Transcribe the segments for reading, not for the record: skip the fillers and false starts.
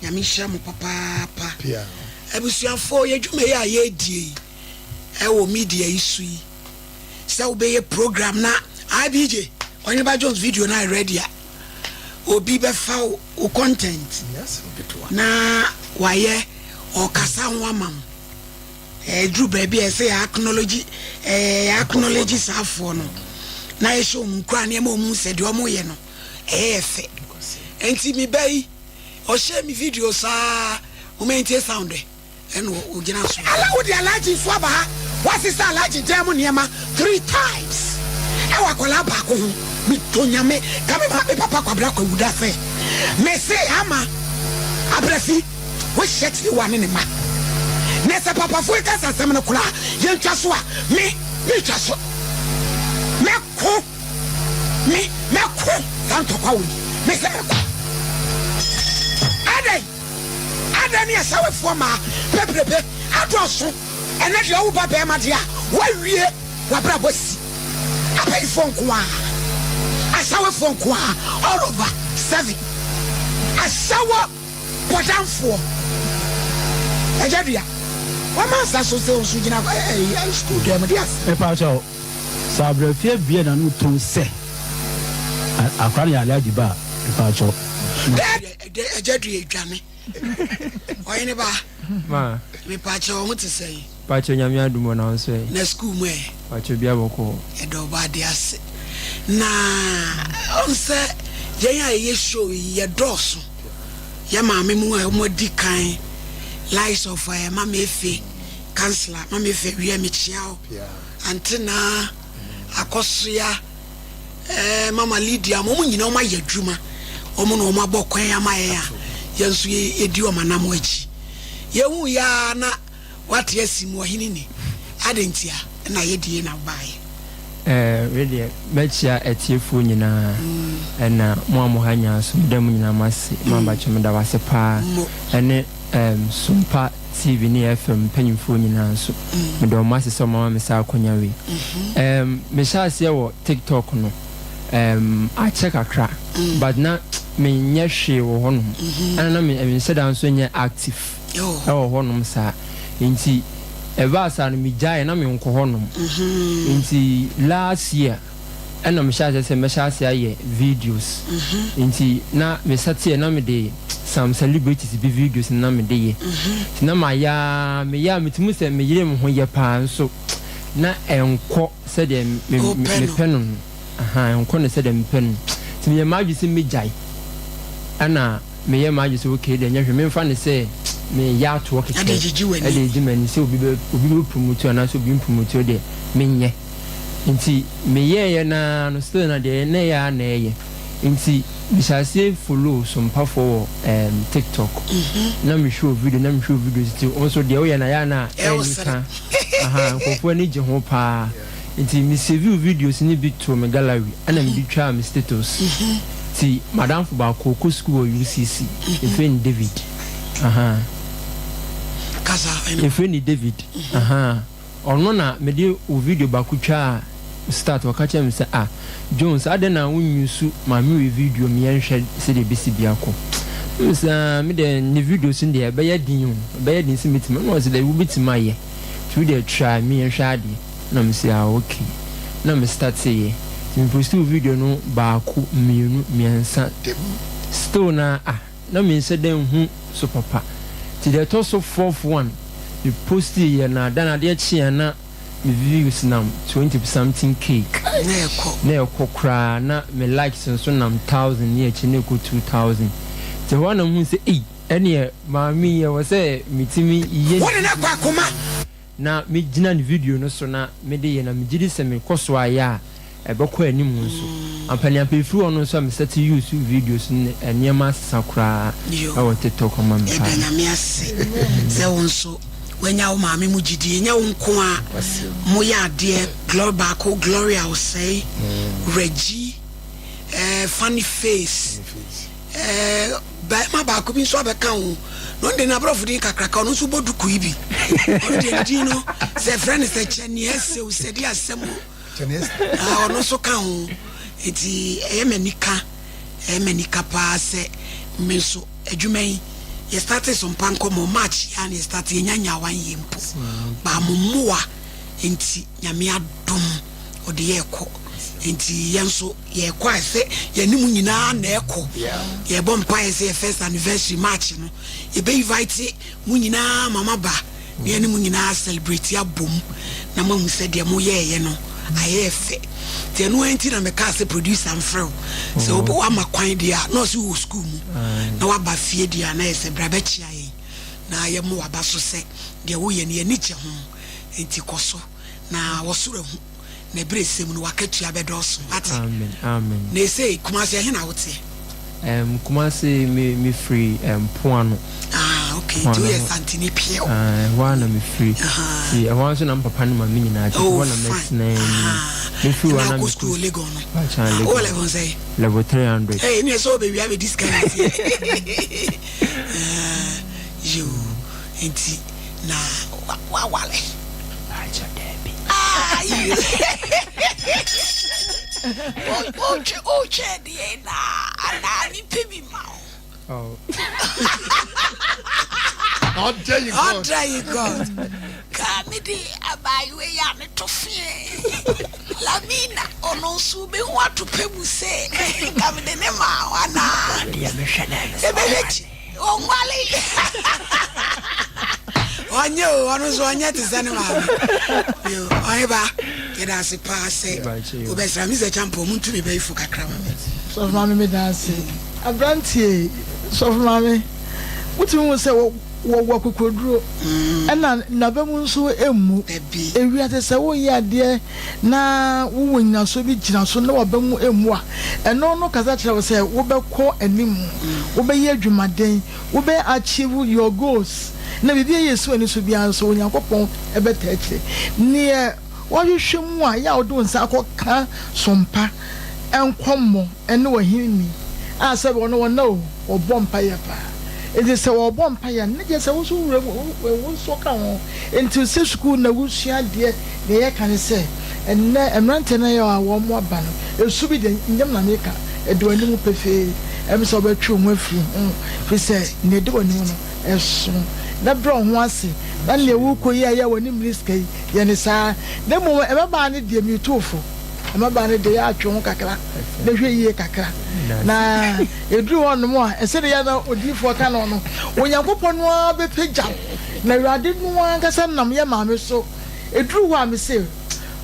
Nyame nhyira mo papaapa. Abusuafoɔ, yɛ dwuma yi a yɛredie yi ɛwɔ media yi so yi, sɛ wobɛyɛ program na IBJ Ɔheneba Jones video no ayɛ ready a, obi bɛfa wo content na wayɛ ɔkasa ho ama wo. Ɛduru baabi a ɛsɛ yɛ acknowledge, yɛ acknowledge saafoɔ no na yɛhyɛ wɔn nkuran nneɛma wɔn sɛ deɛ wɔn yɛ no ɛyɛ yɛ fɛ. Nti me ba yi ɔhyɛ me video saa, wɔn ntie sound ɛ ɛna ogyina so. Ala wode Alhaji nso aba ha, wasesa Alhaji dan mu nneɛma three times ɛwɔ akwadaa baako ho. Medɔ Nyame ka me maame papa Kwabena Kwawuda sɛ mese ama Abrafi wohyɛ Tiwa ne ne mma. Na sɛ papafo yi kasa asɛm no koraa yɛntwa so a, me metwa so. Mɛko, me mɛko saa ntɔkwa wei. Mese mɛko. Adɛn? Adɛn ne asawefoɔ mmaa bebrebe adɔɔso? Ɛnɛ deɛ ɔwo ba bɛɛma deɛ a, woawie w'abrabɔ si. Abayifoɔ nko ara, asawefoɔ nko ara, all over seven. Asawo bɔdamfoɔ. Agya Dua, wama nsa so sɛ nso gyina ɛɛ sukuu dan mu de ase. Mepa kyɛw, sɛ abrafie bue n'ano tom sɛ akora no yɛ Alhaji ba a, mepa kyɛw. Agya Dua dwane. Ɔhene ba. Ma. Mepa kyɛw, ho te sɛn? Pakyɛw, Nyame adom o, na wo nso ɛ? Na sukuu mu ɛ? Pakyɛw, bia bɔkɔɔ. Yɛda Ɔbɔadeɛ ase. Na ɔn sɛ yɛn a yɛyɛ show yi yɛdɔɔso. Yɛ maame mu a wɔn adi kan, likes of eh, Mama Efe, councillor Mama Efe Awia, mekyia wo. Ante Naa, Akɔsoa, eh, Mama Lydia, wɔn nyinaa wɔn ayɛ adwuma. Wɔn na wɔn abɔ kwan ama yɛn a yɛn nso yɛdi wɔn anam akyi. Yɛhu yɛ ara na Wate asi mu ɔhene ni. Adɛn ntia na yɛdie na wobaeɛ? Eh, wei deɛ mɛkyia atiefoɔ nyinaa ɛna mo a mo ha nyinaa nso meda mo nyinaa mo ase. Mama Bakyɛ meda wo ase paa ɛne ɛɛm Sompa TV ne FM mpanyinfoɔ nyinaa nso meda wɔn ase sɛ wɔn ama me saa akonya wei. Ɛɛm mehyɛ aseɛ wɔ TikTok no ɛɛm akyɛ kakra but na menyɛ hwee wɔ hɔnom ɛna na me menhyɛ da nso nyɛ active. wɔ hɔnom saa. Nti ɛbaa saa no megyaeɛ na menkɔ hɔnom. Nti last year ɛna mehyɛ aseɛ sɛ mɛhyɛ aseɛ ayɛ videos. Nti na me starteɛ na mede some celebrities bi videos na mede yɛ. Nti na mayɛ ara meyɛ a metumi hu sɛ meyere me ho yɛ paa nso na ɛnkɔ sɛdeɛ mepɛ no no. Ahaa ɛnkɔ no sɛdeɛ mepɛ no. Nti meyɛɛ m'adwene sɛ mɛgyae ɛna. Meyɛ m'adwene sɛ okay deɛ nyɛ hwee memfa no sɛ meyɛ atoɔ kɛkɛ Ɛde gyegye w'ani. ɛde regye m'ani sɛ obi bɛ obi bɛ promote anaasɛ obi mpromote deɛ menyɛ nti meyɛɛyɛ no ara no still na deɛ na ɛyɛ ara na ɛyɛ nti mehyɛ aseɛ follow sompafoɔ wɔ ɛɛm TikTok na mehwɛ wo video na mehwɛ wo videos nti wo nso deɛ woyɛ no ayɛ a na Ɛyɛ wo ɛyɛ sere. nika aha nkurɔfoɔ ani gye ho paa nti me save wo videos no bi too me gallery ɛna mede twaa me status. Nti m'adamfo baako ɔkɔ sukuu wɔ UCC, yɛfrɛ no David, ahaa. Kasa ɛno. Yɛfrɛ no David, ahaa. Ɔno na mede wo video baako twaa start, ɔka kyerɛɛ me sɛ, ah, Jones, adɛn na wo use maame wei video ma yɛnhwɛ sɛdeɛ ɛbɛsi biako. Na mese, ah, me deɛ ne videos no deɛ ɛbɛyɛ den o, ɛbɛyɛ den sɛ mɛtumi. Ɛna ɔse, dabi wobɛtumi ayɛ, nti wo deɛ try me yɛnhwɛ adeɛ. Na me se ah ok na me starteeɛ nti me postuu video no baako mmienu mmiɛnsa still na ah na me nhyɛ da nhu so papa nti deɛ ɛtɔ so fourth one me postiiɛ na da no adeɛ kyeeɛ na me views nam 20 something k Na ɛkɔ. na ɛkɔ koraa na me likes nso nam thousand ne akyi na ɛkɔ 2000 nti ɛhɔ ara na me hu sɛ ei ɛneɛ maame yi ɛwɔ sɛ metumi yɛ Wo ne no akɔ akoma. Na me gyina ne video no so na me de yɛ na me gyedi sɛ me kɔ so ayɛ a ɛbɛkɔ anim nso. Ampaneampa ɛfiri hɔ no nso a me starte use videos no nneɛma asesa koraa Yo, ɛwɔ tiktok ama me yɛda paa. Nyame ase sɛ wo nso wanya wo maame mu gyidie. Nyɛ wo nko a moyɛ adeɛ. Glory baako, Gloria Osei, Reggie, eh, Funny Face, eh, Barima baako bi nso abɛka ho, na ɔno deɛ n'aborɔfo din kakraka, ɔno nso bɔ duku yi bi. Ɔno deɛ ne din no, sɛ ɛfrɛ no sɛ Kyɛneɛ Sew Sɛdi Asɛm o, ah, ɔno nso ka ho. Nti ɛyɛ m'anika, ɛyɛ m'anika paa sɛ me nso adwuma yi, Yɛ starte so mpa nkɔmɔ March yi ara na yɛ starte yɛnya nyaa one year mpo but mo mmoa nti Nyame adom ɔde yɛ kɔ nti yɛn nso yɛ kɔ a sɛ yɛne mo nyinaa na ɛkɔ yɛ bɔ mpaeɛ sɛ yɛ first anniversary March no yɛ bɛ invite mo nyinaa ma moaba na yɛne mo nyinaa celebrate abom na moahu sɛ deɛ moyɛɛyɛ no ayɛ fɛ nti ɛno ara nti na mekaa sɛ producer mfrɛ wo sɛ oh. woama kwan deɛ a na ɔse wɔ sukuu mu na waba fie deɛ a na yɛ sɛ bra bɛkyea yɛn na yɛmo waba so sɛ deɛ woyɛ no yɛni gye ho nti kɔ so na wɔsoro ahu na ɛberɛ sɛ mu no w'akatua bɛdɔɔso. Wate? Amen, amen. Na esei, Kumasi, ɛhe na woteɛ? Um, Kumasi, me, me firi um, Poano. Ah, okay. Nti woyɛ Santini pure. Ah, ɛhɔ ara na me firi. Nti ɛhɔ ara nso na me papa ne maame nyinaa te. Oh, Ɛhɔ na fine. mɛtena Aha. Me firi hɔ Ɛna na akɔ me school kɔ. Legon no. Pakyɛ Ah, Legon. wowɔ level sɛn? Level 300. Hey, ne ɛsɛ wobɛwia bɛdi sika ne fie. Ah, yoo, nti na wawale. Pakyɛ daabi. Ah, you. Wotwe wotwe deɛ na anaa nipa bi ma wo. Oh. How dare you How God? dare you God? Ka me de abaayewa yi a meto feɛ. Lamina ɔno nso wobɛhu atopɛ mu sɛ nka mede ne maa wo anaa. Deɛ mehwɛ na ɛne sɛ Ɛbɛhwɛ kyi. Ɔnwale. Ɔnyɛ o, ɔno nso ɔnyɛ te sɛ ne maame. Yo, ɔheba, yɛda ase paa sɛ wobɛsra me. Mr. Champon, muntu me bɛyifo kakra ma me. Sɔfo maame meda ase. Abranteɛ yi, sɔfo maame, wotumi hu sɛ wɔwɔ akokoduro ɛna naba mu nso mmu. Ewiase sɛ woyɛ adeɛ na wowɔ nnyinasoɔ bi gyina so na waba mu mmu a, ɛno no kasa kyerɛ wo sɛ wobɛkɔ anim, wobɛyɛ adwumaden, wobɛ achieve your goals, na biribi a ɛyɛ si w'ani so biara nso Onyankopɔn bɛtaa akyire. Neɛ woahwehwɛ mu a, yɛ a wode wo nsa akɔka sompa nkɔmmɔ ne w'ahenni a sɛbe ɔno ɔnna o, ɔbɔ mpaeɛ paa. Enti sɛ ɔbɔ mpaeɛ a, ne kyerɛ sɛ wo nso wo wura mu, wo nso ka ho. Enti sɛ sukuu na wosua adeɛ, deɛ yɛka ne sɛ, ɛnnɛ mmeranteɛ no a wɔn aba no, ɛsu bi deɛ, nyam na meka, ɛda w'anim pefee, ɛm sɛ wobɛtwe wo ho afiri ho, firi sɛ deɛ ɛda w'anim no, ɛso. Na brɛ wo ho ase, na deɛ worekɔ yi a ɛyɛ a w'ani mmere sika yi, yɛ no saa. Na mmom mmabaa no deɛ, metu wo fo. Mmabaa no deɛ, yɛ atwe ho kakra, na hwɛ yie kakra. Na ɛduru hɔnom a, sɛdeɛ yɛ na odiyifoɔ ka no no, Onyankopɔn no ara bɛpagya wo, na Awurade no ara ankasa nam yɛ maame so. Ɛduru hɔ a, mese,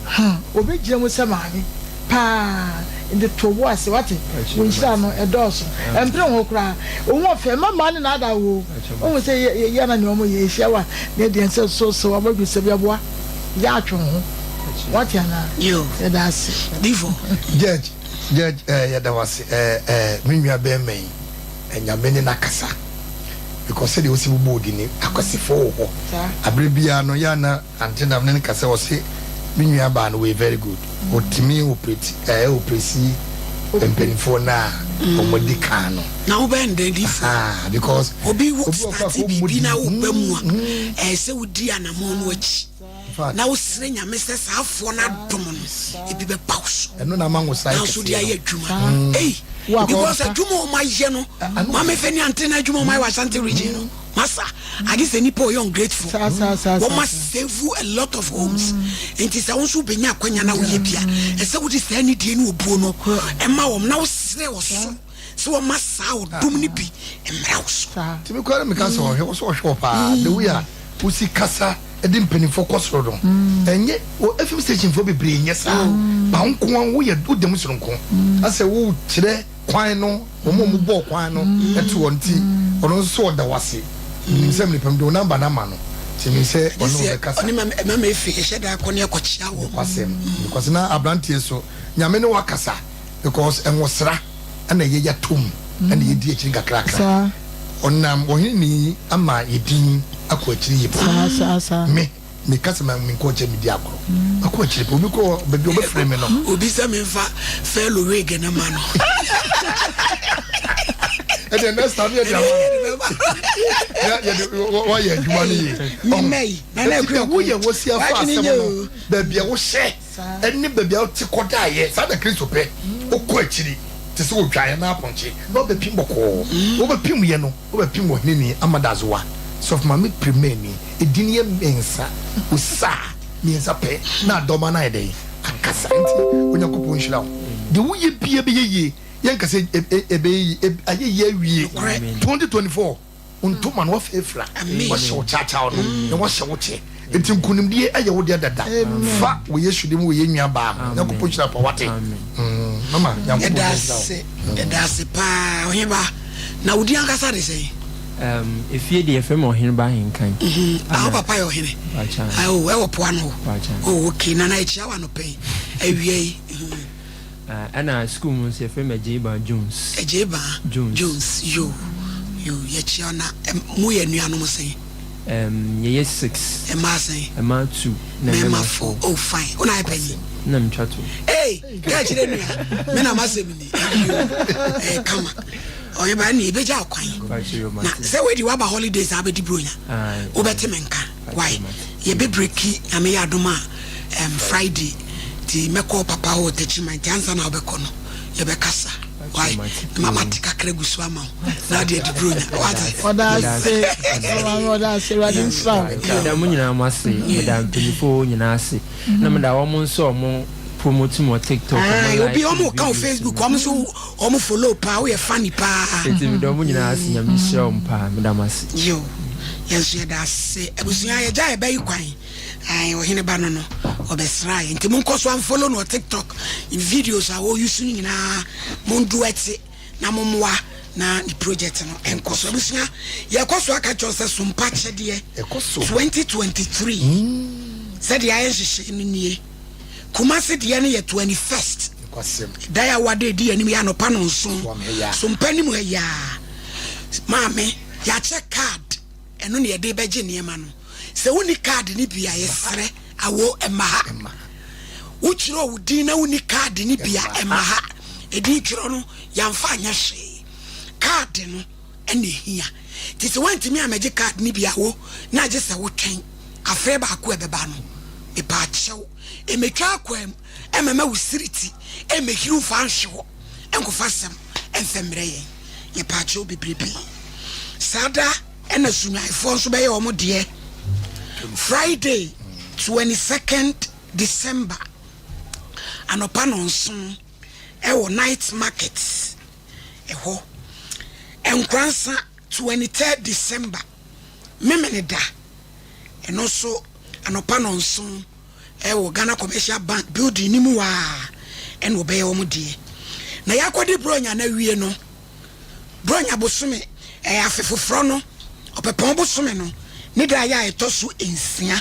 Hmm, ɔbɛgyina mu sɛ maame paa. Nti to wo bo ase, wate? Wo nhyira no, ɛdɔɔso. Ɛmpere wo ho koraa. Wo ho ɔfɛ. Mma mmaa no nnaadaa wo o. Wohu sɛ yɛ, yɛ na nea wɔyɛ, yɛhyia wo a, na ɛdeɛn sɛ so, so w'abɔdwesɛ bi aboa. Yɛ atwe wo ho. Wate anaa? Yo. Yɛda ase. Difo. Judge, Judge eh, yɛda wo ase eh, eh, me nua bɛɛma yi eh, Nyame ne no akasa because sɛdeɛ wosi bobɔ odin no akwasifoɔ wɔ hɔ aberɛ biara no yɛ a na Ante na me ne no kasa ɔse me nua baa no wɔyɛ very good ɔtumi operate ɛɛ operesi mpaninfoɔ no a wɔn adi kan no. Na wo bɛn dɛn difo? Ahaa because obi wo obi wɔ kɔ starte akɔ mu biribi di na wo ba mu a ɛyɛ sɛ wo di anamɔn no akyi na wo srɛ Nyame sɛ saa afoɔ no adom no ebi bɛba wo so ɛno na ama nwosae na nso de kɛseɛ ayɛ no. adwuma ei Wo because akɔmpa. adwuma a wɔn ayɛ no Maame Fani Ante na adwuma a wɔn ayɛ wɔ Ashanti region no Masa agye sɛ nipa ɔyɛ ungrateful. Saa saa saa Wɔn saa. save a lot of homes. Nti sɛ wo nso wobɛnya akwanya na woyɛ bi a, ɛsɛ wode saa anidie ne obuo no ɛma wɔn na wosrɛ ɔsoro sɛ wɔma saa ɔdom no bi mmra wo so. Saa. Nti me koraa na meka sɛ ɔhwɛ wo sɛ ɔhwɛ wo paa the way a wosi kasa de mpanimfoɔ kɔ soro no ɛnyɛ wɔ FM station foɔ bebree nyɛ saa ba wo nko ara woyɛ woda mu soronko asɛ wokyerɛ kwan no wɔn a wɔbɔɔ kwan no to hɔ nti ɔno nso ɔda wo ase menim sɛ mmerɛ pam de wo number no ama no nti menim sɛ ɔne wo bɛkasa. Ɔne mama efe yɛhyɛ da akɔ ne akɔkyea wɔn. Nokwasɛm nokwasɛm na abranteɛ so Nyame ne wo akasa because nwosra na ɛyɛ yɛatom na yɛdi akyiri nkakrakra ɔnam ɔhene ni ama yɛ din akɔ akyiri yie paa me Me ka sɛ ma me nkɔ nkyɛn me di agorɔ. Ma kɔ akyiri pɛ obi kɔ baabi ɔbɛ frɛ me no. Obi sɛ me nfa fellow wig no ma no. Ɛdeɛ next time yɛ de ama no. Na yɛ de wayɛ adwuma no yie. Me mma yi na na ekura Wo yɛ wosi afa asɛm no baabi a wohyɛ ɛne baabi a wote kɔdaeɛ saa na Kristo pɛ wokɔ akyiri. te sɛ odwan anaa apɔnkye, na wabɛpim bɔkɔɔ. Wobɛpim yɛ no, wobɛpim ɔheneni Amadazoa, Sɔfo Maame Pirimani, edin yɛ Mensah, Osaa, mmiɛnsa pɛ, na adɔma no ayɛ dɛn? Ankasa. Nti Onyankopɔn nhyira wo. Deɛ woyɛ biara bɛyɛ yie. Yɛnka sɛ ɛbɛyɛ yie, ayɛ yie awie. 2024. Wo ntoma no wafirafira, wahyɛ wo kyakyaw no, na wahyɛ wo kyɛ. Enti nkonimdie yɛ wo deɛ dada. Fa wɔ Yesu din mu wɔ yɛn nua baa ho. Nyankopɔn nhyira pa wate. Mama Nyankopɔn Yɛda nhyira wo. ase, yɛda ase paa Ɔheba. Na wo din ankasa de sɛn? Um, efie deɛ yɛfrɛ me Ɔheneba Ahenkan. Ah, wo papa yɛ ɔhene? Pakyɛ. Ah, oh, ɛwɔ poa no hɔ. Pakyɛ. Oh, okay, Nana yɛkyia wo anɔpa yi, awia yi. Ah, ɛna sukuu mu nso yɛfrɛ me Agyeiba Jones. Agyeiba Jones. Jones, yo, yo, yɛkyia na mo yɛ nuanom sɛn? Um, yɛyɛ six. Mmaa sɛn? Mmaa two na mmarima four. Oh, fine. Wo na ayɛ panyin? Na metwa to. Hey, ka kyerɛ nua, me na m'asɛm ni. Yo, ɛyɛ kama. Ɔyɛ ba ne ebegya ɔkwan. Na sɛ wadi waba holidays a abɛdi bronya. Wobɛte me nka. Why? Yɛbɛbreki Nyame yɛ adom a um, Friday nti mɛkɔ papa hɔ wɔ Techiman nti ansa na wobɛkɔ no yɛbɛkasa. Why? Na mama te kakra gu so ama wo na ade adi bronya. Wate? Ɔda ase, maame ɔda ase, Awurade nhyira wo. Meda mo nyinaa mo ase, meda mpanyinfoɔ nyinaa ase, na meda wɔn nso a wɔn promote mo wɔ TikTok, wɔn Aye, obi like wɔn ka wɔ videos Facebook, no. wɔn nso wɔn follow paa, woyɛ funny paa. Nti meda wɔn nyinaa ase, Nyame nhyira wɔn paa, meda mo ase. Yo, yɛn nso yɛda ase. Abusua yɛgya yɛbɛ yi kwan. Ae, ɔhene ba no no, ɔbɛsraa yɛn. Nti monkɔ so amfollow no wɔ TikTok. Videos a ɔuse no nyinaa, monduɛte na mommoa na ne project no nkɔ so. Abusua, yɛkɔ so aka kyerɛ wo sɛ Sompa Kyɛdeɛ 2023, sɛdeɛ ayɛ nhyehyɛe no nie. Kumasi deɛ no yɛ 21st. Da yɛ awade edi anim yɛ anɔpa nonson. Sompa anim ha yi ara. Maame, yɛakyɛ card. Ɛno na yɛde bɛgye nneɛma no. Sɛ wonni kaade no bi a, yɛsrɛ awo mma ha. Wokyerɛw wo din na wonni kaade no bi a, mma ha. Edin twerɛ no, yɛamfa anyɛ hwee. Kaade no na ehia. Nti sɛ woantumi ammɛgye kaade no bi a, wo na agye sɛ wotwɛn afrɛ baako a ɛbɛba no. Mepaakyɛw, mmetwa akwaa mu mmɛma wo siriti mmehiriw mfa nhwe hɔ nkɔfa asɛm mfa mmrɛ yɛn. Yɛpaakyɛw bebrebe. Saa da Ɛna Sunyanifoɔ nso bɛyɛ wɔn deɛ Friday 22nd December anɔpa nɔnson ɛwɔ night market ɛhɔ. Nkoransa 23rd December Memeneda ɛno nso anɔpa nɔnson ɛwɔ Ghana Commercial Bank building no mu hɔ ara ɛna wɔbɛyɛ wɔn deɛ. Na yɛakɔdi Buronya no awie no, Buronya bosome, ɛyɛ afe foforɔ no, Ɔpɛpɔn bosome no ne da a ɛyɛ a ɛtɔ so nsia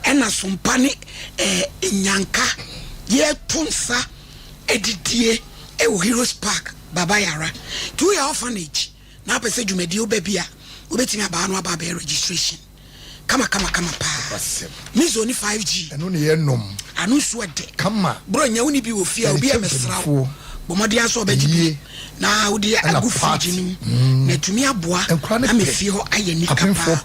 ɛna Sompa ne ɛɛ Nyanka yɛreto nsa adidie ɛwɔ Heroes Park, Baba Yara. Nti woyɛ orphanage na wopɛ sɛ dwumadie woba bi a, wobɛtumi aba ha na waba abɛyɛ registration. Kama kama kama paa. Mizo ne 5G. Ɛno ne yɛ nom. Ano nsuo ɛdɛ. Kama. Bro nya woni bi wɔ fie a obi ɛmɛsra wo. Bɔ mmɔden ara sɛ ɔbɛgye bi na wode agu fridge no mu na atumi aboa ama fie hɔ ayɛ nika paa.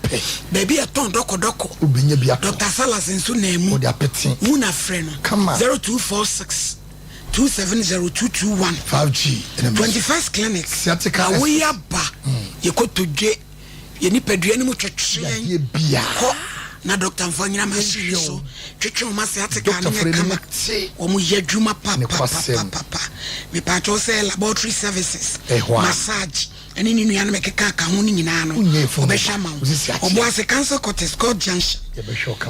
Baabi a ɛtɔn dɔkɔdɔkɔ. Doctor Salas nso nan mu. Wu na frɛ no 0246 270 221. 21st Clinic. Awo yi aba yɛkɔtɔ dwe. Yɛn nipadua no mu twetwe yɛn kɔ na dɔkta mfa nyina machine ni so twetwe wɔn ase ate kaa no nyɛ kama. Wɔn yɛ adwuma papapapapa. Mepaakyɛw sɛ laboratory services, massage ɛne ne nuanom ɛkeka ka ho no nyinaa no wɔbɛhwɛ ama wo. Ɔboase Council Quarters, Court Junction,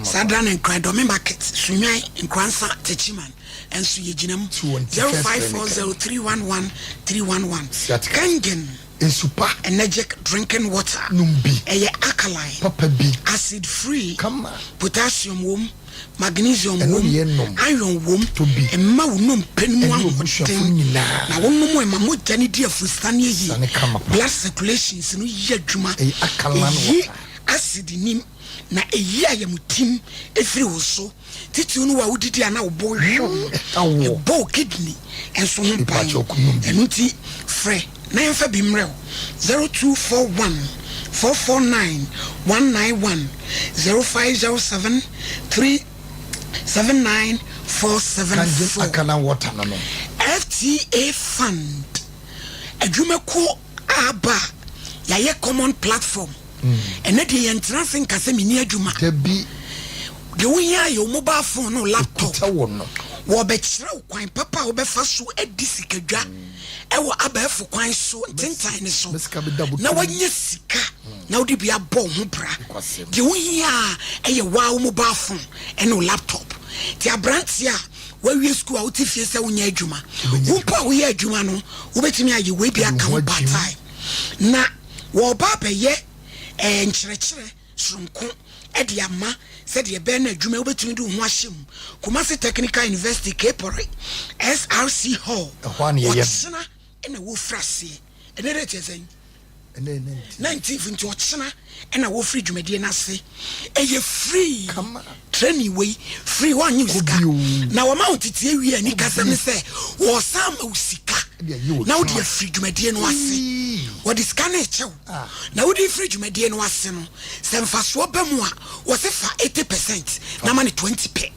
saa da no Nkran Dɔme Market, Sunyani, Nkoransa, Techiman nso yɛgyina mu. 0540 311 311. Kangen. Nsu pa. Energetic drinking water. Nom bi. Ɛyɛ alkaline. Papa bi. Acid free. Kama. Potassium wom, magnesium Ɛno wom, ne yɛnom. iron wom. Tɔ bi. Ɛma wo nnompe no mu Ɛne w'abusuafo ahoɔden. nyinaa. Na wonom a ɛma mogya no di afurusiane yie. Sane kama pa. Blood circulations no yɛ adwuma. Ɛyɛ alkaline Ɛyi water. acid nim na ɛyi ayamtim firi wo so. Titiriw no wo a wodidi a na wo bo rehwew no, ɛbɔ wo kidney nso ho ban. Ɛno nti frɛ na yɛmfa bi mmrɛ wo, 0241 449 191, 0507 379 474. FTA Fund. Adwumakuo a aba a yɛayɛ common platform. Ɛnɛ deɛ yɛntena ase nka sɛ menni adwuma. Dabi. Deɛ wohia yɛ wo mobile phone ne wo laptop. Ɛkuta wo no. Wɔbɛkyerɛ wo kwan papa a wobɛfa so adi sikadwa ɛwɔ abɛɛfo kwan so ntentan no so na woanya sika na wode bi abɔ wo ho bra. Deɛ wohia ɛyɛ waa wo mobile phone ɛne wo laptop. Nti aberanteɛ a wawie sukuu a wote fie sɛ wonyɛ adwuma, wo mpo a woyɛ adwuma no wobɛtumi ayɛ wei bi aka ho part time. Na wɔreba abɛyɛ ɛɛ nkyerɛkyerɛ soronko de ama sɛdeɛ ɛbɛyɛ na adwuma yi wobɛtumi de wo ho ahyɛ mu. Kumasi Technical University, Kpore, SRC Hall, Ɛhɔ a na yɛyɛ no. ɔkyena na wɔfiri aseɛ. Ɛnɛ date yɛ sɛn? 19th nti ɔkyena na wɔfiri dwumadie no ase. Ɛyɛ free training wei, free, wɔnnye wo sika. Na wɔma wo nteteɛ wie a, anikasɛm ne sɛ wɔsan ma wo sika na wode afiri dwumadie no ase. Wɔde sika no rekyɛ wo. Na wode firi dwumadie no ase no, sɛ mfasoɔ ba mu a, wɔse fa 80 percent na ma no 20 pɛ.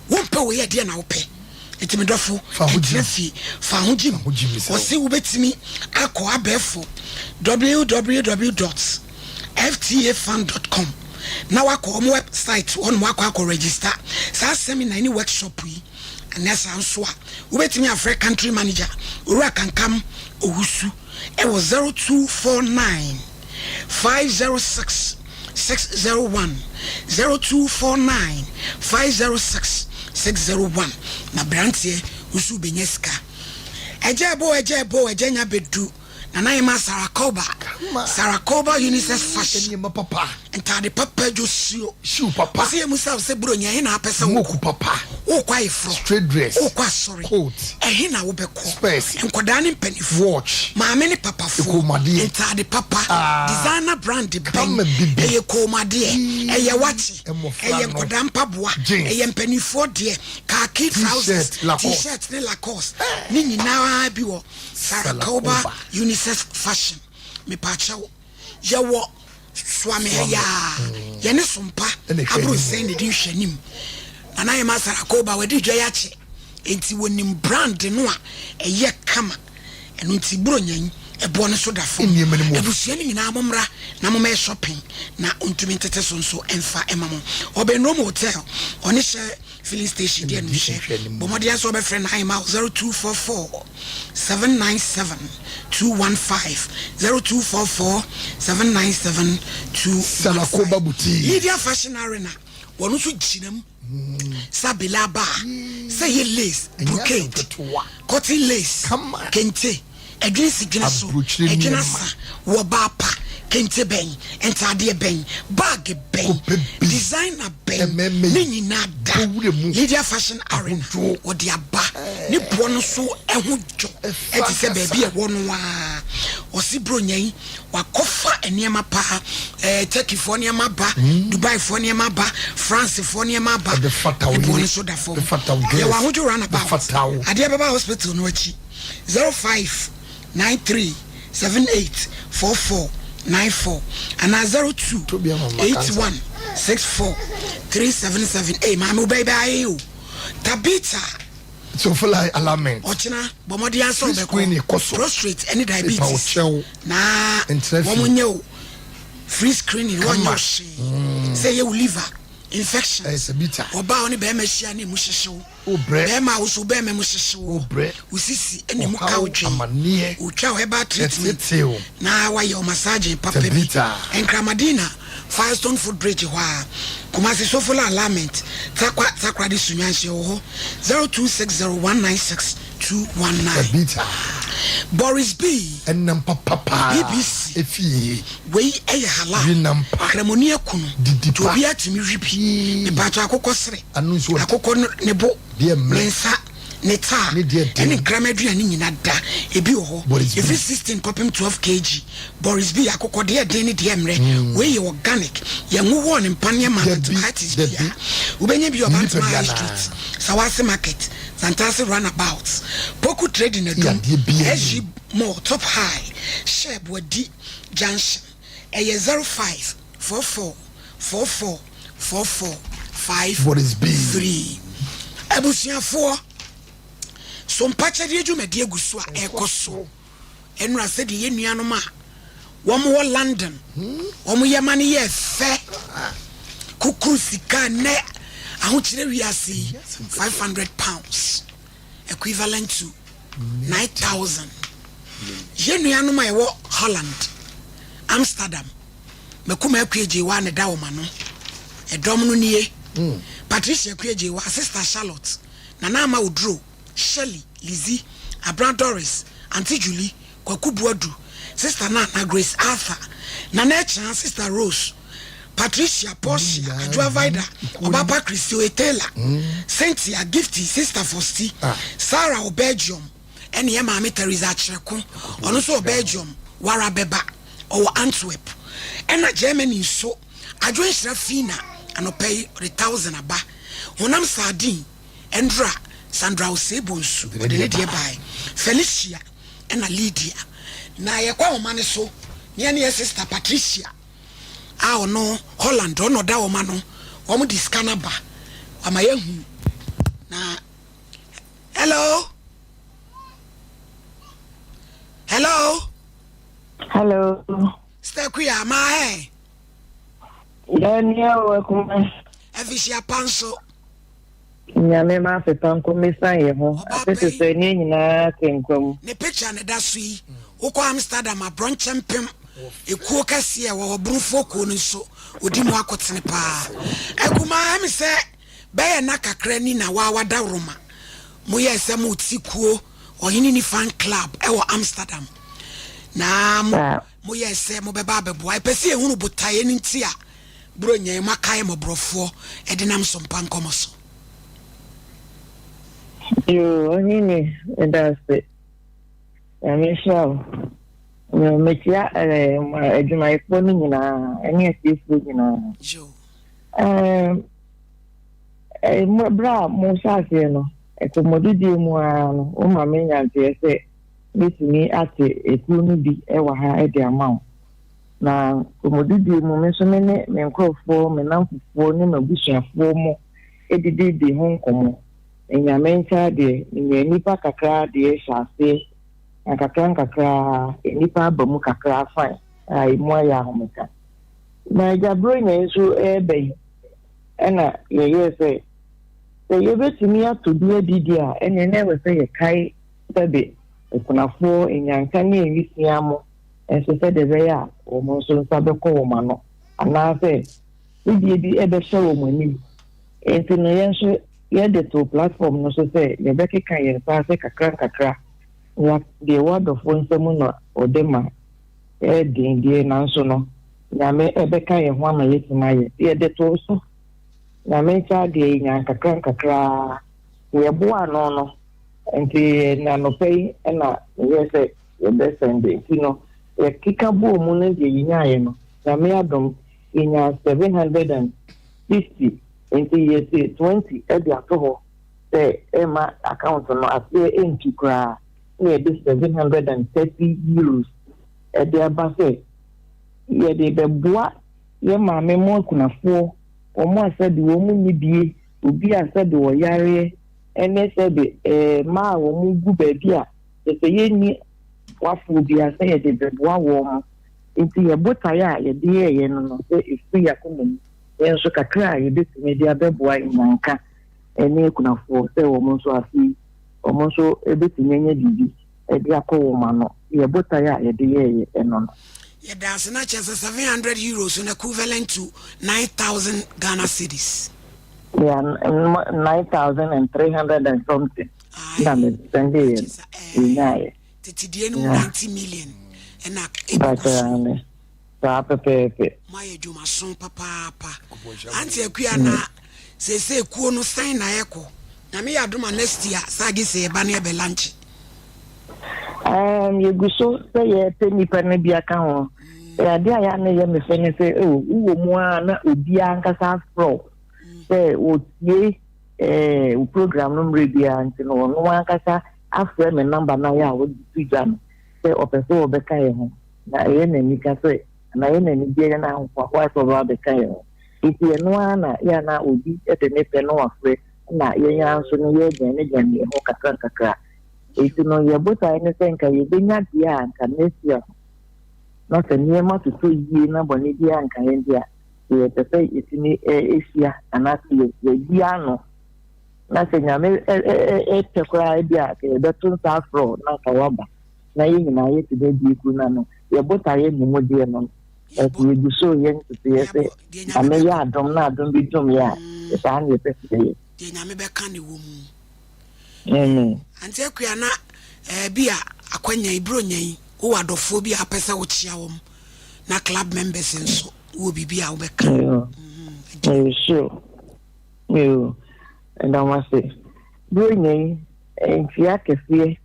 Wompɛ wei a, ɛdeɛn na wopɛ? Nti me dɔfo, ɛtena fie, fa ho gyim. Wɔse wobɛtumi akɔ abɛɛfo www dot ftafund dot com na wakɔ wɔn website hɔ nom akɔ akɔ register saa seminar ne workshop yi. Ɛnɛ saa nso a, wobɛtumi afrɛ country manager Owura Kankam Owusu ɛwɔ 0249 506 601, 0249 506 601. Na beranteɛ wo nso wobɛnya sika. Ɛgya ɛbo ɛgya ɛbo ɛgya nya bɛdu Nana Emma Sarah Koba, Sarah Koba Unisex Fashion. Nneɛma papa. Ntaade papa dwosuo. Shoe papa. Ɔsɛ yɛ musa wo sɛ Buronya ɛhe na apɛ sɛ wokɔ? Moku papa. Wokɔ ayeforɔ. Straight dress. Wokɔ asɔre. Coat. Ɛhe na wobɛkɔ? Specs. Nkwadaa ne mpanimfoɔ. Watch. Maame ne papafoɔ. Kɔnmuadeɛ. Ntaade papa. Ah. Designer brand bɛn? Kama bibi. Ɛyɛ kɔnmuadeɛ. Ii. Ɛyɛ wakye. Mmɔfra Ɛyɛ no. nkwadaa mpaboa. Jeans. Ɛyɛ mpanimfoɔ deɛ. Khaki trousers. T-shirt, Lacoste. T-shirt ne Lacoste. Ne nyinaa bi wɔ Sarah Koba Unisex Fashion. Mepaakyɛw, yɛwɔ Suame ha yi ara. Yɛne Sompa Abronsɛn na ɛdi nhwɛanim. Nana Yema Sarah Koba, wadi dwa yi akyɛ, enti wɔnim brand no a ɛyɛ kama. Ɛno nti Buronya yi, ɛboɔ no so da fam. Abusua no nyinaa mommra na mommɛyɛ shopping na ɔntumi ntete so nso mfa mma mo. Ɔbɛn Rome Hotel, ɔne hyɛ Filling station deɛ no hyɛ. Bɔ mmɔden ara sɛ wobɛfrɛ no ahema 0244 797 215, 0244 797 215. Lydia Fashion Arena, wɔn nso gyina mu sɛ abele aba a, sɛ ɛyɛ lace, brocade, cotton lace, kente. Ɛdwene si dwene so, ɛdwene asa, wɔ baa pa, kente bɛn, ntaadeɛ bɛn, bag bɛn, designer bɛn, ne nyinaa da Lydia Fashion Arena, wɔde aba, ne boɔ no so ɛho dwo, ɛte sɛ baabi a ɛwɔ no ara. Ɔse Buronya yi, wakɔfa nneɛma paa, ɛɛ Turkeyfoɔ nneɛma aba, Dubaifoɔ nneɛma aba, Francefoɔ nneɛma aba, ne boɔ no so da fam. Yɛwɔ Ahodwo Runabout, adeɛ bɛba hospital no akyi. 0593 78 44 94 anaa 02 81 64 377. Ei maame wo bɛyi bɛayɛ yi o Tabitha. Sofla alignment. Ɔkyena bɔ mmɔden ara sɛ Free screening wobɛkɔ kɔ so. Prostrate ɛne diabetes Mepa wo kyɛw. na Ntra fie. wɔn nyɛ o free screening wɔn nyɛ Kama. o hwee sɛ ɛyɛ wo liver infections Ɛyɛ sɛ bitter. ɔbaa ɔne bɛrima hyia na emu hyehye wo. Wo brɛ. Bɛɛma a wo so bɛɛma mu hyehye wo. Wo brɛ. Wo sisi ne mu ka wo Ɔhaw, dwen. amaneɛ. Otwa wo herbal treatment. Ɛteetee wo. Na wayɛ wo massaging papa bi. Tabitha. Nkramadina, Firestone foot bridge hɔ ara. Kumasi Sofola Alignment, Tarkwa Takoradi Sunyani wɔ hɔ. 0260196219. Tabitha. Boris B. Ɛnam papa paa. BBC. Efie. Wei yɛ halal. We nam pa. Kramoni akunu. Didi Nti pa. obiara tumi we bi. Yee. Mepatwɔ akokɔ sere. Ano nso ɔde. Akokɔ no ne bo, Deɛ mmerɛ. ne nsa, ne taa, Ne deɛ den. ɛne nkraman aduane nyina da. Ebi wɔ hɔ, Boris B. ɛfiri 16 kɔpem 12 kg. Boris B. Akokɔ deɛ den ne deɛ mmerɛ. Wei yɛ organic. Yɛnwowɔɔ ne mpaneɛ ma Dabi, antibiotics dabi. biara. Wobɛnya bi wɔ Ne Bantama nipadua High naa. Street, Sawase Market, Santase Runabout, Poku Trading Adum, Yadeɛ biara SG nnim. Mall, Top High, Share Boadi Junction. Ɛyɛ 05 44 44 44 5 Boris B. 3. Abusuafoɔ, so mpakyɛdeɛ dwumadie gu so a ɛrekɔ so. Ɛnora sɛdeɛ yɛn nuanom a wɔn wɔ London wɔn yɛ ma no yɛɛ fɛ kukuru sika nnɛ ahokyerɛ wiase yi £500 equivalent to 9,000. Yɛn nuanom a ɛwɔ Holland, Amsterdam, Makuma Akua Gyewa ne da wɔn ano. Ɛdɔm no nie. Patricia Akua Gyewa, Sister Charlotte, Nana Ama Oduro, Shirley, Lizzie, Abena Doris, Auntie Julie, Kwaku Boadu, Sister Nana, Grace Arthur, Nana Akyea, Sister Rose, Patricia, Portia, Adwoa Vida, Ɔbapa Christy Taylor, Cynthia, Gifty, Sister Fosti, Sarah wɔ Belgium, ɛne yɛ maame Teresa Akyerɛko, ɔno nso wɔ Belgium, Wara Bɛba, ɔwɔ Antwerp, ɛna Germany nso, Adwo Nhyira Fina, anɔpa yi ɔde 1,000 aba, Honam Sardine, Ɛndra, Sandra Osei Bonsu, ɔde ne deɛ baeɛ, Felicia ɛna Lydia. Na yɛkɔ ahoma no so ne yɛne yɛ sister Patricia a ɔno Holland, ɔno ɔda wɔn ano, wɔn de sika no aba, wama yɛahu. Na hello, hello. Hello. Sister Kuya, maa hɛ. Yɛn ni ɛwɔ akuma. Afisia pa nso. Nyame ma afepa nko mesan yɛ ho. Afe te sɛ ne nyinaa te nkwa mu. Ne picture ne da so yi. Wokɔ Amsterdam abrɔnkyɛ mpem ekuo kɛseɛ wɔ hɔ Brufo kuo no nso odi mu akotene paa. Akumaa ɛmi sɛ bɛyɛ na kakra ni na waa wada Roma. Mo yɛ sɛ mo ti kuo Ɔhene ni fan club ɛwɔ Amsterdam. Na mo mo yɛ sɛ mo bɛba abɛboa. Ɛpɛ sɛ yɛhunu botaeɛ no nti a Buronya yi mo akae mmɔborɔfoɔ ɛde nam so mpa nkɔmɔ so. Yoo ɔhene meda ase. Nyame nhyira wo. Mekyia adwumayɛfoɔ no nyinaa ɛne atiefoɔ nyinaa. Berɛ a mohyɛ aseɛ no, nkɔmmɔdidie mu ara no, woma me nyanteɛ sɛ mɛtumi ate ekuo no bi wɔ ha de ama wo. Na nkɔmmɔdidie mu, me nso me ne me nkurɔfoɔ, me nnamfofoɔ ne m'abusuafoɔ mo dididi ho nkɔmmɔ. Na Nyame nkyɛ adeɛ, menyaa nnipa kakra deɛ hyɛ aseɛ, na nkakra nkakra ara, nnipa aba mu kakra fine a ɛmu ayɛ ahomeka. Na Agya Buronya yi nso reba yi, ɛna yɛyɛɛ sɛ, sɛ yɛbɛtumi atɔ bi adi deɛ a, ɛneɛ na ɛwɔ sɛ yɛkae sɛbe akunafoɔ, nnyanka ne nwisiaa mo nso sɛdeɛ ɛbɛyɛ a wɔn nso nsa bɛkɔ wɔn ano, anaasɛ fidie bi bɛhyɛ wɔn anim. Enti no yɛn nso yɛde too platform no so sɛ yɛbɛkeka yɛn nsa ase kakra nkakra, na deɛ ɛwɔ adɔfoɔ nsa mu na wɔde ma. Ɛyɛ den deɛ nanso no Nyame bɛka yɛn ho ama yɛatumi ayɛ. Nti yɛde too so. Nyame nkyɛ adeɛ yɛnyaa nkakra nkakra ara. Yɛboa ano no nti na anɔpa yi na meyɛɛ sɛ yɛbɛ sɛnde. Nti no yɛkeka bɔɔ mu no deɛ yɛnyaeɛ no Nyame adom yɛnyaa 750 nti yɛte 20 de ato hɔ sɛ ɛmma account no aseɛ ɛntu koraa na yɛde €730 de aba sɛ yɛde rebɛboa yɛn maame mo akunafoɔ, wɔn a sɛbe wɔn nni bie, obi a sɛbe ɔyareɛ, ne sɛbe mmaa a wɔn gu baabi a kyerɛ sɛ yɛnni boafoɔ biara sɛ yɛde bɛboa wɔn. Nti yɛn botaeɛ a yɛde yɛeɛ no no sɛ ɛfiri yɛn akoma mu, yɛn nso kakra a yɛbɛtumi de abɛboa nnyanka ne akunafoɔ sɛ wɔn nso afe yi wɔn nso bɛtumi anya biribi de akɔ wɔn ano. Yɛn botaeɛ a yɛde yɛeɛ ɛno no. Yɛda ase na kyerɛ sɛ €700 no equivalent to 9,000 Ghana cedis. Yeah, 9,300 and something. Na me sɛnde yɛ yɛnyaeɛ. Tete deɛ no mu 90 million ɛna ɛgu so. Saa pɛpɛɛpɛ. Moayɛ dwumaso papaapa. Auntie Akua na seesei kuo no sɛn na ɛkɔ? Nyame yɛ adom a next year saa gye sɛ yɛba na yɛbɛ lunch. Um, yɛgu so sɛ yɛpɛ nnipa no bi aka ho. Ɛyɛ adeɛ a yɛ a na ɛyɛ me fɛ ne sɛ, oh, wowɔ mu a na obiara ankasa afrɛ wo sɛ wɔtie eh, wo program no mmerɛ biara nti no ɔno ankasa afrɛ me namba no ayɛ a wɔde to dwa no sɛ ɔpɛ sɛ wɔbɛka yɛ ho. Na ɛyɛ no anika sɛ, anaa ɛyɛ no anigyeɛ ne no ahohoahoa sɛ ɔbɛba abɛka yɛn ho. Enti ɛno ara na yɛ a na obi de ne pɛ na wafrɛ, ɛna yɛn ara nso no yɛredwɛnedwɛne yɛn ho nkakrankakra. Enti no yɛn botae ne sɛ nka yɛbɛnya deɛ a nka next year no na sɛ nneɛma totɔ yie na bɔne biara nka yɛn deɛ a, yɛpɛ sɛ yɛtumi hyia anaasɛ yɛyi ano na sɛ Nyame pɛ koraa bi a yɛbɛto nsa afrɛ wo na nka woaba na yɛn nyinaa yɛtumi abie kuro no ano. Yɛn botaeɛ mmom deɛ no, ɛsɛ yɛgu so yɛ ntotoeɛ sɛ Nyame yɛ adom na adom bi dom yɛ a, saa na yɛpɛ sɛ yɛyɛ. Deɛ Nyame bɛka ne wɔ mu. Amen. Auntie Akua na eh, bi a akwanya yi bronya yi wowɔ adɔfoɔ bi a apɛ sɛ wokyea wɔn na club members nso wowɔ biribi a wobɛka. Yo, mm, sure. Yo, ɛda mo ase. Bronya yi nkyia kɛseɛ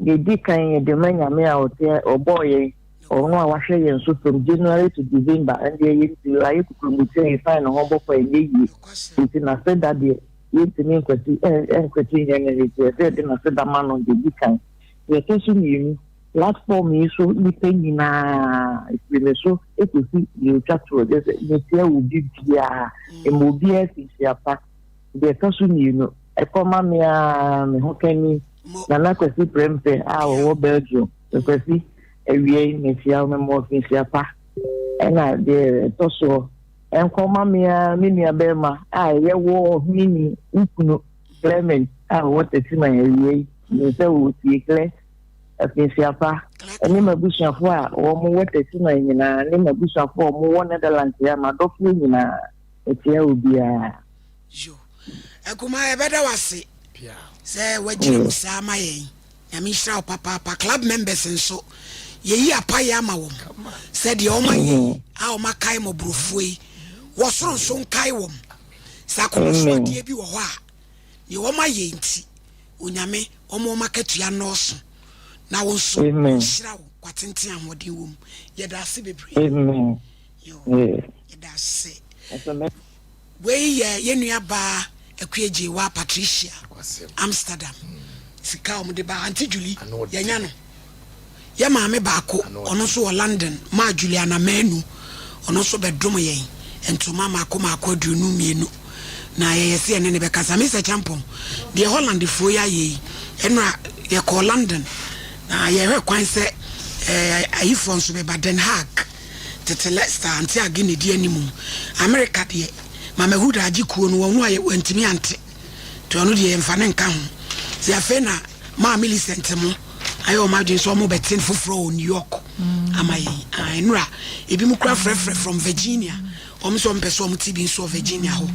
deɛ di kan yɛde ma Nyame a ɔte ɔbɔɔ yɛn ɔno a wahwɛ yɛn so from January to December ɛndeɛ yɛnti ayɛ kukurumuti a yɛsan ne ho bɔkɔ ɛnyɛ yie nti n'aseda deɛ Yɛntumi nkwati nkwati nyɛ no nti ɛsɛ yɛde n'aseda ma no deɛ ɛdi kan. Deɛ ɛtɔ so mmienu, platform yi so nnipa nyinaa, ɛfiri me so kɔsi deɛ ɔtwa toɔ, kyerɛ sɛ metia obi biara, mma obiara afihyia pa. Deɛ ɛtɔ so mmienu, ɛkɔma me ara me ho kani, Nana Kwasi Prempeh a ɔwɔ Belgium. Kwasi, awia yi metia wo, mema wo afihyia pa. Ɛna deɛ ɛtɔ soɔ, Nkɔ ma me ara me nuabarima a ɛyɛ wo ɔheneni, wo kunu Clement a ɔwɔ Techiman awia yi. Menim sɛ wotie Cle afiasia pa, ne m'abusuafo a wɔwɔ Techiman nyinaa, ne m'abusuafo a wɔwɔ Netherlands ha, m'adɔfoɔ nyinaa. Mekyea obiara. Yo. Akumaa yɛbɛda wo ase sɛ woagyina mu saa ama yɛn. Nyame nhyira wo papaapa. Club members nso yɛyi apayɛ ama wɔn sɛ deɛ wɔn ayɛ yi a wɔn akae mmɔborɔfoɔ yi wɔ soro nso nkae wɔn. Sɛ akoma so adeɛ bi wɔ hɔ a deɛ wɔn ayɛ nti Onyame wɔn wɔn akatua nnɔɔso na wo nso nhyira wo kwatenten ahoɔden wɔ mu. Yɛda ase bebree. Yo, yɛda ase. Wei yɛ yɛn nua baa Akua Gyewa Patricia, Amsterdam. Sika a wɔde ba Auntie Julie, yɛanya no. Yɛn maame baako, ɔno nso wɔ London, Maa Juliana Manu, ɔno nso bɛdom yɛn ntoma mmaako mmaako 22. Na yɛyɛ sɛ yɛne no bɛkasa. Mister Champong, deɛ Hollandfoɔ yi ayɛ yi, ɛnora yɛkɔɔ London, na yɛhwɛ kwan sɛ eh, ayifoɔ nso bɛba, Den Haag. Tete Lester ante age na edi anim. Amerika deɛ, Mama Huda agye kuo no, wɔn a wantumi ante. Nti ɔno deɛ yɛmfa no nka ho. Nti afei na Maa Millicent mo ayɛ wɔn adwene sɛ wɔn bɛte foforɔ wɔ New York ama yɛn. Ah, nnura, ebi mo kura frɛfrɛ from Virginia. Wɔn nso wɔn pɛ sɛ wɔn te bi nso wɔ Virginia hɔ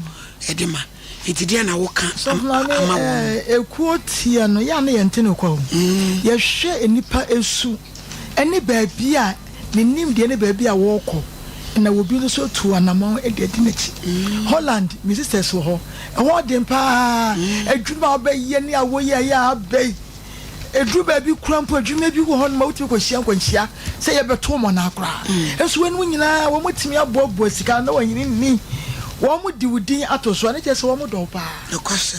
ɛde ma. Nti deɛ na woka ama wɔn? Eh, ekuo teɛ no, yɛ a na yɛnte no kwa o. Yɛhwɛ nnipa su ne baabi a ne nimdeɛ ne baabi a wɔrekɔ na obi nso atu anamɔn de adi n'akyi. Holland, me sisters wɔ hɔ. Ɛhɔ den paa. Adwuma a wobɛyɛ ne awɔ yi a ɛyɛ a aba yi, ɛduru baabi koraa mpo adwuma bi wɔ hɔ nom a wotumi kɔhyia nkwanhyia sɛ yɛbɛto wɔn anaa koraa. Nso weinom nyinaa wɔatumi aboaboa sika na wɔanyini nni. Wɔde wo din ato so a, ne kyerɛ sɛ wɔdɔ wo paa.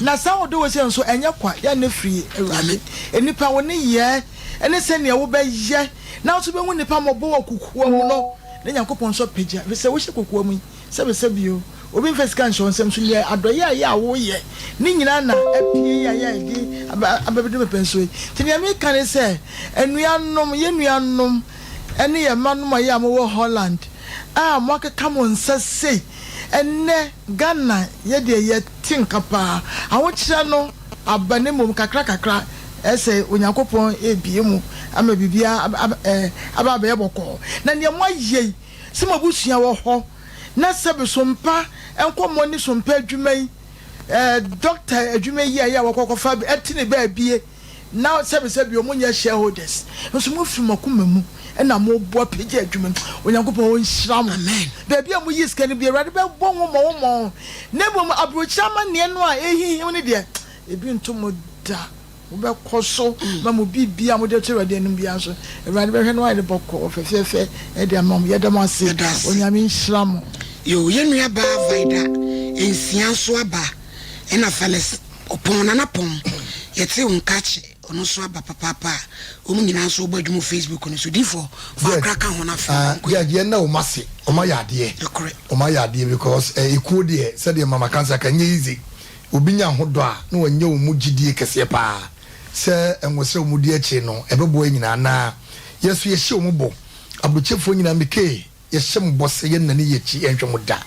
Na saa ɔdɔ wei sei nso ɛnyɛ kwa, yɛ na ɛfiri Awurade. Nnipa, wo nneyɛɛ ne sɛdeɛ wobɛyɛ na wo nso wobɛhu nnipa mmɔbɔ wɔ kokoa mu no, na Nyankopɔn nso apagya. Ɛfiri sɛ wohyɛ kokoa mu yi, sɛbesɛbe o, obi mfa sika nhyɛ wo nsam, so deɛ adɔeɛ a ɛyɛ a woyɛ ne nyinaa na apue yi a ɛyɛ a ɛde aba abɛduru mpɛnsoɔ yi. Nti deɛ meka ne sɛ, anuanom, yɛn nuanom ne yɛn mmanom a ɛyɛ a mowɔ Holland a moakeka mo nsa sei, ɛnnɛ Ghana yɛdeɛ yɛte nka paa, ahokyerɛ no aba na mmom kakra kakra ɛsɛ Onyankopɔn rebue mu ama biribiara aba abɛyɛ bɔkɔɔ. Na nea moayɛ yi, sɛ mo abusua wɔ hɔ na sɛbe sompa nkɔmmɔ ne sompa adwuma yi, dɔkta adwuma yi a ɛyɛ a wɔkɔ kɔfa ɛte ne baabie na sɛbe sɛbe wɔn nyɛ shareholders nso mofiri mo akoma mu na moboa pagya adwuma no, Onyankopɔn ɔnhyira mo. Baabi a moyi sika no bi, Awurade bɛbɔ ho mmɔho mmɔho. Na mmom aburokyire amanneɛ no a ɛrehinhim no deɛ, ebi nto mo da. Mobɛkɔ so ma mo biribiara a mode ato Awurade anim biara nso, Awurade bɛhwɛ na wayɛ no bɔkɔɔ fɛfɛɛfɛ de ama mo. Yɛda mo ase. Onyame nhyira mo. Yoo yɛn nua baa Vida nsia nso aba ɛna Felix Ɔpɔn Nana Pɔn yɛtee wo nka kyɛ ɔno nso aba papaapa a wɔn nyinaa nso wɔbɔ adwuma wɔ Facebook no so difoɔ fa akra ka ho na afei Ah, nkɔ yeah, yɛn na wɔn ase wɔn ayɛ adeɛ Nokorɛ. wɔn ayɛ adeɛ because eh, ekuo deɛ sɛdeɛ mama kansa ka nyɛ easy obi nya ho dɔ a na wɔnyɛ wɔn mu gyidie kɛseɛ paa. sɛ nwosrɛ a wɔdi akyire no ɛbɛboa yɛn nyinaa na yɛn nso yɛhyɛ wɔn bɔ. Aburokyefoɔ nyinaa mekee yɛhyɛ mo bɔ sɛ yɛnnane yɛn akyi nhwɛ mo da.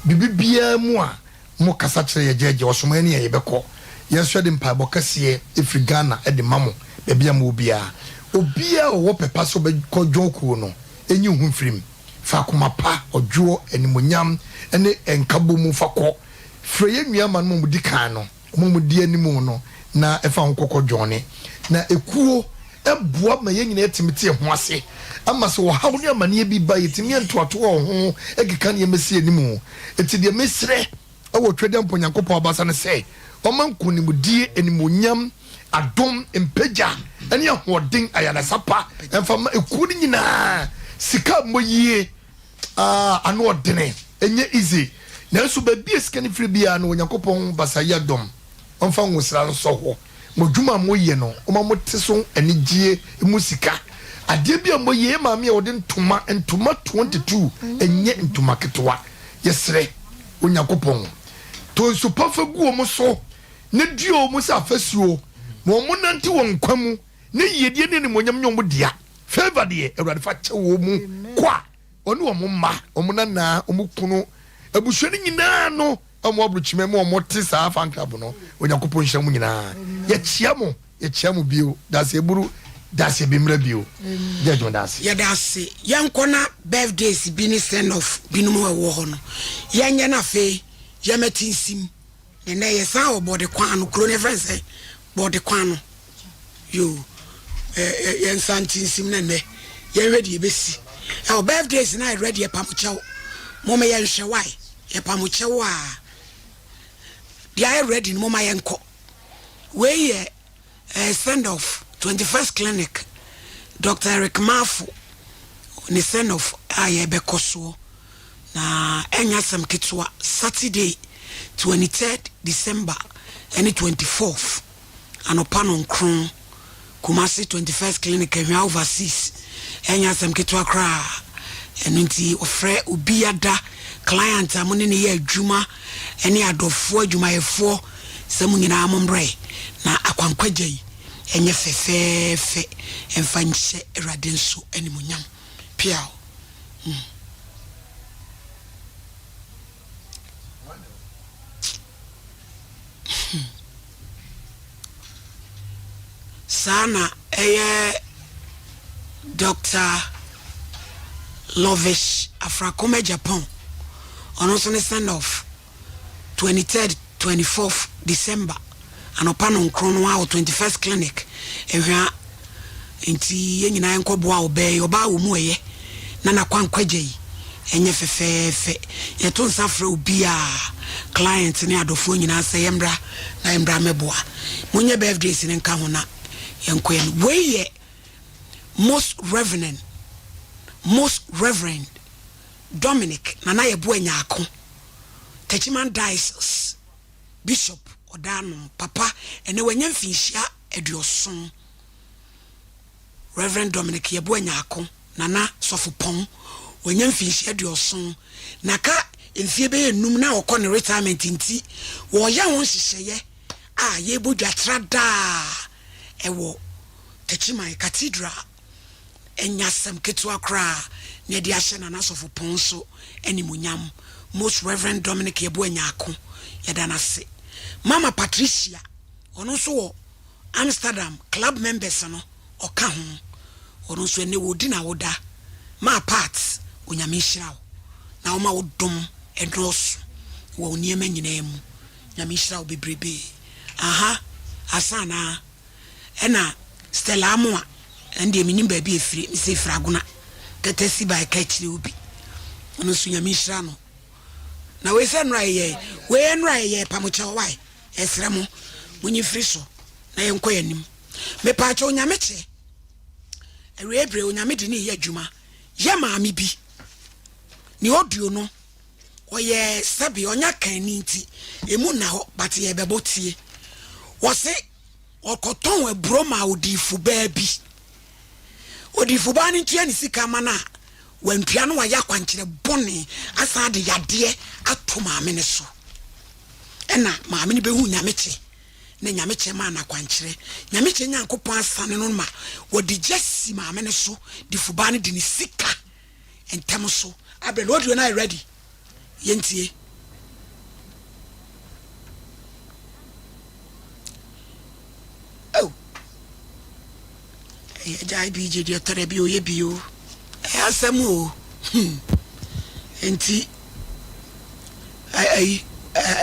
Biribi biara mu a mo kasa kyerɛ yɛ gyɛɛgyɛ ɔsoma yɛn ne yɛn yɛbɛkɔ. Yɛn nso yɛde mpaebɔ kɛseɛ firi Ghana de ma mo baabi a mowɔ biara. Obiara a ɔwɔ pɛ pa sɛ ɔbɛkɔ dwon kuo no nyi wo ho mfiri mu. Fa akoma pa, ɔdwoɔ, animuonyam ne nkabɔmu fa kɔ. Frɛ yɛn nuammanom a wɔdi kan no, wɔn a wɔdi anim no na fa ho kɔkɔ dwɔne. Na ekuo boa ma yɛn nyinaa tumi te yɛn ho ase ama sɛ ɔhaw ne amaneɛ bi ba yɛtumi yɛ ntoatoa wɔ ho keka nneɛma si anim. Enti deɛ mesrɛ wɔ Twedeampɔ Nyankopɔn abasa ne sɛ ɔma nkonimdie, animuonyam, adom, mpagya ne ahoɔden, ayaresa pa mfa ma ekuo no nyinaa. Sika mmɔ yie, ah, ano ɔdene, ɛnyɛ easy. Nanso baabi a sika no firi biara no, Onyankopɔn basa yi adom, ɔmfa nwosra nsɔ hɔ. Mo adwuma a moyɛ no, ɔma mote so anigyeɛ mu sika. Adeɛ bi a moyɛ, yɛ maame a ɔde ntoma, ntoma 22, ɛnyɛ ntoma ketewa. Yɛsrɛ Onyankopɔn, tɔ nsu pa fa gu wɔn so, na dua wɔn sɛ afasuo, ma wɔnnante wɔn nkwa mu, na yiedie ne animuonyam nyɛ wɔn dea. Favour deɛ, Awurade fa kyɛ wɔn mu kwa, wɔne wɔn mma, wɔn nana, wɔn kunu, abusua no nyinaa no, wɔn aburokyima mu a wɔte saa fan club no. Onyankopɔn nhyira mo nyinaa. Yɛkyia mo, yɛkyia mo bio. Dase aburu, dase bi mmra bio. Judge mo dase. Yɛda ase. Yɛnkɔ na birthdays bi ne send off binom a ɛwɔ hɔ no yɛnyɛ na afei yɛmɛte nsim. Na nnɛ yɛsan wɔ bɔde kwan no, kuro no yɛfrɛ no sɛ bɔde kwan no. Yoo, yɛnsan nte nsim na nnɛ yɛnhwɛ deɛ ɛbɛsi. Ɛwɔ birthdays no ayɛ ready, yɛpa mo kyɛw. Moma yɛnhwɛ why, yɛpa mo kyɛw a deɛ ayɛ ready no moma yɛnkɔ. Wei yɛ eh, send off 21st clinic Dr. Eric Mafo ne send off a yɛbɛkɔ soɔ. Na ɛnyɛ asɛm ketewa, Saturday 23rd December ɛne 24th anɔpa nɔnkron, Kumasi 21st Clinic, Ahwea Overseas, ɛnyɛ asɛm ketewa koraa. Ɛno nti wɔfrɛ obiada, client a mo ne no yɛ adwuma, ɛne adɔfoɔ, adwumayɛfoɔ, sɛ mo nyinaa mo mmerɛ na akwankwagya yi ɛnyɛ fɛfɛɛfɛ ɛmfa nhyɛ Awurade nso animuonyam. Piaw. Saa na ɛyɛ Doctor Lovish Afrakoma Japan, ɔno nso ne send off. 23rd, 24th December anɔpa nɔnkron no ara wɔ 21st Clinic, Ehwea. Nti yɛn nyinaa yɛnkɔboa ɔbaa yi, ɔbaa wɔ mu ɛyɛ na n'akwankwagya yi ɛnyɛ fɛfɛɛfɛ. Yɛto nsa frɛ obiara, client ne adɔfoɔ nyinaa sɛ yɛmmra na yɛmmra mmɛboa. Monyɛ birthdays no nka ho na yɛnkɔ yɛn. Wei yɛ Most Reverend, Most Reverend Dominic Nana Yeboah Nyarko, Techiman Diocese Bishop Ɔdaano, papa, ɛnnɛ wanya mfinhyia aduɔson. Rev. Dominic Yeboah Nyarko, Nana Sɔfopɔn, wanya mfinhyia aduɔson, na ka mfie bɛyɛ nnum na ɔkɔ ne retirement nti wɔreyɛ ho nhyehyɛeɛ a yɛrebɔ dwa tra daa ɛwɔ Techiman Cathedral. Ɛnyɛ asɛm ketewa koraa na yɛde ahyɛ Nana Sɔfopɔn nso animuonyam. Most Rev. Dominic Yeboah Nyarko, yɛda no ase. Mama Patricia, ɔno nso wɔ Amsterdam club members no ɔka ho. Ɔno nso ɛnɛ wɔredi n'awoda. Maa Pat, Onyame nhyira wo na ɔma wo dom ɛnɔɔso wɔ wo nneɛma nyinaa mu. Nyame nhyira wo bebrebee. Aha, asa anaa? Ɛna Stella Amoah, ɛno deɛ menim baabi ɛfiri, mese ɛfiri Agona, Kɛtɛsi by ɛka akyire hɔ bi. Ɔno nso Nyame nhyira no. Na wei sɛ nnora yɛyɛɛ, wei nnora yɛyɛɛ pamokyɛw why? Yɛsrɛ mo, monyi mfiri so na yɛnkɔ yɛn anim. Mepaakyɛw Onyame kyɛ. Awiei bere Onyame de ne yɛ adwuma. Yɛ maame bi. Ne audio no, ɔyɛ sɛbe ɔnya kanni nti, emu nna hɔ, but yɛbɛbɔ tie. Wɔse ɔkɔtɔn aburo maa odiifo baa bi. Odiifo baa no ntua ne sika ma no a, wantua no wayɛ akwankyerɛ bɔne asan de yadeɛ ato maame no so. Ɛna maame no bɛhu Nyamekye. Na Nyamekyɛ maa no akwankyerɛ. Nyamekyɛ Nyankopɔn asane no ma wɔde gya si maame no so de fubaa no de ne sika ntɛm so abrɛ no. Audio no ayɛ ready. Yɛntie. Oh. Ɛyɛ agya IBJ deɛ ɔtɔ da bi ɔyɛ bi o. Ɛyɛ asɛm o. Hmm. Nti ayi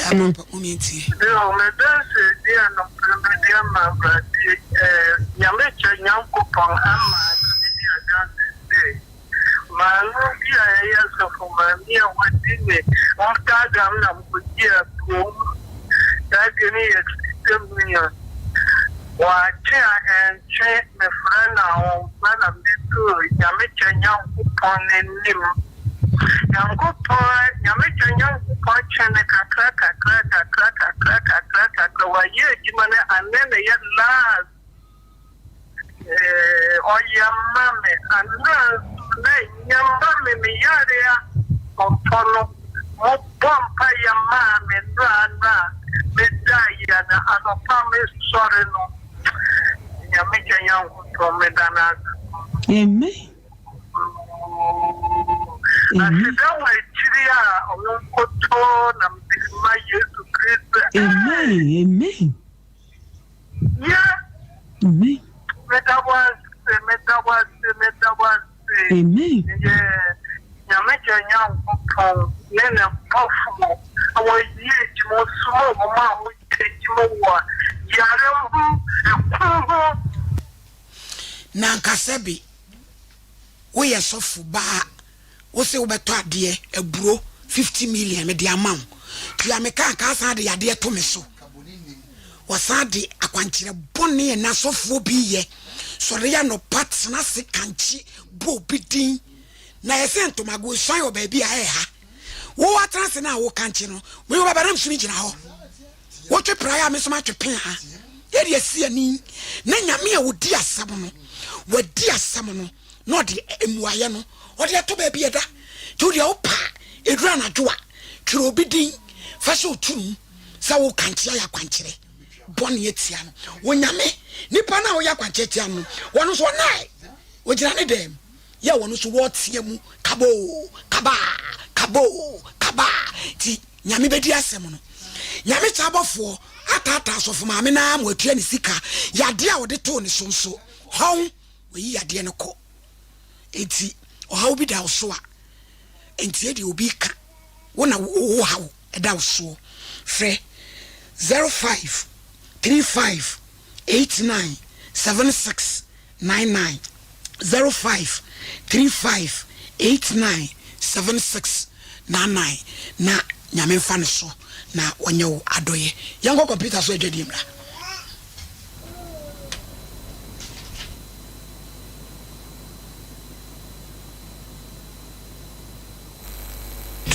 amapa mo mientie. Bio, medansedie a nokorɛ mede ama Awurade, Nyame kyɛ Nyankopɔn ama na medi adanse sɛ, maame bi a ɛyɛ sɔfo maame a wadi ne daadaa me na mekɔgye aburow mu, saa deɛ no yɛ 60 million, wakye a ɛntwe, mefrɛ no a ɔmfa na mede too Nyame kyɛ Nyankopɔn anim. Nyankopɔn, Nyame kyɛ Nyankopɔn kyɛ no kakra kakra kakra kakra kakra kakra, wayɛ adwuma no anɛ na ɛyɛ last eh, ɔyɛ ma me, anɛ nso na ɛnyɛ ma me, me yare a ɔtɔ no, mo bɔ mpa yɛ maa me nnora na me da yɛ na anɔpa me sɔre no, Nyame kyɛ Nyankopɔn me da no ase. Amen. Aseda wɔ akyiri a ɔno nkotoo na mede ma Yesu Kristo. Amen. Amen. Yeah. Amen. Meda wo ase, meda wo ase, meda wo ase. Amen. Yeah. Nyame gya Nyankopɔn ne ne bɔfoɔ a wɔyɛ adwuma ɔsoma wɔn a wɔyɛ adwuma wɔ yare ho, ɛko ho. Na anka sɛbe woyɛ sɔfo baa wose wobɛtɔ adeɛ aburo 50 million mede ama wo tua me ka anka asan de yadeɛ to me so. Wɔsan de akwankyerɛ bɔne a asɔfoɔ bi yɛ sɔre anɔpa tena ase kankye bɔ obi din na yɛsɛ ntomago esuan wɔ baabi a ɛha wo atena ase na wo kankye no me wo bɛba na mso gyina hɔ wotwe praeɛ a me nso matwe pea yɛde asi ani na Nyame a ɔdi asɛm no wadi asɛm no na ɔde mmuaeɛ no ɔde ato baabi ɛda nti wodeɛ wopa ɛduru anadwo a twerɛ obi din fa hyɛ oturu sɛ wo kankye ayɛ akwankyerɛ bɔne atia no Onyame nipa no a woyɛ akwankyerɛ tia no wɔno nso ɔnae ogyina ne dɛm yɛ wɔno nso wɔteɛ mu kaboo kabaa kaboo kabaa ti Nyame bɛdi asɛm no. Nyame kyɛ abɔfoɔ ataataa asɔfo maame no ara ma watua ne sika yadeɛ a wɔde too ne so nso hɔn wayi yadeɛ no kɔ. Enti ɔhaw bi da wo so a, ntie deɛ obi ka. Wo na wo haw da wo soɔ. Frɛ 05 35 89 76 99 05 35 89 76 99 na Nyame mfa no so na ɔnyɛ wo adɔyɛ. Yɛnkɔ kɔmputa so adwadie mmra.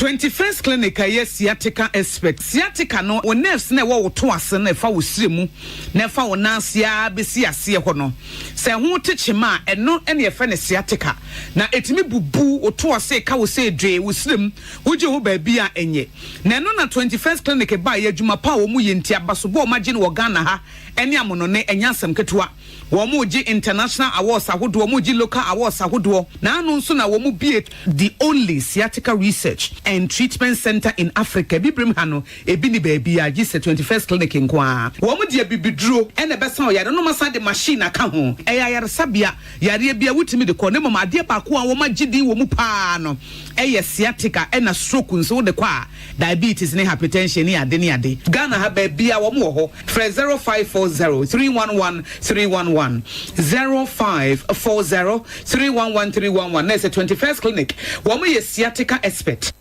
21st Clinic a ɛyɛ sciatica expert. Sciatica no, wo nerves no a ɛwɔ wo to ase no a ɛfa wo srɛ mu na ɛfa wo nan ase ara bɛsi aseɛ hɔ no, sɛ ɛho te kyema a, ɛno na yɛfrɛ no sciatica. Na ɛtumi bubu wo to ase, ɛka wo sɛ dwee, wo srɛ mu, wogye ho baabi a ɛnyɛ. Na ɛno na 21st Clinic baeɛ, adwuma pa a wɔyɛ nti, abasobɔ a wɔagye no wɔ Ghana ha ne amonone, ɛnyɛ asɛm ketewa. Wɔregye international awards ahodoɔ, wɔregye local awards ahodoɔ, na ano nso na wɔbue the only sciatica research and treatment centre in Africa. Abibirem ha no, ebi nni baabiara gye sɛ 21st Clinic nko ara. Wɔde abibiduro na ɛbɛsa ɔyare no, na wɔasan de machine aka ho. Ɛyɛ ayaresabea, yareɛ biara wotumi de kɔ, na mmom adeɛ baako a wɔagye din wɔ mu pa ara no yɛ sciatica ɛna stroke nso wode kɔ a, diabetes ne hypertension ne ade ne ade. Ghana ha baabiara wɔn wɔ hɔ. Frɛ 0540 311 311, 0540 311 311 na ɛsɛ 21st Clinic. Wɔn yɛ sciatica expert.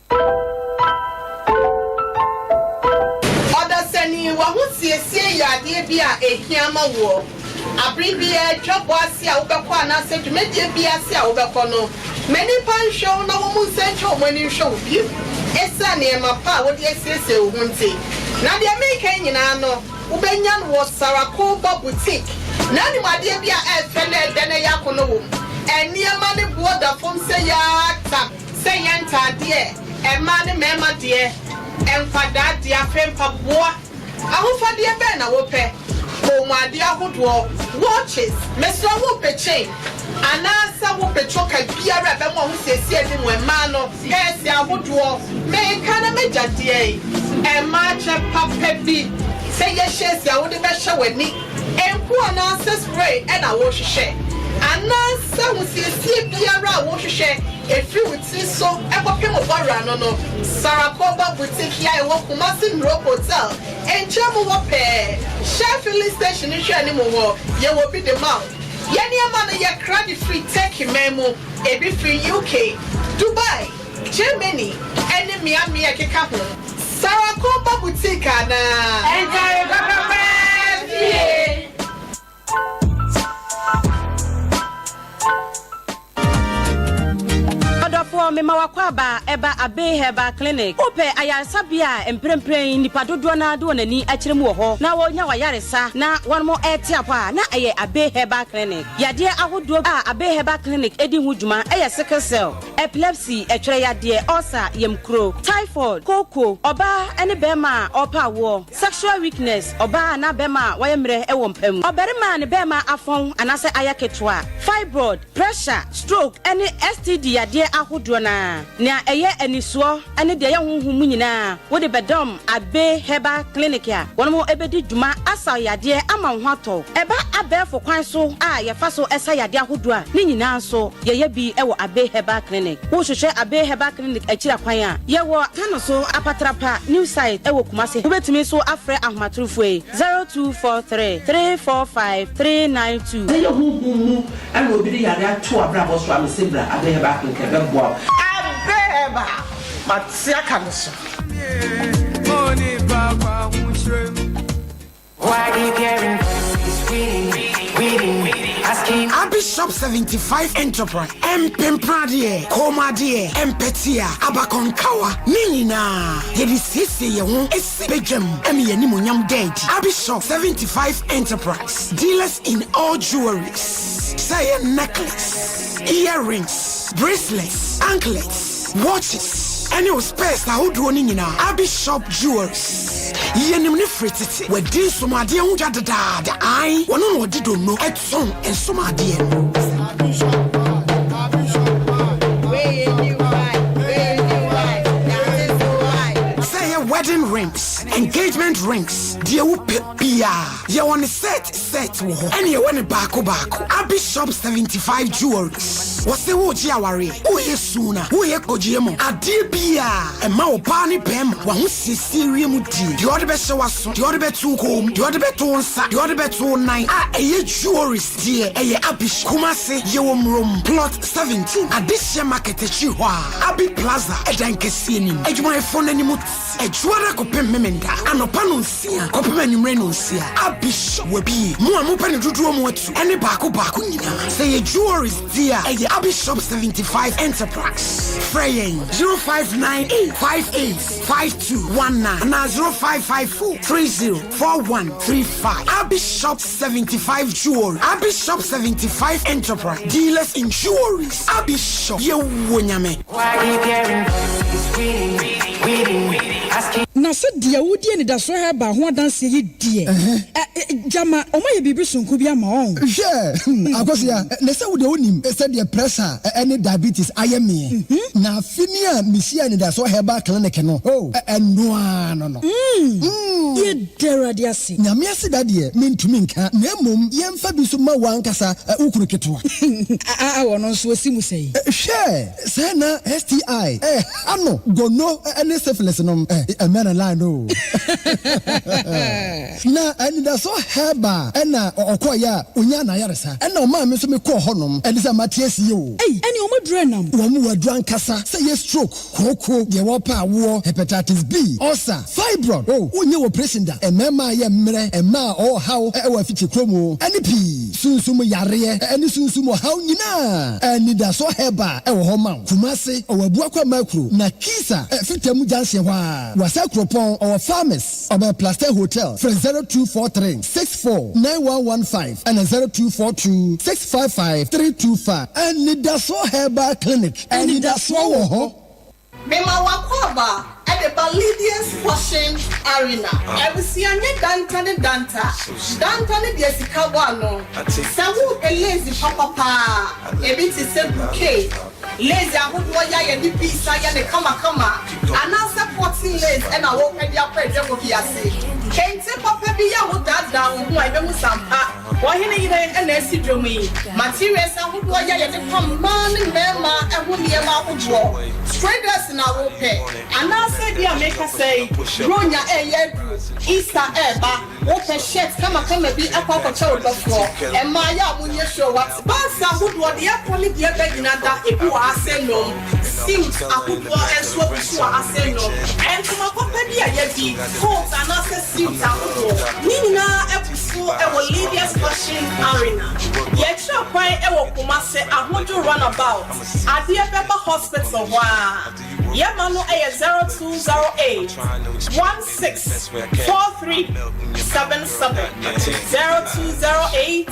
Ɔdasani, w'ahosiesie yɛ adeɛ bi a ɛhia ma woɔ. Abere biara, dwabɔ ase a wobɛkɔ anaasɛ dwumadie biara ase a wobɛkɔ no, ma nnipa nhwɛ wo na wɔn nsa ntwa wɔn ani nhwɛ wo bio ɛsiane nneɛma pa a wode asiesie wo ho nti. Na deɛ mereka yi nyinaa no, wobɛnya no wɔ Sarakoba Boutique. Na anim adeɛ bi a ɛyɛ fɛ na ɛdɛ na ɛyɛ akɔnnɔ wɔ mu. Nneɛma no boɔ da fam sɛ yaata, sɛ ɛyɛ ntaadeɛ, mmaa ne mmarima deɛ, nkwadaa deɛ, afei mpaboa. Ahofadeɛ bɛn na wopɛ? Kɔnmuadeɛ ahodoɔ, watches, mesrɛ wo wopɛ chain anaasɛ wopɛ choker biara a ɛbɛma w'ahosiesie anim mmaa no, pɛɛse ahodoɔ, meka na magya deɛn, mmaa kyɛ papa bi sɛ yɛ hyɛɛsi a wode bɛhyɛ w'ani, nku anaasɛ spray na wohwehwɛ, anaasɛ ahosiesie biara a wohwehwɛ ɛfiri wo tiri so kɔpem wo bɔwerɛ ano no, Sarah Koba Boutique yi a ɛwɔ Kumasi Nrope Hotel nkyɛn mu hɔ pɛɛ, Shell filling station no nhwɛanim hɔ, yɛwɔ bi de ma wo. Yɛn nneɛma no yɛkra de firi Turkey man mu, ebi firi UK, Dubai, Germany ne mmeammea a ɛkeka ho. Sarah Koba Boutique anaa? Ntare papa paa fie. Ɔdɔfoɔ, mema w'akwaaba ɛba Abbey Herbal Clinic. Wopɛ ayaresabea a mprempren nnipa dodoɔ no ara de wɔn ani akyerɛ mu wɔ hɔ na wɔnya w'ayaresa na wɔn rete apɔ a, na ɛyɛ Abbey Herbal Clinic. Yadeɛ ahodoɔ a Abbey Herbal Clinic di ho dwuma yɛ sickle cell, epilepsy, ɛtwerɛ yadeɛ, ulcer, yamkuro, typhoid, kooko, ɔbaa ne barima a ɔrepɛ awoɔ, Sexual weakness, ɔbaa anaa bɛrima a wayɛ mmerɛ wɔ mpa mu, ɔbarima a ne bɛrima afɔn anaasɛ ayɛ ketewa, fibroid, pressure, stroke ne STD yadeɛ ahodoɔ no ara. Nea ɛyɛ anisoɔ ne deɛ ɛyɛ honhom mu nyinaa wode bɛdɔm Abbey Herbal Clinic a wɔn bɛdi dwuma asa wo yadeɛ ama wo ho atɔ wo. Ɛba abɛɛfo kwan so a yɛfa so sa yadeɛ ahodoɔ a, ne nyinaa nso yɛyɛ bi wɔ Abbey Herbal Clinic. Wohwehwɛ Abbey Herbal Clinic akyiri akwan a, yɛwɔ Tano so Apatrapa New Site wɔ Kumasi. Wobɛtumi nso afrɛ ahomatorofoɔ yi, 0243 345 392. Sɛ ɛyɛ honhom mu na obi de yare ato w'abrabɔ so a, mese bra Abbey Herbal Clinic ɛbɛboa wo. Abbey Herbal, mate aka no so. Abi Shop 75 Enterprise, Mpempradeɛ, kɔnmuadeɛ, mpɛtea, abakɔnkawa, ne nyinaa yɛde siesie yɛn ho si badwam ma yɛn animuonyam da adi. Abi Shop 75 Enterprise, dealers in all jewelries, sɛ ɛyɛ necklace, earrings, bracelets, anklets, watches, ɛne wo spares ahodoɔ no nyinaa. Abi Shop Jewelries, yɛnim no firi tete. Wadi nsomadeɛ ho dwa dedaada. Ae, wɔno na ɔde donno tɔn nsomadeɛ no. Sɛ ɛyɛ wedding rings, engagement rings, deɛ wopɛ biara, yɛwɔ no set set wɔ hɔ, ɛne yɛwɔ no baako baako. Abi Shop 75 Jewelries, wɔse woregye awareɛ, woreyɛ suna, woreyɛ kɔgyeɛ mu, adeɛ biara, ɛma ɔbaa ne barima w'ahosiesie wiem die, deɛ ɔde bɛhyɛ w'aso, deɛ ɔde bɛto wo kɔn mu, deɛ ɔde bɛto wo nsa, deɛ ɔde bɛto wo nan a ɛyɛ jewelries deɛ, ɛyɛ Abi Shop. Kumasi, yɛwɔ Murom, Plot 17, Adehyeɛ Market akyiri hɔ a, Abi Plaza ɛdan kɛseɛ no mu. Adwumayɛfoɔ no anim te Adwuada kɔpem Memenda, anɔpa nonsia kɔpem anwummerɛ nonsia. Abi Shop wabue. Mo a mopɛ no dodoɔ mu atu ɛne baako baako nyinaa, sɛ ɛyɛ jewelries deɛ a, ɛyɛ Abi Shop 75 Enterprise. Frɛ yɛn 0598 58 5219 anaa 0554 30 4135. Abi Shop 75 Jewelry, Abi Shop 75 Enterprise, dealers in jewelries. Abi Shop, yɛwɔ Nyame. Na sɛ deɛ wodi anidasoɔ herbal ho adanseɛ yi deɛ, ɛ, gyama wɔayɛ biribi sononko bi ama wɔn. Hwɛ, Akosua, na sɛ wo deɛ wonim sɛdeɛ pressure ne diabetes ayɛ meɛ, na afe ni a mehyiaa Anidasoɔ Herbal Clinic no, oh, ɛno ara no no. Yɛda Awurade ase. Nyame aseda deɛ mentumi nka, na mmom yɛmfa bi nso ma wo ankasa wo kunu ketewa. Aa, ɔno nso ɔsi mu sɛn? Hwɛ! Sɛɛ na STI ɛha no, gono ne syphilis nom eh, ɛmɛ na line no o. Na anidasoɔ herbal ɛna ɔkɔɔyɛ a ɔnyaa n'ayaresa, ɛna ɔmaa me nso me kɔɔ hɔ nom, ɛne sɛ mate asie o. Ei, ɛne wɔn aduru ɛnam. Wɔn wɔ aduru ankasa, sɛ ɛyɛ stroke, kooko, deɛ wɔpɛ awoɔ, hepatitis B, ulcer, fibroid, oh, wonyɛ operation da, mmarima a yɛ mmerɛ, mmaa a ɔwɔ haw wɔ afikyikuro mu, ɛne pii. Sunsum yareɛ ne sunsum ɔhaw nyinaa, Anidasoɔ Herbal wɔ hɔ ma wo. Kumasi, ɔwɔ Abuakwa Makuro, na Kisa, Fitamu Junction hɔ ara. Wassa Kuropɔn, ɔwɔ Farmers, ɔbɛn Plaster Hotel. Frɛ 0243 64 9115 ɛna 0242 655 325. Anidasoɔ Herbal Clinic, anidasoɔ wɔ hɔ. Mema w'akwaaba de ba. Ɛba Lydia's Fashion Arena. Abusua nyɛ danta ne danta. Danta ne deɛ sika bɔ ano. Sɛ worepɛ lace papa paa a, ebi te sɛ bouquet lace ahodoɔ yi a yɛde beads ayɛ no kamakama, anaasɛ cotton lace na worepɛ de akɔ adwabɔ bi ase. Kente papa bi a wodaadaa wo ho a, yɛbɛhu sɛ ampa ɔhene yere na asi dwom yi. Materials ahodoɔ yi a yɛde pam mmaa ne mmarima ho nneɛma ahodoɔ. Straight dress na worepɛ, anaasɛ ebia mekasa yi, Buronya reyɛ aduru, Easter reba. Wopɛ shirt kamakama bi akɔ akɔkyɛ wo dɔfoɔ? Mmaa yɛ a monyɛ sure wate. Bags ahodoɔ, deɛ ɛkɔ ne deɛ ɛba nyina da ebi wɔ ha sɛ nom. Suit ahodoɔ nso abu so wɔ ha sɛ nom. Ntoma papa bi a yɛadi, coat anaasɛ suit ahodoɔ, ne nyinaa abu so wɔ Lydia's Fashion Arena. Yɛkyerɛ kwan wɔ Kumasi, Ahodwo Runabout, adeɛ bɛba hospital hɔ ara. Yɛma no yɛ 0208 16 43 77, 0208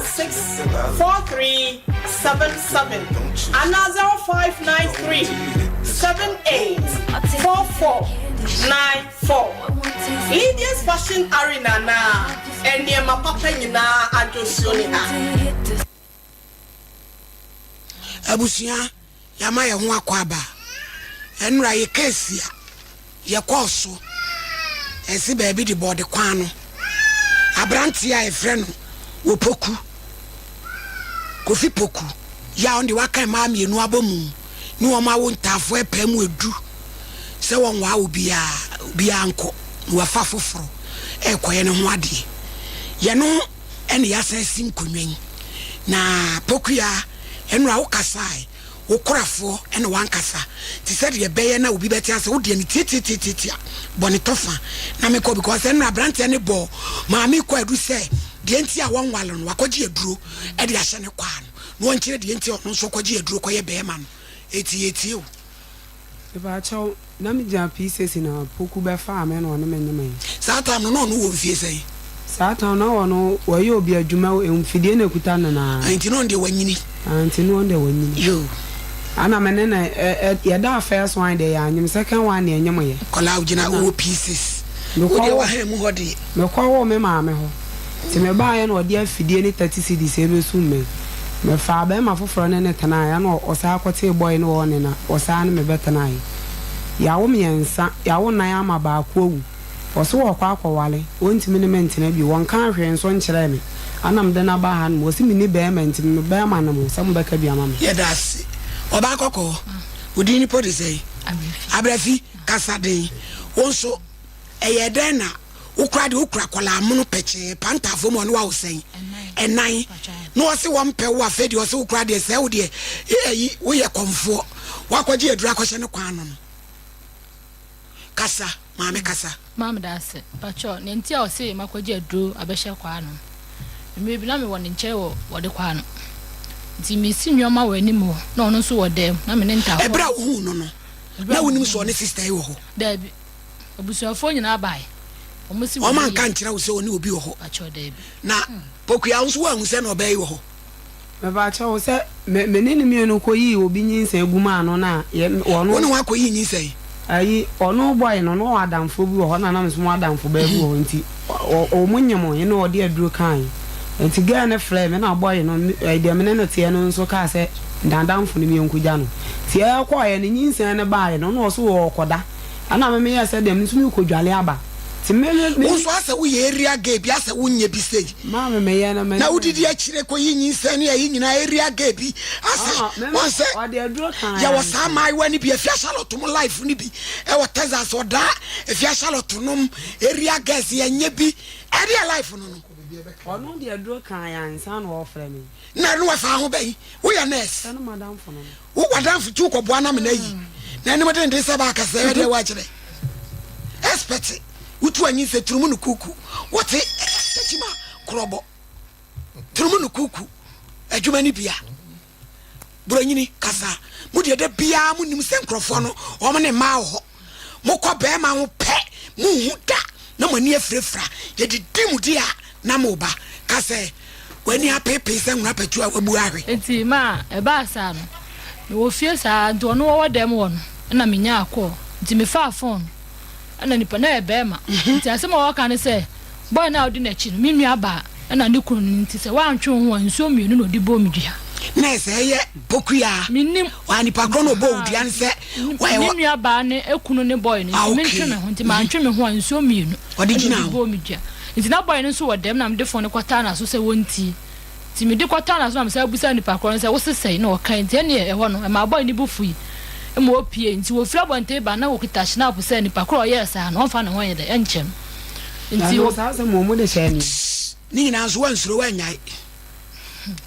16 43 77 anaa 0593 78 44 94. Lydia's Fashion Arena na nneɛma papa nyinaa adwosuo ne ha. Abusua yɛama yɛn ho akwaaba. Ɛnora yɛ case a yɛkɔɔ so ɛse baabi de bɔɔde kwan no abranteɛ a yɛfrɛ no Opoku, Kofi Poku, yɛ a ɔno deɛ waka mmaa mmienu abɔ mu ne wɔn awo ntaafoɔ ɛpɛ mu edu sɛ wɔnwaa obiara, obiara nkɔ na wafa foforɔ ɛrekɔyɛ ne ho adeɛ. Yɛno ɛna yɛasan asi nkonnwa yi na Pokuya Ɛnora wo kasae, wo korafoɔ ne wankasa, te sɛ deɛ ɛbɛyɛ na obi bɛte ase, wo deɛ no tiatiatiatia, bɔ ne tɔfa na mekɔ because ɛnora abranteɛ no bɔɔ maame Kwadu sɛ deɛ nti a wɔnwale no wakɔgye aduro de ahyɛ ne kwaa no na ɔnkyerɛ deɛ nti a ɔno nso kɔgye aduro kɔyɛ bɛɛma no, eti yɛtie o. Mepaakyɛw, na me gyina PCC na Poku bɛ faa me na ɔne me nyemee. Saa time no na ɔno wɔ mfie sɛn? Saa time no na ɔno ɔyɛ obi adwuma mfidie na ɛkuta no naa. Ah nti na ɔno deɛ wanyini. Ah nti na ɔno deɛ wanyini. Yoo. Ana me ne no ɛ ɛ yɛdaa first one deɛ yɛanyem second one na yɛnyem yɛ. Kɔlaa wogyina wowɔ P6 wo deɛ wahan mu hɔ deɛ. Mekɔ woo me maame hɔ. Nti mebaeɛ na ɔde afidie ne 30 cedis rebɛsum me. Mefaa barima foforɔ ne no tenaeɛ ɛna ɔsan kɔtee boy no wɔ hɔ ne na ɔsan ne me bɛtenaeɛ. Yɛawo mmiɛnsa, yɛawo nnan ama baako awu. Ɔse ɔrekɔ akɔware, ɔntumi ne me ntena bio. Ɔnkaa hwee nso nkyerɛɛ me. Ɛna mede no aba hanom. Ɔse menni barima nti me barima ne mo sɛ mobɛka bi ama me. Yɛda ase. Ɔbaa kɔkɔɔ, wo din mpo de sɛn? Abrafi. Kasa den. Wo nso, ɛyɛɛ dɛn na Wo koraa deɛ wokura akwadaa mono pɛkyɛɛ pantaafoɔ mu ɔne wawo sɛn ɛnan na ɔse wɔmpɛ wo afei deɛ ɔse wo koraa deɛ sɛ wo deɛ ɛyi woyɛ kɔmfoɔ wakɔgye aduru akɔhyɛ ne kwan ano no kasa maame kasa. Maame da ase pakyɛ nea nti a ɔse makɔgye aduro abɛhyɛ kwaa no mmerɛ bi na mewɔ ne nkyɛn wɔ wɔde kwaa no nti mesi nneɛma wɔ anim hɔ na ɔno nso wɔ dɛm na me ne ntaafoɔ. Ɛberɛ a wohuu no no na wonim sɛ ɔne sister yi wɔ hɔ? Daabi. Abusuafoɔ nyinaa bae. Wɔn se Wɔn wɔn anka yie. nkyerɛ wo sɛ ɔne obi wɔ hɔ? Pakyɛw daabi. Na Pokuya wo nso woanhu sɛ na ɔbaa yi wɔ hɔ? Mepakyɛw sɛ me me ne no mmienu kɔ yii obi nyinsɛn gu maa no na yɛ ɔno. Wo ne hwan kɔ yii nyinsɛn? Ayi ɔno boy no na ɔwɔ adamfoɔ bi wɔ hɔ na na me nso mewɔ adamfo baa bi wɔ hɔ nti ɔ ɔmo nyem na ɔde aduro kae nti girl no frɛɛ me na boy no ɛyi deɛ me ne no teɛ no nso kaa sɛ n'adamfo no meɛnkɔgya no nti yɛkɔɔɛ no nyinsɛn no baeɛ no na ɔse ɔɔkɔda Ɛna me meyɛɛ sɛ deɛ me nso merekɔdwale aba. Nti me me me. Wo nso asɛ woyɛ area girl bi asɛ wonyɛ bi sei. Maame meyɛ no me. Na wodidi akyire kɔyi nyinsɛn ne ayi nyinaa area girl bi asɛ wɔn sɛ. Ɔde aduro kaa Yɛwɔ saa mmaayewa no bi Afia Charlotte mo life no bi ɛwɔ Texas ɔdaa Afia Charlotte nom area girls yɛnyɛ bi ɛdeɛ life no no. Ɔno de aduro kaa ansa na ɔrefrɛ me. Na ɛno ɛfa ho bɛn? Woyɛ nurse. Ɛno madamfo no no. Wo w'adamfo tu kɔboa no amena yi n'anim denden sɛ baa kɛsɛ ɛdeɛ woakyerɛ expert wotu anyi sɛ turumu no kuku wɔte takyima korɔbɔ turumu no kuku adwuma no bia buronyini kasa mo deɛ da biara mo nim sɛ nkurɔfoɔ no wɔn ne mmaa wɔ hɔ mokɔ bɛrima ho pɛ monhu da na mo ani afirafira yɛdidi mo di a na mo ba ka sɛ w'ani apeepee sɛ nwera patu a wabu ahwe. Enti ma ɛbaa saa no, mewɔ fie saa ara, nti ɔno ɔwɔ dɛm hɔ no, ɛna menyaa call. Nti mefaa phone no ɛna nipa no ɛyɛ bɛɛma nti asɛm a ɔɔka ne sɛ boy no a ɔdi n'akyi no me nua baa ɛna ne kunu no nti sɛ woantwe wo ho a nsuo mmienu na ɔde bɔɔ me dua. Na ɛsɛ ɛyɛ pokuyaa. Mennim. Waa nipa korɔ na ɔbɔɔ wo dua no sɛ wayɛ Ne nua baa ne kunu ne boy no nti mentwe me ho nti mantwe me ho a nsuo mmienu Ɔde ɛna gyinaa ɔde ho. bɔɔ me dua nti na boy no nso wɔ dɛm na mede phone no kɔtaa n'aso sɛ wɔntie. Nti mede kɔtaa n'aso na mesan bisaa nipa korɔ no sɛ, Wose sɛn? Na ɔkae. Nti ɛnneɛ ɛhɔ no, ɛmaa bɔe no bo fui ma ɔpuei. Nti wɔfiri abɔnten ba no, na wɔkita hyenapo sɛ nipa korɔ a ɔyɛɛ saa no, ɔmfa ne ho nyɛ dɛ, ɛnkyɛ no. Nti Ɛno wɔ. saa asɛm wɔ mode hyɛɛ me. Ne nyinaa nso woansuro woannyae.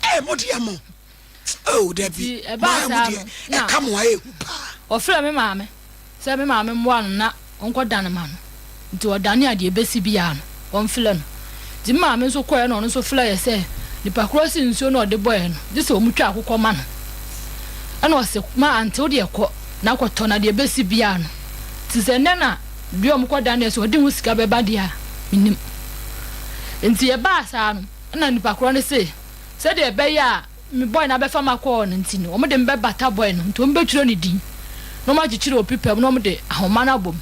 Ee mo deɛ mo oh dabi Nti ɛbaa mo ara mo saa deɛ no, na ɛka mo a ɛhu paa. ɔfrɛɛ me maame. sɛ me maame mmoa no na ɔnkɔdane ma no, nti ɔdane a deɛ ɛbɛsi biara no, ɔmfrɛ no. Nti me maame nso kɔeɛ na ɔno nso frɛeɛ sɛ nipa korɔ se nsuo no a ɔde bɔeɛ no, gye sɛ wɔtwa akokɔ ma no. Ɛna ɔse, ma ante wo deɛ kɔ na kɔtɔ na deɛ ɛbɛsi biara no, nti sɛ nnɛ na deɛ wɔkɔdaneɛ sɛ ɔde ho sika bɛba deɛ a, mennim. Nti ɛbaa saa no, ɛna nipa korɔ no se, sɛdeɛ ɛbɛyɛ a Me boy no abɛfa me akɔ hɔ no nti no, wɔde me bɛbata boy no, nti wɔbɛtwerɛ ne din na wɔakyekyere wɔ pipa mu na wɔde ahoma no abɔ mu,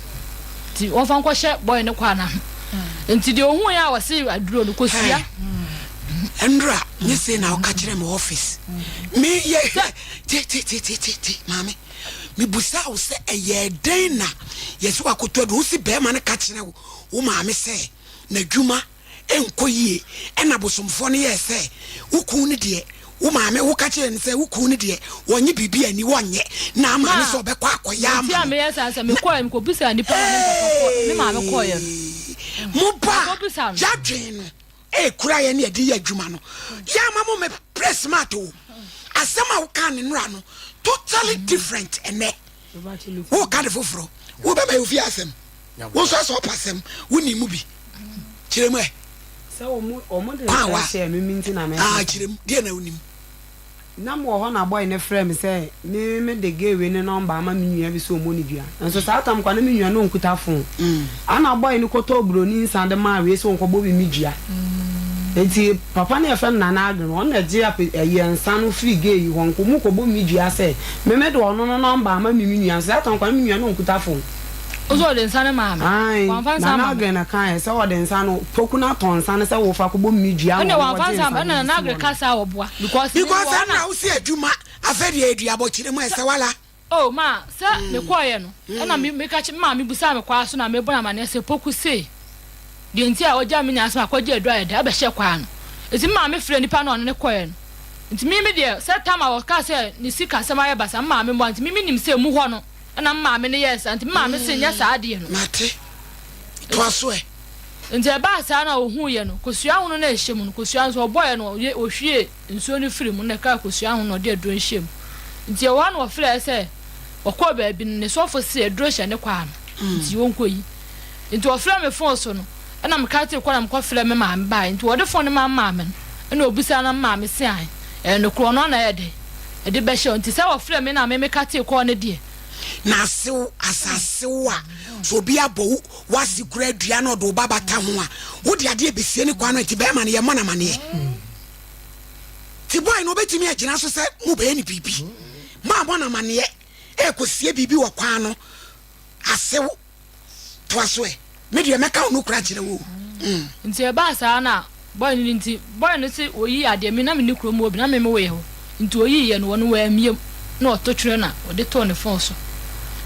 nti wɔmfa nkɔhyɛ boy no kwaa no ano. Nti deɛ ɔhuiɛ a ɔse aduro no, kosua. Ɛnora nye sei na woka kyerɛ me office. Me yɛ hwɛ te te te te te te maame. Me busa wo sɛ ɛyɛ dɛn na yɛsɛ wakɔtɔ aduro. Wosi bɛrima no ka kyerɛ wo maame sɛ n'adwuma nkɔ yie ɛna bosomfoɔ no yɛɛ sɛ wo kunu no deɛ wo maame wo ka kyerɛ no sɛ wo kunu no deɛ wɔnye biribi ani wɔnyɛ na ama no sɛ ɔbɛkɔ akɔyɛ ama no. Meyɛ saa sɛ mekɔɛ mekɔbisa nipa na me papa kɔ me maame kɔɔyɛ no. Mo ba yadwen no ɛkura yɛ ne yɛde yɛ adwuma no yɛ ama mo me play smart o asɛm a woka ne nora no totally different ɛnɛ woka de foforɔ wobɛma yɛ ofie asɛm. Wo nso asɛ ɔpa asɛm, wonim mu bi. Kyerɛ mu ɛ. Sɛ wɔn wɔn de Kwan nsa wa. hyɛɛ me me nti na mɛka. Ah, kyerɛ mu. Deɛ na wonim. Na mewɔ hɔ na boy no frɛɛ me sɛ me me de girl wei ne number ama me nua bi sɛ ɔmmɔ no dua. Nso saa tam kwa na me nua no ɔnkuta phone. Ana boy no kɔtɔɔ broni nsa de maa wei sɛ ɔnkɔbɔ me me dua. Nti papa no a yɛfrɛ no Nana Aggrey no ɔno na ɛgye ape ɛyɛ nsa no firi girl yi hɔ nko ɔmo kɔbɔ me dua sɛ me me de ɔno no number ama me me nua. Nso saa tam kwa na me nua no ɔnkuta phone. Wo sɛ ɔde nsa no maa me. Ae, Wamfa nsa Nana amma me. Aggrey na kaeɛ sɛ ɔde nsa no, Poku no atɔ nsa no sɛ wofa kɔbɔ me dua Ɛnna na ɔno wamfa ɔgye nsa nsa amma me. no Ɛnna de Nana si Aggrey hɔ no. ka saa ɔboa because me Because wɔ hɔ ɛnna na. wo se adwuma afei deɛ aduabɔ kyerɛ mu ɛsɛ wala. Oh ma sɛ mekɔeɛ no ɛnna me meka kye me maame bisaa me kwaa so na mebɔ no amaneɛ sɛ Poku se deɛ nti a ɔgyaa me nyinaa sɛ makɔgye aduro ayɛ dɛ abɛhyɛ kwaa no. Nti me maame frɛɛ nipa no a ɔne no kɔeɛ no. Nti me me deɛ sɛ tam a ɔkaa sɛ ne sikasɛm ayɛ basaa me maame mmoa nti me menim sɛ mu hɔ no Ɛna me maame no yɛɛ saa, nti me maame se nyɛ saa adeɛ no. Mate. Toa so ɛ. Nti ɛbaa saa na ɔhuuiɛ no, kosua hono no a ɛhyɛ mu no, kosua nso ɔbɔeɛ no, ɔye, ɔhwiee nsuo no firii mu na ɛkaa kosua hono na ɔde aduro no hyɛɛ mu. Nti ɛhɔ ara na ɔfrɛɛ sɛ ɔkɔɔ baabi no, ne sɔfo se aduro hyɛ ne kwaa no, nti ɔnkɔyi. Nti ɔfrɛɛ me fon so no, ɛna mekatee kɔ na mekɔfrɛɛ me maame baeɛ. Nti ɔde fon no maa me maame no, ɛna ɔbisaa na me maame se ae, ɛyɛ nokorɛ, ɔno ara na ɛyɛ dɛn? Ɛde bɛhyɛ wo. Nti sɛ wɔfrɛ me na me meka tee kɔɔ no deɛ. Na asew, asasew a, sɛ obi abɔ wo w'ase kura dua na ɔde wo ba bata ho a, wode adeɛ besie ne kwan no nti bɛrima no yɛmmɔ no amaneɛ. Nti boy no obetumi agyina so sɛ mobɛyɛ no biribi. Moammɔ no amaneɛ ɛrekɔsie biribi wɔ kwan no asew. Toa so ɛ. Me deɛ mɛka wo nokorɛ akyerɛ wo o. Mm. Nti ɛbaa saa na boy no nti boy no se oyii adeɛ me na menni kurom hɔ bi na me mewɔ hɔ nti oyiiɛ no ɔno wammiem na ɔto twerɛ na ɔde too ne phone so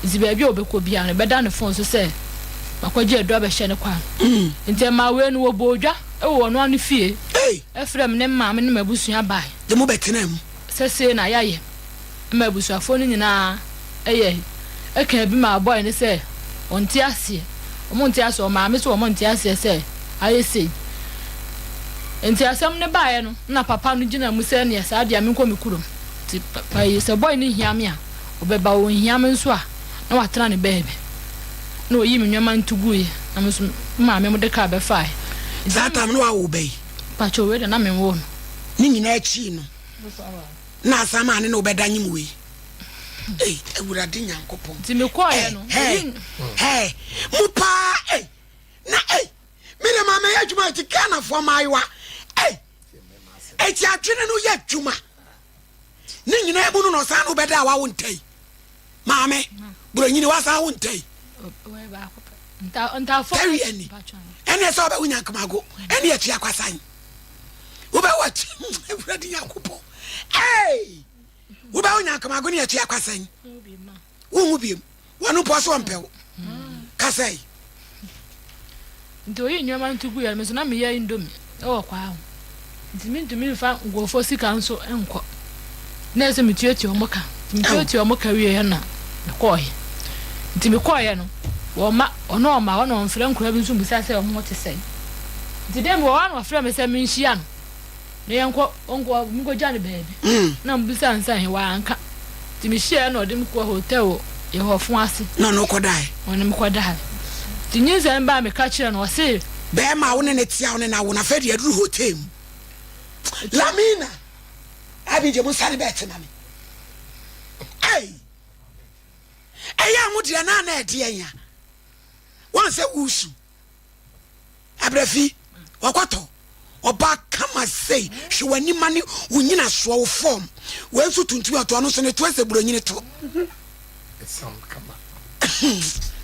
nti baabi a ɔbɛkɔ biara no ɛbɛda ne phone so sɛ wakɔgye aduro abɛhyɛ ne kwan nti ɛmaa wei no wɔbɔɔ dwa wɔ ɔno ara ne fie ɛfrɛɛ me ne me maame ne m'abusua bae. De mo bɛtenaa mu. Sɛ sei na yɛayɛ. ma abusuafoɔ no nyinaa yɛe. Ɛkaa bi maa bɔe no sɛ ɔnte aseɛ. Wɔn nte aseɛ, ɔmaa me so wɔn nte aseɛ sɛ ayɛ sei. Nti asɛm no baeɛ no na papa no gyina mu sɛ neɛ saa deɛ menkɔ me kurom. Nti papa yi sɛ bɔe no hia me a ɔbɛba, ɔnhia me nso a na watena ne baabi. Na ɔyii me nneɛma no to guiɛ na me nso me maame mo de kaa bɛfaeɛ. Saa tam no wawo ba yi? Mpakyɛw wei deɛ na menwoo no. Ne nyinaa akyii no. Na asan maa ne na ɔbɛda nyim wei. Ei, Awurade Nyankopɔn. Nti mekɔɔeɛ no, Hey, oyi. hey, mo paa, ei, na ei, me de maa mɛyɛ adwuma eti Ghanafoɔ mmaayewa, ei, eti adwene no yɛ adwuma. Ne nyinaa mu no na ɔsan no bɛda a wawo ntai. Maame, buronyini wasan wo ntai. Wɔyɛ baako pɛ. Nta ntafo. Tɛwi ɛni. Ɛni ɛsɛ ɔbɛwo nyankomago. Ɛni ɛtua kwasan. Wobɛwo akyi Awurade Nyankopɔn. Hey! Wobɛwo nyankomago ne atua kwasan. Wonwu biem. Wɔn mpo so ɔmpɛ wo. Kasa yi. Nti oyi nneɛma no to gu yɛ no so na meyɛ indomie wɔ kwaa ho. Nti mentumi mfa nkurɔfoɔ sika nso nkɔ. Na ɛsɛ metuatua wɔn ka. Nti metuatua wɔn ka wieɛ na mekɔɔeɛ. Nti mekɔɔeɛ no, wɔmma, ɔno ɔmma hɔ na ɔmfrɛ nkwadaa bi nso mmisa sɛ wɔn ho te sɛn. Nti dɛn bi wɔ hɔ a na ɔfrɛ me sɛ menhyia no na yɛnkɔ, ɔnkɔ, menkɔgya no baabi. Na mebisa no sɛ he, wanka. Nti mehyiaeɛ na ɔde me kɔɔ hotel wɔ Yehɔfo ase. Na ɔne wo kɔdaeɛ? Ɔne me kɔdaeɛ. Nti nyinsɛn no baa meka kyerɛɛ no, ɔse. Bɛɛma a wo ne no te a wo ne no awo no afei deɛ aduru hotel mu. Lamina, Abigye mo nsane bɛɛte ma me. Ei! Ɛyɛ a mo deɛ na na ɛdeɛn a? Wɔn sɛ wusu. Abrafi, wakɔtɔ ɔbaa kama sei, hwɛ w'anima ne wo nyinasoɔ, wo fɔm. Wei nso tuntum ɔtɔ ɔno nso ne to ɛsɛ buronyini to.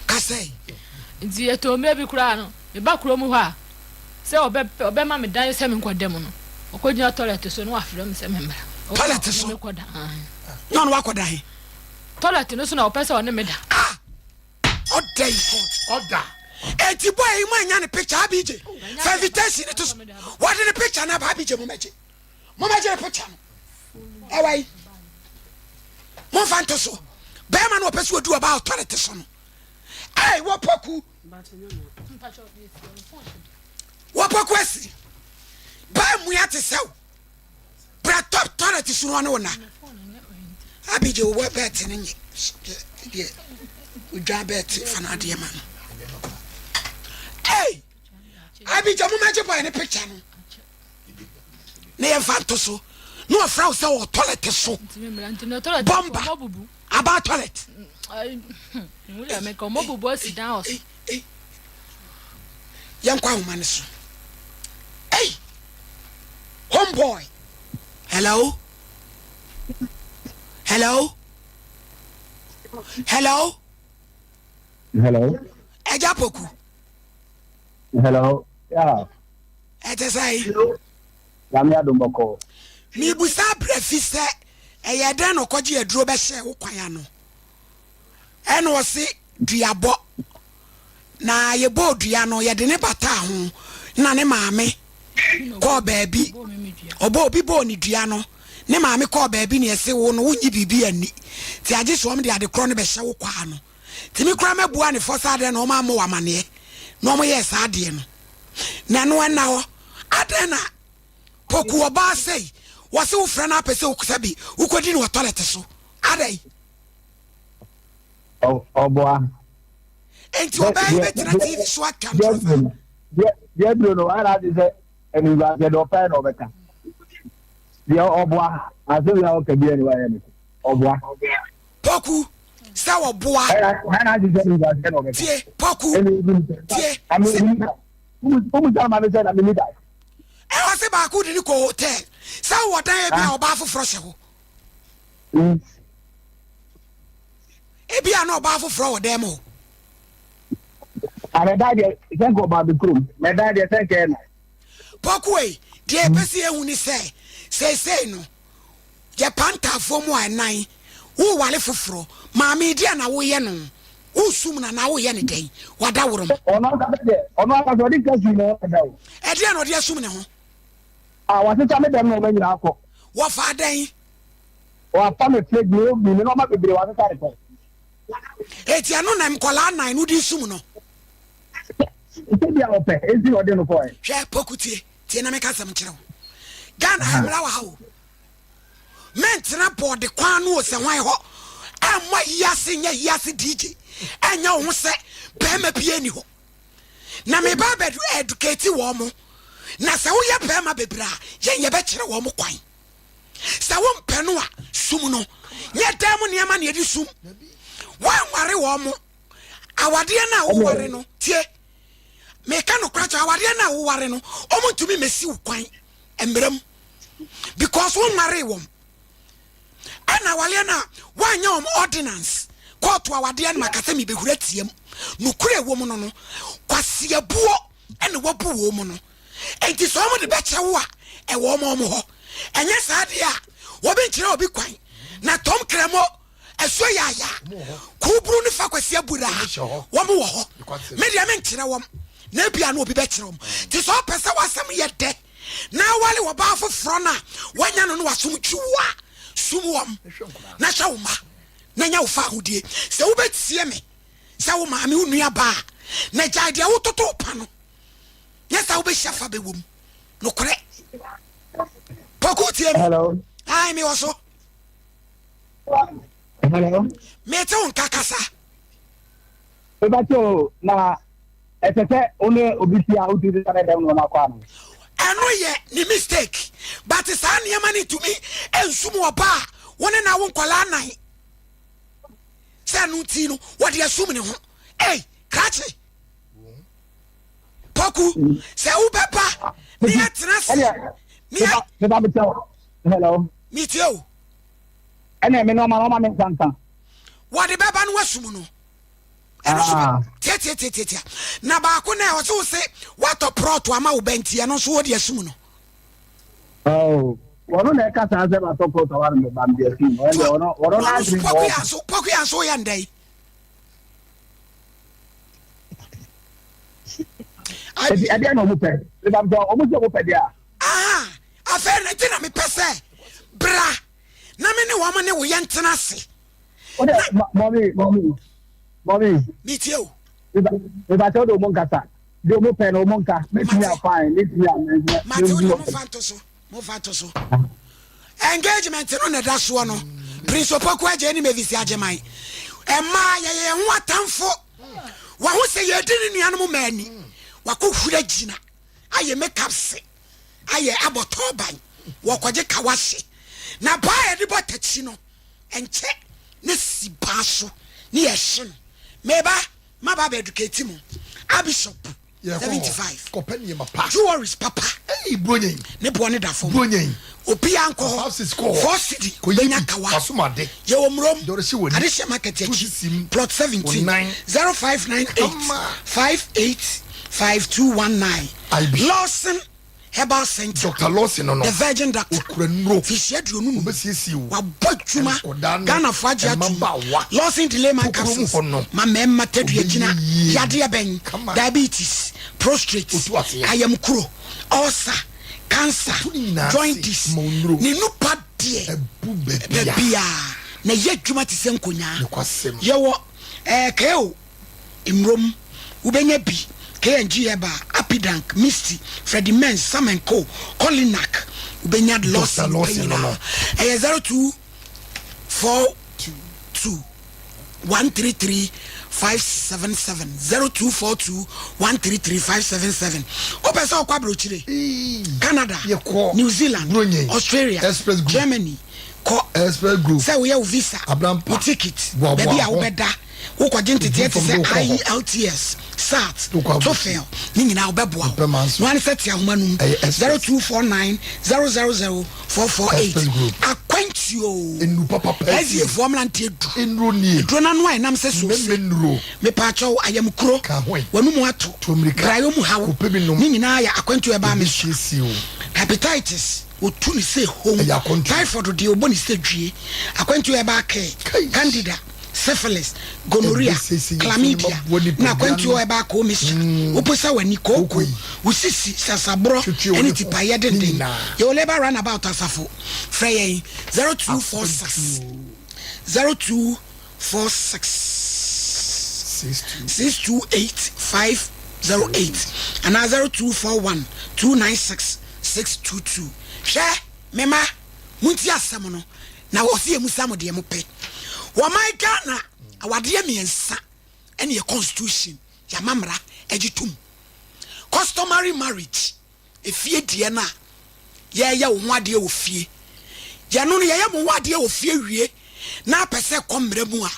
Kasɛe. Nti ɛtɔ mmerɛ bi koraa no, meba kurom hɔ a, sɛ ɔbɛ ɔbɛma me dan sɛ menkɔda mu no, ɔkɔgyina tɔlɛt so na wafrɛ me sɛ memmra. Tɔlɛt so? Mekɔda. Na ɔno wakɔda he? Tɔlɛt no so na ɔpɛ sɛ ɔne me da. Ah! Ɔda yi court. Ɔda. Eti boy yi mo anya ne picture abj fa invitation ne to so. Wɔde ne picture no aba abj mo mɛgye. Mo mɛgye ne picture no. Ɛwɔ yi. Mo nfa nto so. Bɛrima no ɔpɛ sɛ ɔdu ɔbaa authority so no. Ɛy wɔpɔku. Wɔpɔku asi. Baa mua te sɛ wo. Bra top toilet so no ɔne wo na. Abigye wo bɛɛte no nye deɛ odwa bɛɛte fa no adeɛ ma no. Hey! Abigye mo mɛgye boy ne picture no. Ne yɛmfa nto so. Na ɔfrɛ wo sɛ wɔ toilet so. Bɔmba aba toilet. Yɛnkɔ ahoma no so. Hey! Home boy. Hello? Hello? Hello? Hello? Ẹja Poku. Hello? Yeah. Ɛte sɛ. Nyame adom bɔkɔɔ. Mibusa Brɛfi sɛ ɛyɛ dɛn na ɔkɔgye aduro bɛhyɛɛ wo kwan ano. Ɛna ɔse duabɔ. Na yɛbɔɔ dua no, yɛde ne bataa ho na ne maame kɔɔ baabi. Ɔbɔ obi bɔɔ ne dua no, ne maame kɔɔ baabi na yɛse wo no wonnye biribi anni. Nti agye sɛ wɔn de ade korɔ no bɛhyɛ wo kwaa no. Nti me koraa mɛbua ne fɔ sɛ adɛn na wɔn ammɔ wo amaneɛ na wɔn yɛɛ saa adeɛ no. Na ɛno ɛnna hɔ. Adɛn na Poku ɔbaa sei, wɔse wofrɛ no apɛ sɛ sɛbi wokɔdi no wɔ tɔlɛt so. Adɛn? Ɔboa. Enti ɔbaa yi bɛtena TV so atwa ntorɔ saa. Deɛ duro no wayɛ n'ade sɛ animguaseɛ deɛ ɔpɛ na ɔbɛka. Deɛ ɔboa asɛm yɛ a ɔka biara ni wayɛ ne ɔboa. Poku sɛ ɔboa. Wayɛ n'ade sɛ animguaseɛ na ɔbɛka. Tie Poku tie. Womu sɛ ama me sɛ na meni da. Ɛwɔ se baako de ne kɔ hotel sɛ wɔ dan ebi a ɔbaa foforɔ hyɛ hɔ. Ebi a na ɔbaa foforɔ wɔ dan mu hɔ. Mɛda deɛ sɛ nka ɔbaa me kurom. Mɛda deɛ sɛ nka ɛna. Pokuei, deɛ yɛpɛ sɛ yɛhu ne sɛ, seesei no, yɛpa ntaafoɔ mu a ɛnan, woreware foforɔ, maame yi deɛ na woyɛ no? Woresum no anaa woreyɛ no dɛn? Wadaworoma. Ɔno ankasa deɛ, ɔno ankasa ɔde nka sum ne ho dada o. Ɛdeɛn na ɔde asum ne ho? Ah, wasesa me dɛm nneɛma nyinaa kɔ. Wɔfaa dɛn? Wafa me fridge, me oven, me nneɛma bebree wasesa ne kɔ. Eti ɛno na nkwadaa nan no de sum no. Sɛ bi a ɔpɛ, enti na ɔde no kɔɛ. Hwɛ Poku tie, tie na meka asɛm nkyerɛ wo. Ghana ha mmara wɔ ha o. Mentena bɔɔde kwan no o sɛ hwan hɔ. Ɛmmɔ ayi ase nyɛ ayi ase DJ. Ɛnyɛ wo ho sɛ bɛrima bi ani hɔ. Na meba abɛ educate wɔn mo. Na sɛ woyɛ bɛrima bebree a, yɛn yɛbɛkyerɛ wɔn mo kwan. Sɛ wompɛ no a, sum no. Nyɛ dan mu nneɛma na yɛde sum. Woanware wɔn mo. Awadeɛ no a woware no, tie. Meka nokora kyerɛ awadeɛ no a woware no, wɔn ntumi mmɛsi wo kwan mmerɛ mu. Because wonwaree wɔn. Ɛna awadeɛ no a woanyɛ wɔn ordinance. Kɔɔto awadeɛ no maka sɛ mebɛhura tiam. Nokorɛ ɛwɔ mu no no, kwaseabuo na wabu wɔn mu no. Enti sɛ wɔn de bɛkyɛ wo a, ɛwɔ wɔn wɔn hɔ. Ɛnyɛ saa deɛ a, wɔbi nkyerɛ obi kwan. Na tɔm krɛmo, asuo yaaya, kuuburu ne fa kwasi abura, wɔn wɔ hɔ. Me deɛ menkyerɛ wɔn, na ebia na obi bɛkyerɛ wɔn. Nti sɛ ɔpɛ sɛ w'asɛm yɛ dɛ na awale ɔbaa foforɔ no a wanya no no w'asom twi wo a, sum wɔn na hwɛ wo mma na nya wo fahodie. Sɛ wobɛtie me sɛ wo maame, wo nua baa, na gyae deɛ wototo pa no. Nyɛ saa wobɛhyia fa bɛwɔ mu. Nokorɛ. Poku tie me. Hello. Ai, mewɔ so. Hello. Mete wo nka kasa. Mebakyɛ na ɛsɛ sɛ wo ne obi si a wotumi sesa ne dɛm nneɛma kɔ ano. Ɛno yɛ ne mistake but saa nneɛma no ntumi nsum ɔba a wo ne na wo nkwadaa nan sɛ ɛno nti no wɔde asum ne ho. Ei, krakye. Poku, sɛ wobɛba ne yɛtena se ne yɛ. Meba bɛkyɛ hello. Metie o. Ɛnna me nɔɔma ɔma me nsa nka. Wɔde bɛba no wasum no. Ɛno so ah. tiatiatiatia na baako na ɔsɛ wo se woatɔ prɔto ama wo ba nti ɛno nso wode asum no. Oh. Wɔn na ɛka saa sɛ matɔ prɔto ama me ba mede asum no. Ɛnna ɔno n'adwene wɔ. Pokuya nso woyɛ ndɛ yi. Ɛdi ɛdeɛ na ɔmo pɛ. Ebam sɛ ɔmo sɛ ɔmo pɛ deɛ a. Aha afei na nti na mepɛ sɛ bra na me ne wɔn ne wo yɛ ntena ase. O de mɔmi mɔmi mɔmi. Mi tie o. Meba kyɛw de ɔmo nkasa de ɔmo pɛ na ɔmo nka metumi a fine metumi a mɛ. Mate o de ɔmo fa nto so mo fa nto so. Engagement no na ɛda soɔ no Prince Opoku Adjei ne Mavis Agyeman mmaa yɛyɛ yɛn ho atamfo waho sɛ yɛdi ne nuanom mmaa ani wakɔ hura gyina ayɛ makeup se ayɛ abɔ tɔɔban wɔkɔgye kawahye na baa yɛde bɔ takyi no ɛnkyɛ ne si baa so ne yɛhye no meba maba abɛ educate mu abishop 75 kɔpɛ nneɛma pa jewelries papa ɛyi bronyen ne boɔ ne da fam bronyen obiara nkɔ hɔ four city benya kawa wasomade yɛwɔ murom dɔrɔsi wɔ ni adehyɛ market akyi plot 17 0598 58 5219 Lawson Herbal Center Doctor Lawson no no The Virgin Doctor okura nnuro fihyia 25 obesiesie wo wabɔ adwuma nkɔdaa ne Ghanafoɔ agye atom mmabaawa Lawson Delay Man tokuro mu Capsules hɔ no ma mmarima tadua gyina obɛyɛ yie yadeɛ bɛn kama diabetes prostrate otu aseɛ ayamkuro ulcer cancer otu ne nyinaa ase jaundice ma onnuro ne nupa deɛ ɛbu baabiara baabiara na ɛyɛ adwuma te sɛ nkonyaa nokwasɛm yɛwɔ ɛɛ KO Mmrom, wobɛnya bi, K&G Herbal, Apidank, Misty, Freddie Menz, Sam and Co, Colinak, wobɛnya Doctor Lawson pɛ Lawson no nyinaa. no. Ɛyɛ 0242 133 577, 0242 133 577. Wopɛ sɛ wokɔ aburokyire, Eii, Canada, yɛkɔ New Zealand, Buronye, Australia, Express Group, Germany, kɔ Express Group, sɛ woyɛ wo visa, Abrampa, wo ticket, boaboa baabi a ho. wobɛda. Wokɔgye nteteɛ te sɛ IELTS, SAT, TOEFL ne nyinaa wɔbɛboa wo. No ara ne sɛ te ahoma no mu 0249 000 448. Akwantuo SDA foɔ mmeranteɛ du. Aduro no ano a ɛnam sɛ soose. Mepaakyɛw ayamkuro, w'anomu ato, brayɔ mu haw ne nyinaa yɛ akwantuo ɛbaa me so. Hepatitis wɔtu ne sɛ hom. Typhoid deɛ wɔbɔ ne sɛ dwie. Akwantuo ɛbaa kɛɛ, candida. syphilis, gonorrhea, chlamydia, na akwantuo a ɛba akoo mixture, woposa w'ani, kooko, wo sisi, sasaborɔ, ne tipaeɛ denden. Yɛwɔ Labour Runabout Asafo. Frɛ yɛn 0246 0246 628 508 anaa 0241 296 622. Hwɛ, me mma, montie asɛm no. Na wɔse yɛmusa mo deɛ mopɛ. Wɔ man Ghana awadeɛ miensa ɛne yɛ constitution yamamra ɛgye tom. Customary marriage efie deɛ no a yɛyɛ wo ho adeɛ wɔ fie. Yɛno no yɛyɛ mo ho adeɛ wɔ fie wie na apɛ sɛ ɛkɔ mmra mu a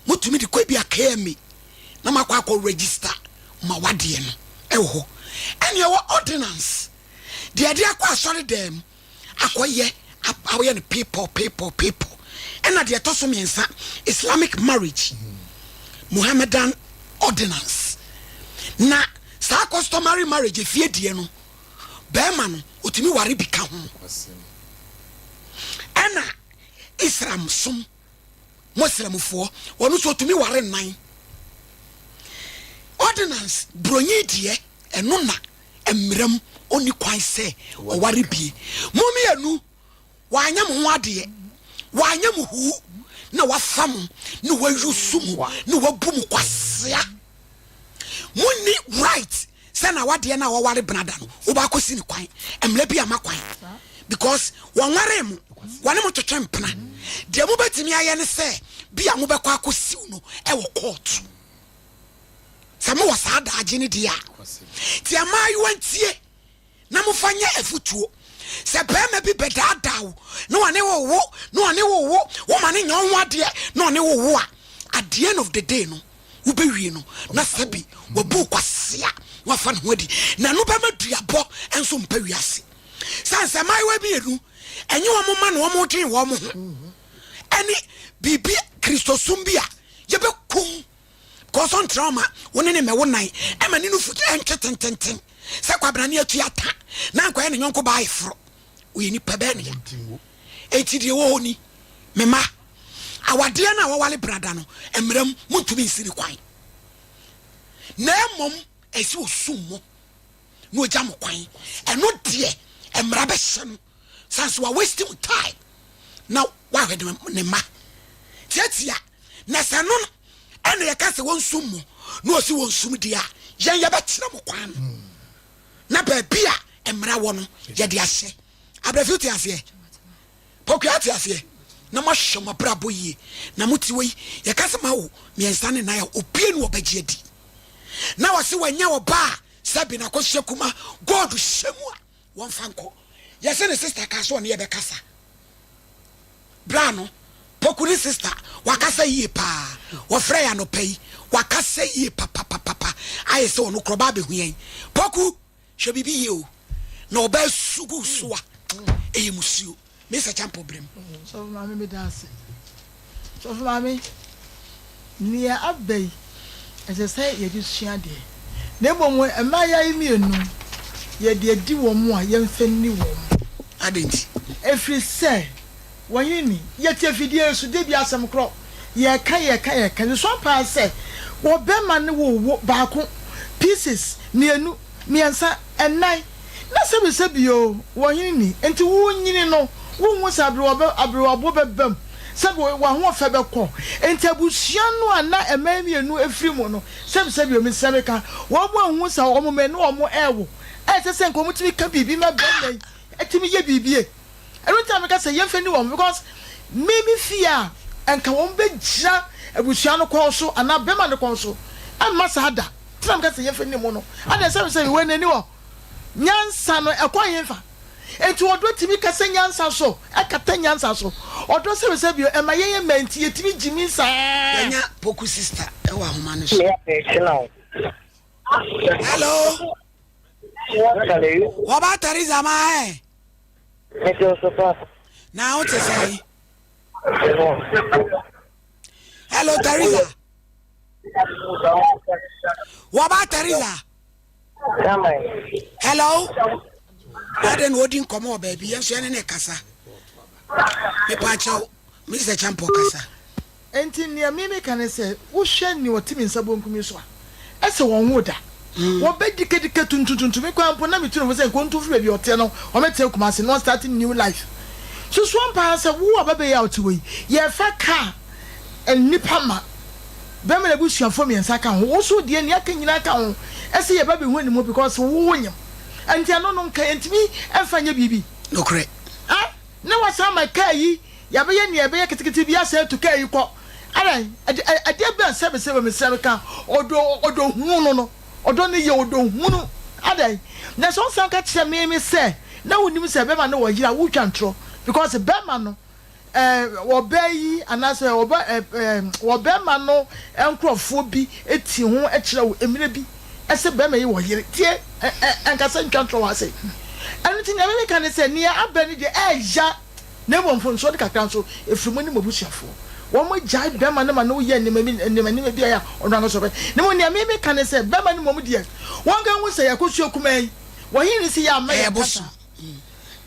motumi de kɔ ebi a KMA na makɔ akɔ register ma wadeɛ no ɛwɔ hɔ. Ɛne ɛwɔ ordinance deɛ ɛde akɔ asɔre dɛm akɔyɛ ayɛ no pepɔ pepɔ pepɔ ɛna deɛ ɛtɔ so mmiɛnsa Islamic marriage Muhammadan. Ordinance. Na saa customary marriage efie deɛ no, bɛrima no otumi ware bi ka ho. Ɛna Islam som, Muslimfoɔ, wɔn nso otumi ware nnan. Ordinance, bronyi deɛ, ɛno na mmeram ɔnni kwan sɛ ɔware bie. Mo mmienu wanyɛ mo ho adeɛ, wanyɛ mo huu, na wafa mo, na wayusu mo, na wabu mo kwasea. Monni right sɛ na wadeɛ no a waware benada no wobɛakɔsi ne kwan. Mmara bi ama kwan because wɔnwaree mo, wɔne mo twetwe mpena. Deɛ mobɛtumi ayɛ ne sɛ bi a mobɛkɔ akɔsiw no wɔ court. Sɛ mowɔ saa daagye no deɛ a, nti mmaayewa ntie na mofa nyɛ afutuo. Sɛ barima bi bɛdaadaa wo na ɔne wo wo na ɔne wo wo, woma no nyɛ wo ho adeɛ na ɔne wo wo a, at the end of the day no, wobɛwie no na sɛbi wabu wo kwasea na wafa ne ho adi. Na ɛno bɛma duabɔ nso mpa wiase. Sane sɛ mmaayewa mmienu, ɛnyɛ wɔn mma na wɔdwen wɔn ho ɛne biribi Kristosom bi a yɛbɛkum Kɔ so ntrɛw ma wo ne no mmɛwo nan ma ne nufu ntwe tententen sɛ kwabena ne atua ta na ankɔyɛ ne yɔnko baa ayeforo. Ɔyɛ nipa bɛn nea? Enti deɛ ɛwɔ hɔ ni, me mma, awadeɛ no a wɔwale brada no, mmara mu, montumi nsi no kwan, na mmom ɛsɛ ɔsum mo na ɔgya mo kwan. Ɛno deɛ mmara bɛhyɛ no, sane sɛ wa waste mo time na wahwɛ ne mma tiatia. Na sɛ ɛno no ɛna yɛka sɛ wɔnsum mo na ɔsi wɔnsum deɛ a, yɛn yɛbɛkyerɛ mo kwan no na baabi a mmara wɔ no yɛde ahyɛ. Abrɛfi wote aseɛ? Pokua te aseɛ? Na moahwɛ mo abrabɔ yie na mote wɔ yi yɛka sɛ mawo mmiɛnsa ne nan a obie ne ɔbɛgye adi na wɔse wanya ɔba a sɛbi na akɔhyɛ kuma God hyɛ mu a wɔmfa nkɔ. Yɛse ne sister kaa sɛ ɔne yɛbɛkasa. Bra no, Poku ne sister, wakasa yie paa. Wɔfrɛ yɛ anɔpa yi, wakasa yie papapapapa. Ayɛ sɛ ɔno korɔ ɔba abɛhu yɛn. Poku, hwɛ biribi yie o. Na ɔba asu gu so a, ɛyɛ musuo. Mesa Champɔ brem. Sɔfo Maame meda ase. Sɔfo Maame, nea aba yi, ɛsɛ sɛ yɛde sua adeɛ. Na mmom mmaayewa yi mmienu, yɛde adi wɔn a, yɛmfa nni wɔn. Adɛn nti? Ɛfiri sɛ wɔn ni. Yɛte afidie yi so, da biara asɛm korɔ. Yɛka, yɛka, yɛka. Yɛsua paa sɛ, ɔbarima ne wo wo baako, pieces, mmienu, mmiɛnsa, ɛnan. Na sɛbisɛbi o, wɔ hene ni, enti worenyini no, wonhu sɛ aberewa bɛ, aberewaboɔ bɛba mu, sɛbi w'ahoɔfɛ bɛkɔ. Enti abusua no a na mmaa mmienu firi mu no, sɛbisɛbi o, mesrɛ meka, wɔn anhu sɛ wɔn mma ne wɔn rewo, a ɛsɛ sɛ nka wɔtumi ka biribi ma barima yi tumi yɛ biribi. Ɛno nti na meka sɛ yɛmfa nni wɔn, because me me fie a, nka wɔn bɛgyina abusua no kɔn so anaa barima no kɔn so, ɛmma saa da. Nti na meka sɛ yɛmfa nni mu no. Adɛn, sɛbisɛbi, wei n'ani wɔ. Nyansa no, ɛkɔ hefa? Enti ɔdɔ tumi kasa nyansa so, ɛkata nyansa so. Ɔdɔ sɛbisɛbi o, ɛma yɛyɛ mmaa nti yɛtumi gyimi saa. Yɛanya Poku sister wɔ ahoma no so. Hello. Wɔba Teresa ma ɛ. Na wo te sɛn? Hello Teresa. Wɔba Teresa. Hello. Adɛn na ɔdi nkɔmmɔ wɔ baabi yɛn nso yɛne ne kasa. Mepa kyɛw, Mr. Champɔ kasa. Enti nea me meka ne sɛ, wohwɛ nea ɔte me nsa bonkum yi so a, ɛsɛ wɔn ho da. Wɔbɛdikadika tuntuntuntum. Me koraa mpo na metu ne fo sɛ nka ɔntu mfiri baabi a ɔteɛ no, ɔmmɛtena Kumasi na ɔnstarte new life. Susu ampa ara sɛ wo ababaa yi a wote hɔ yi, yɛrefa kaa nnipa ma bɛrima no abusuafoɔ mmiɛnsa ka ho, wo nso deɛ nea aka nyinaa ka ho, ɛsɛ yɛba bɛhu animu because wo wonyem. Ɛnti ɛno no nka yɛntumi mfa nyɛ biribi. Nokorɛ. Ah, na wasan ama kaa yi Yɛabɛyɛ nea ɛbɛyɛ ketekete bi asan atu kaa yi kɔ. Adɛn? Ɛde, ɛdeɛ bɛn sɛbesɛbe mesrɛ meka, ɔdɔ, ɔdɔ hunu no no, ɔdɔ no yɛ ɔdɔ hunu. Adɛn? Na sɛ wosan ka kyerɛ me, me sɛ, na wonim sɛ bɛma no wɔ yere a, wotwa ntorɔ. Because bɛma no, ɛɛ, ɔbaa yi, anaasɛ ɔba, ɛɛ, ɛɛ, wɔ bɛma no nkorɔfoɔ bi ti ho kyerɛ wo mmerɛ bi, ɛsɛ bɛma yi wɔ yere. Tie, ɛ, ɛ, ɛnkasa ntwa ntorɔ wɔ ha sei. Ɛno nti nea me meka ne sɛ, nea aba no deɛ, ɛɛya. Na mmom mfomsoɔ no kakra nso, ɛfiri mo ne mo abusuafoɔ. Wɔn gyae bɛrima no ma no yɛ nneɛma bi nneɛma nneɛma bi a ɛyɛ a ɔno ankasa ɔpɛ. Na mmom nea me meka ne sɛ bɛrima no mmom deɛ wɔnka nhu sɛ yɛakosua kumaa yi wɔhe ne sɛ yɛ amma Ɛyɛ yɛn bosom. kasa.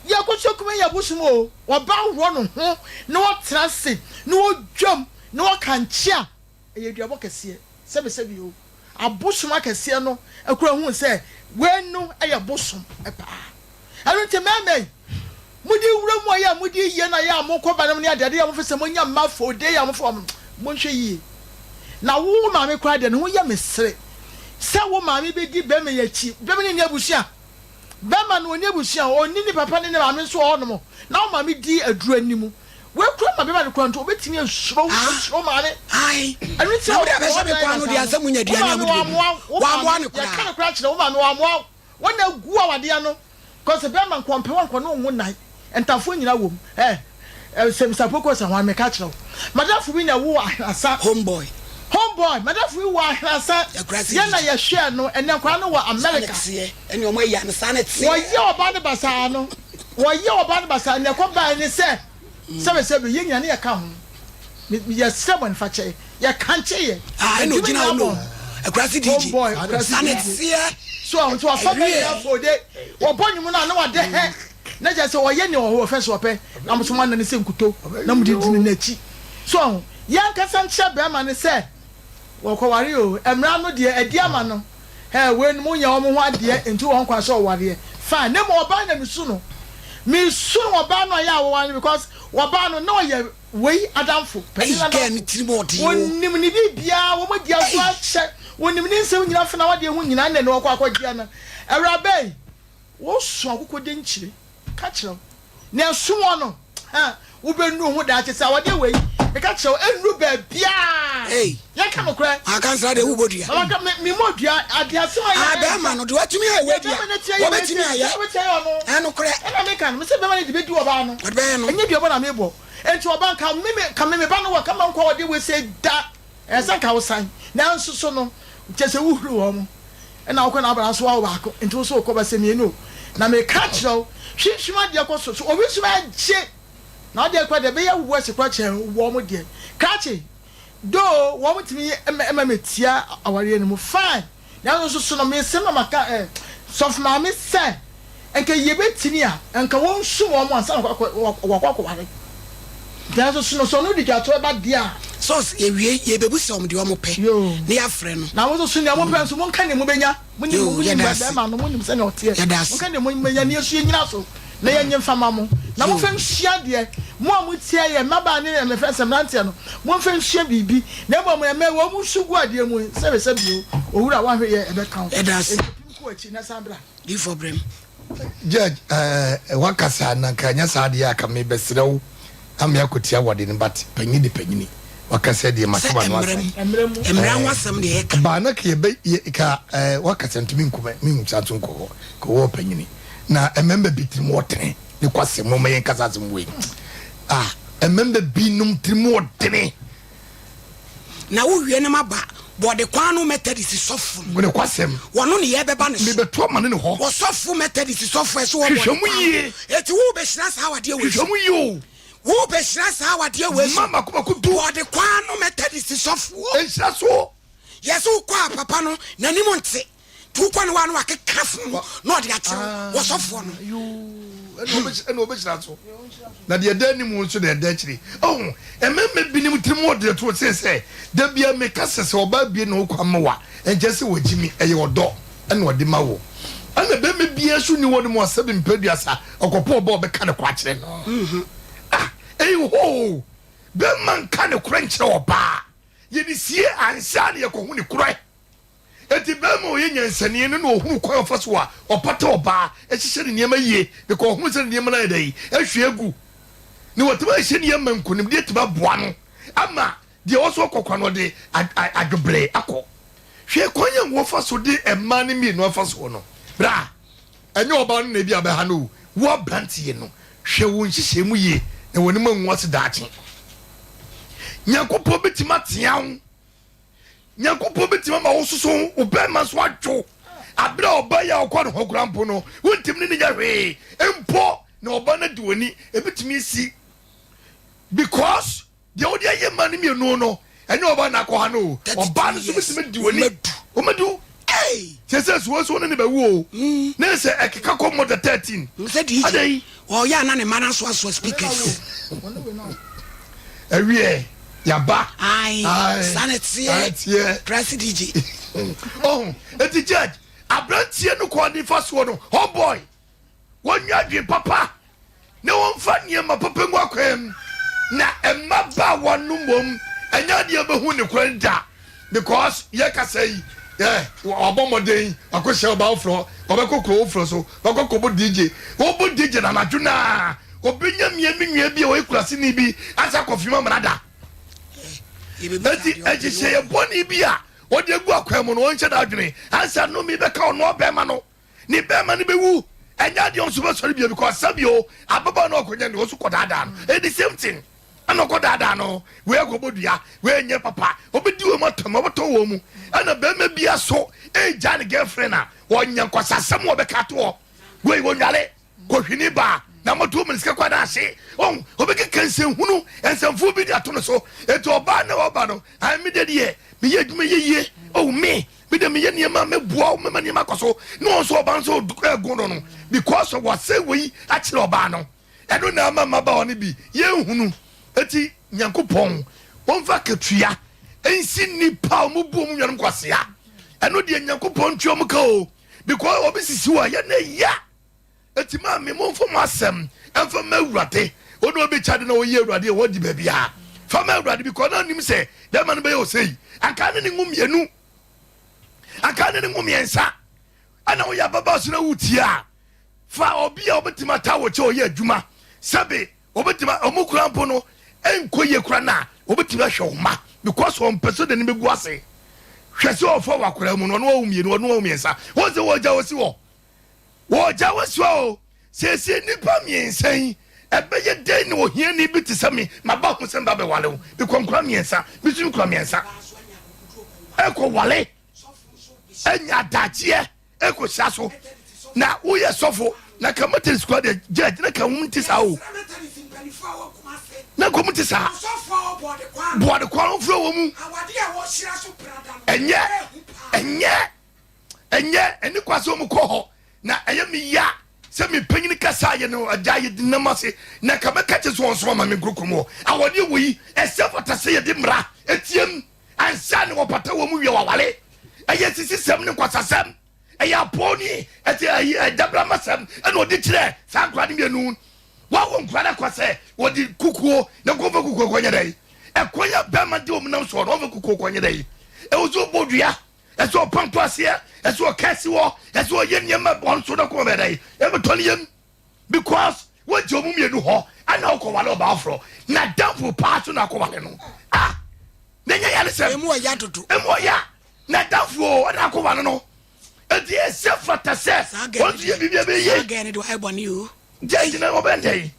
Yɛakosua kumaa yi yɛ bosom o. Ɔbaa worɔ ne ho na ɔtena ase na ɔdwam na ɔkankye a ɛyɛ aduabɔ kɛseɛ. Sɛbesɛbe o, abosom akɛseɛ no koraa hu sɛ wei no yɛ bosom paa. Ɛno nti mmarima yi, mode wura mu a yɛ a mode yie no a yɛ a mokɔ ba nom ne adeade a mofɛ sɛ monya mma fode a mofɛ wɔn no, monhwɛ yie. Na wo maame koraa deɛ ne ho yɛ me sere sɛ wo maame bɛdi barima yi akyi. Barima no nni abusua. Barima no ɔnni abusua, ɔnni ne papa ne ne maame nso wɔ hɔnom. Na wo maame di aduro anim. Wei koraa ma bɛma no koraa nti obetumi asuro asuro maame. Ae. Ɛno nti Na a wode abɛhyɛ me wɔdan kwan no deɛ basaa asɛ no. monya Wo aduane a maame mode bɛdi. wammoa wo, wo Wammoa maame no yɛka koraa. no koraa kyerɛ wo maame wammoa wo. Wɔn na agu awadeɛ no. Cause bɛrima nko ɔmpɛ wo anka ɔne wo nwo nnan. Ntafoɔ nyinaa wom. Eh eh sɛ Mister Poku ɔsɛ hwan meka kyerɛ wo. Madamfo bi na ɛwoo Ahenasa. Home boy. Home boy, madamfo bi wɔ Ahenasa. Akurase Yɛn na didi. yɛhwɛɛ no, ɛnɛ nkwadaa no wɔ Saa na America. ɛteɛ. Ɛne ɔmo ayi ano saa na ɛteɛ. Wɔyɛ ɔbaa no basaa no, wɔyɛ ɔbaa no basaa, nea ɛkɔ bae ne sɛ, Sɛbesɛbe, yɛn nyinaa ne yɛka ho. Me, me, yɛsrɛ bɔnefakyɛ. Yɛkankye yɛ. Ah, ɛna Adwuma ogyina nyinaa hɔ no. bɔ. Akurase DJ. Homeboy, akurase Saa na DJ. ɛteɛ. So ɔho nti wafa Ɛweɛ. bɛyɛ afɔde. Wɔbɔ nnwom no a na wade hɛ. Na kyerɛ sɛ ɔyɛ nea ɔwɔ fɛ so ɔpɛ. Na mo nso mo anane sɛ nkuto. Na mo de di ne n'akyi. So ɔho, yɛn ankasa nkyerɛ bɛrima no sɛ wɔkɔware o. Mmara no deɛ adi ama no. Hɛ, weinom nyɛ wɔn ho adeɛ nti wɔn kwan sɛ ɔwareɛ. Fine. Na mmom ɔbaa na mesu no. Mesu no ɔbaa no a yɛ a wɔware no because ɔbaa no na ɔyɛ wei adamfo, panin Ei, girl no adamfo. tirim ɔden o. Ɔnim ne biribiara, wɔn adi agorɔ Ei. akyɛ, ɔnim ne nsɛm nyinaa fa n'awadeɛ ho nyinaa ɛnna na ɔkɔ akɔgyeɛ no. Awuraba yi, woso akokɔdɛ nkyire, ka kyerɛ wo. Nea ɛso wɔ no, ha, wobɛnu wo ho daakye sɛ awadeɛ wei, meka kyerɛ wo, ɛnnuru baabiara. Ei. Yɛnka nokorɛ. Akansra deɛ wobɔ dua. Mama ka, me, memmɔ dua, adeɛ asɛm a yɛ. Ah, bɛrima no deɛ watumi ayɛ wei Deɛ bɛrima no deɛ, atia yɛ wei wɔbɛtumi deɛ, ayɛ. deɛ wɔbɛtumi ayɛ ɔno. Ɛyɛ nokorɛ. Ɛna meka no, mese bɛrima no de bɛdi ɔbaa no. Ɔde bɛyɛ no. Ɛnyɛ duabɔ na mebɔ. Enti ɔbaa nka me, me, nka me, me ba no wɔ, nka mankɔ awadeɛ wei sei da. Ɛyɛ sɛ nka wosan. Nanso so no, kyerɛ sɛ wohuru wɔn. Ɛna wokɔ na abra nso wawo baako, nti wo nso wokɔ ba sɛ mmienu o. Na meka kyerɛ wo, hwimhwim adeɛ kɔ so, so obi nso bɛgye na adeɛ kora deɛ ɛbɛyɛ worse kora kyɛn wɔn deɛ. Krakye, though wɔn tumi ma metia awareɛ no mu, fine. Nanso so no mese na maka eh, sɔfo maame sɛ nka yɛbɛtumi a nka wɔnsum wɔn ansa na wɔakɔ akɔware. Nanso so no sɛ ɔno de dwatoɔ ba deɛ a. Sɔs yɛwie yɛbɛbusa wɔn deɛ wɔn pɛ na yɛafrɛ no. Na mo nso so nea mopɛ nso monka nea mobɛnya. Monim Yoo, monim yɛda ase. bɛrima no monim sɛnea ɔteɛ. Yɛda ase. Monka nea mobɛnya na yɛn nso yɛnyina so na yɛnyɛ mfa mma mo. Na Yoo. momfa nsua adeɛ. Mo a motie yɛn, mmabaa ne mmɛfra sɛ mmeranteɛ no, momfa nsua biribi. Na mmom ɛmmɛ wɔn nsu gu adeɛ mu, sɛbesɛbe o, owura woahwɛ yɛ ɛbɛka wo. Yɛda ase. Enti pem kɔ w'akyi na san bra. Difoɔ brɛ me. Judge eh wakasa na nka ɛnyɛ saa deɛ a ka me bɛsrɛ wo na me akɔtia wɔde no but panyin de panyini wakasa deɛ mate Sɛ wano mmara asɛm mu, mmara ho asɛm deɛ yɛka. Baa na ka yɛbɛ yɛ ka eh wakasa ntumi nku me me nsa nso nkɔ hɔ ka ɔwɔ panyini na mmɛmba bi tirim ɔtene ne kwasɛm mo ma yɛn kasa asɛm wei ah mmɛmba bi nom tirim ɔtene. Na wo wie no ma ba bɔde kwan no Methodist sɔfo no. Wone kwasɛm. Wɔno ne yɛbɛba ne so. Mebɛto ama ne ne hɔ. Wɔsɔfo Methodist sɔfo ɛso wɔ bɔde Hwehwɛ mu kwan yie. no. Eti wo bɛhyira saa awadeɛ wei so. Hwehwɛ mu yie o. Wo bɛhyira saa awadeɛ wei so. Mma mako mako du. Bɔde kwan no Methodist sɔfoɔ. Nhyira so. Yɛse wokɔ a papa no n'anim nte. Nti wokɔ ne hɔ a na wakeka fon na ɔde akyerɛ wo wɔsɔfoɔ no. Ɛna ɔbɛhyira so. Na deɛ ɛda anim nso na ɛda akyire. Ɔho, mmarima binom tirim wɔ deɛ to sen sɛ, da biara meka sɛ sɛ ɔbaa bie ne ho kwan ma wo a, ɛnkyerɛ sɛ wagyi me, ɛyɛ ɔdɔ ɛna ɔde ma wo. Ɛna barima biara nso nni hɔ nom a sɛbi mpɛ aduasa ɔkɔpɛ ɔbaa ɔbɛka ne kɔ akyerɛ no. Ah, ɛyɛ hoo, barima nka ne korɛ nkyerɛ ɔbaa, yɛde sie ansa na yɛkɔho ne korɛ. Enti barima a ɔyɛ nyansani no na ɔhunu kwan a ɔfa so a ɔpata ɔbaa, hyehyɛ ne nneɛma yie, because ɔhunu sɛ ne nneɛma no ayɛ dɛn? Ahwie agu. Na watumi ahyehyɛ nneɛma nkonimdie atumi aboa no ama deɛ ɔwɔ so ɔkɔ kwa no ɔde adwobrɛ akɔ. Hwɛ kwan a wɔfa so de mmaa no mmienu afa soɔ no. Bra, ɛnyɛ ɔbaa no na ebi abɛha no o, wo aberanteɛ no, hwɛ wo nhyehyɛɛ mu yie na w'anim angu ase daakye. Nyankopɔn bɛtumi atea wo. Nyankopɔn bɛtumi ama wo soso wo bɛrima so adwo aberɛ a ɔba yi a ɔkɔ ne hɔ koraa mpo no wontumi ne ne nyɛ hwee mpo na ɔba no adi w'ani ɛbɛtumi asi because. Deɛ wode ayɛ mmaa no mmienu no, ɛnyɛ ɔbaa na akɔha no o. Ɔbaa no nso bɛtumi adi w'ani. Ɔmadu. Sɛ sɛ suo so ne ne bɛwu o. Mm. Ne sɛ ɛkeka kɔ more than 13. Sɛ DJ. Adɛn? Ɔyɛ a na ne mma no asoasoa speakers. Ɛwiɛ yaba. Ayi. Saa na ɛteɛ. Ɛteɛ. Press DJ. Ɔho eti judge aberanteɛ no kɔ nifa soɔ no homeboy. Wɔnyɛ adwene papa na wɔmfa nneɛma papa ngu akwan mu, na mmabaawa no mmom ɛnyɛ adeɛ bɛhu ne kwan da because yɛkasa yi ɛ wabɔ mmɔden wakɔhyia ɔbaa foforɔ wɔbɛkɔ kuro foforɔ so wakɔ kɔbɔ DJ wɔbɔ DJ na anadwo naa ɔbɛnya mmea me nua bi a ɔyɛ kuraseni bi asa akɔ fim amana da eti ɛhyehyɛ yɛ bɔne bi a wɔde agu akwan mu no wɔnhyɛ da adwene ansa nnome bɛka ɔno ɔbɛrima no ne bɛrima no bɛwu ɛnyɛ adeɛ nso bɛsɔre bio because sɛbi o ababaa no ɔkɔnya ne ɔso kɔdaadaa no ɛyɛ the same thing ɛna ɔkɔdaadaa no wei akɔbɔ dua wei nyɛ papa ɔbɛdi wɔn atam ɔbɛtɔ wɔn mu ɛna bɛrima bi aso ɛgya ne girlfriend a wɔnyɛ nkɔsasɛm wɔbɛka toɔ wei wɔnwale kɔhwini baa na moto mu sika kwa no ase ɔn ɔbɛkeka nsɛnhunu nsɛmfo bi de ato no so ɛti ɔbaa na ɔba no mede deɛ meyɛ adwuma yɛ yie oh me mede meyɛ nneɛma mɛboa wo mɛma nneɛma akɔ so na ɔn so ɔba nso ɛgo no no because wɔsɛ wei akyerɛ ɔbaa no ɛno na ama mmabaawa no bi yɛnhunu ɛti nyankopɔn wɔmfa katua nsi nnipa a wɔbu wɔn nuanom kwasea ɛno deɛ nyankopɔn ntua wɔn ka o because obi sisi wɔ yɛ ne ya Eti maame momfa mo asɛm ɛmfa ma awurade wo ne obi kyade na ɔyɛ awurade a wɔdi baabi a fa ma awurade because na nim sɛ bɛrima no bɛyɛ ɔsɛyi anka ne ne nwo mmienu anka ne ne nwo mmiɛnsa ɛna woyɛ ababaa so na wotie a fa obi a obɛtumi ata wɔ kyɛ ɔyɛ adwuma sɛbe obɛtumi ɔmo kura mpo no ɛnkɔ yie kura no a obɛtumi ahwɛ wo ma because ɔmpɛ sɛ de ne bɛgu ase hwɛ sɛ ɔfa wɔ akwaraa mu no ɔno wawo mmienu ɔno wawo mmiɛnsa wɔn sɛ wɔgya wɔsi hɔ Wɔregya wo so o. Seesei nnipa mmiɛnsa yi, ɛbɛyɛ dɛn na ohiani bi te sɛ me maba ho sɛ meba bɛwale wo? Mekura nkwadaa mmiɛnsa, me nso mekura mmiɛnsa. Ɛkɔwale, anya adagyeɛ, ɛkɔhyia so. Na woyɛ sɔfo, na ka Methodist kura deɛ judge, na ka wɔn nte saa o. Na ka wɔn nte saa. Boade kwan ho fura wɔn mu. Ɛnyɛ, ɛnyɛ. Ɛnyɛ ɛne kwa sɛ wɔn kɔ hɔ na ɛyɛ me ya sɛ me panyin kasa yɛ no agya yɛ di nam ase na ka bɛka kyɛ sɛ wɔn soma ma me nkuro kurom hɔ awɔdeɛ wɔ yi ɛsɛ fata sɛ yɛde mmara etiam ansa ne wɔpata wɔn mu wie wawale ɛyɛ sisi sɛm ne nkwasasɛm ɛyɛ apɔw ne ɛte ɛyi ɛdabrama sɛm ɛna ɔde kyerɛ saa nkora ne mmienu wɔawo nkora no akɔ sɛ wɔde kukuo na nkɔmfa kukuo kɔnyɛ dɛ ɛkwan yɛ bɛrima de wɔn nam soɔ no wɔmfa kukuo kɔnyɛ dɛ ɛwɔ so bɔ dua Ɛsɛ ɔpam to aseɛ, ɛsɛ ɔkɛse wɔ, ɛsɛ ɔyɛ nneɛma bɔn so na kɔn bɛyɛ dɛ, ɛbɛtɔ ne yam because wogye ɔmo mmienu hɔ ɛna wokɔ wale ɔbaa foforɔ na damfo paa so na akɔ wale no ah na nyɛ yare sɛm emu ɔya dodo emu ɔya na damfo o ɛna akɔ wale no eti ɛsɛ fata sɛ wɔn nso yɛ biribi a ɛbɛyɛ saa gɛɛ no de wayɛ bɔne o gyɛ gyina ɔbɛn dɛ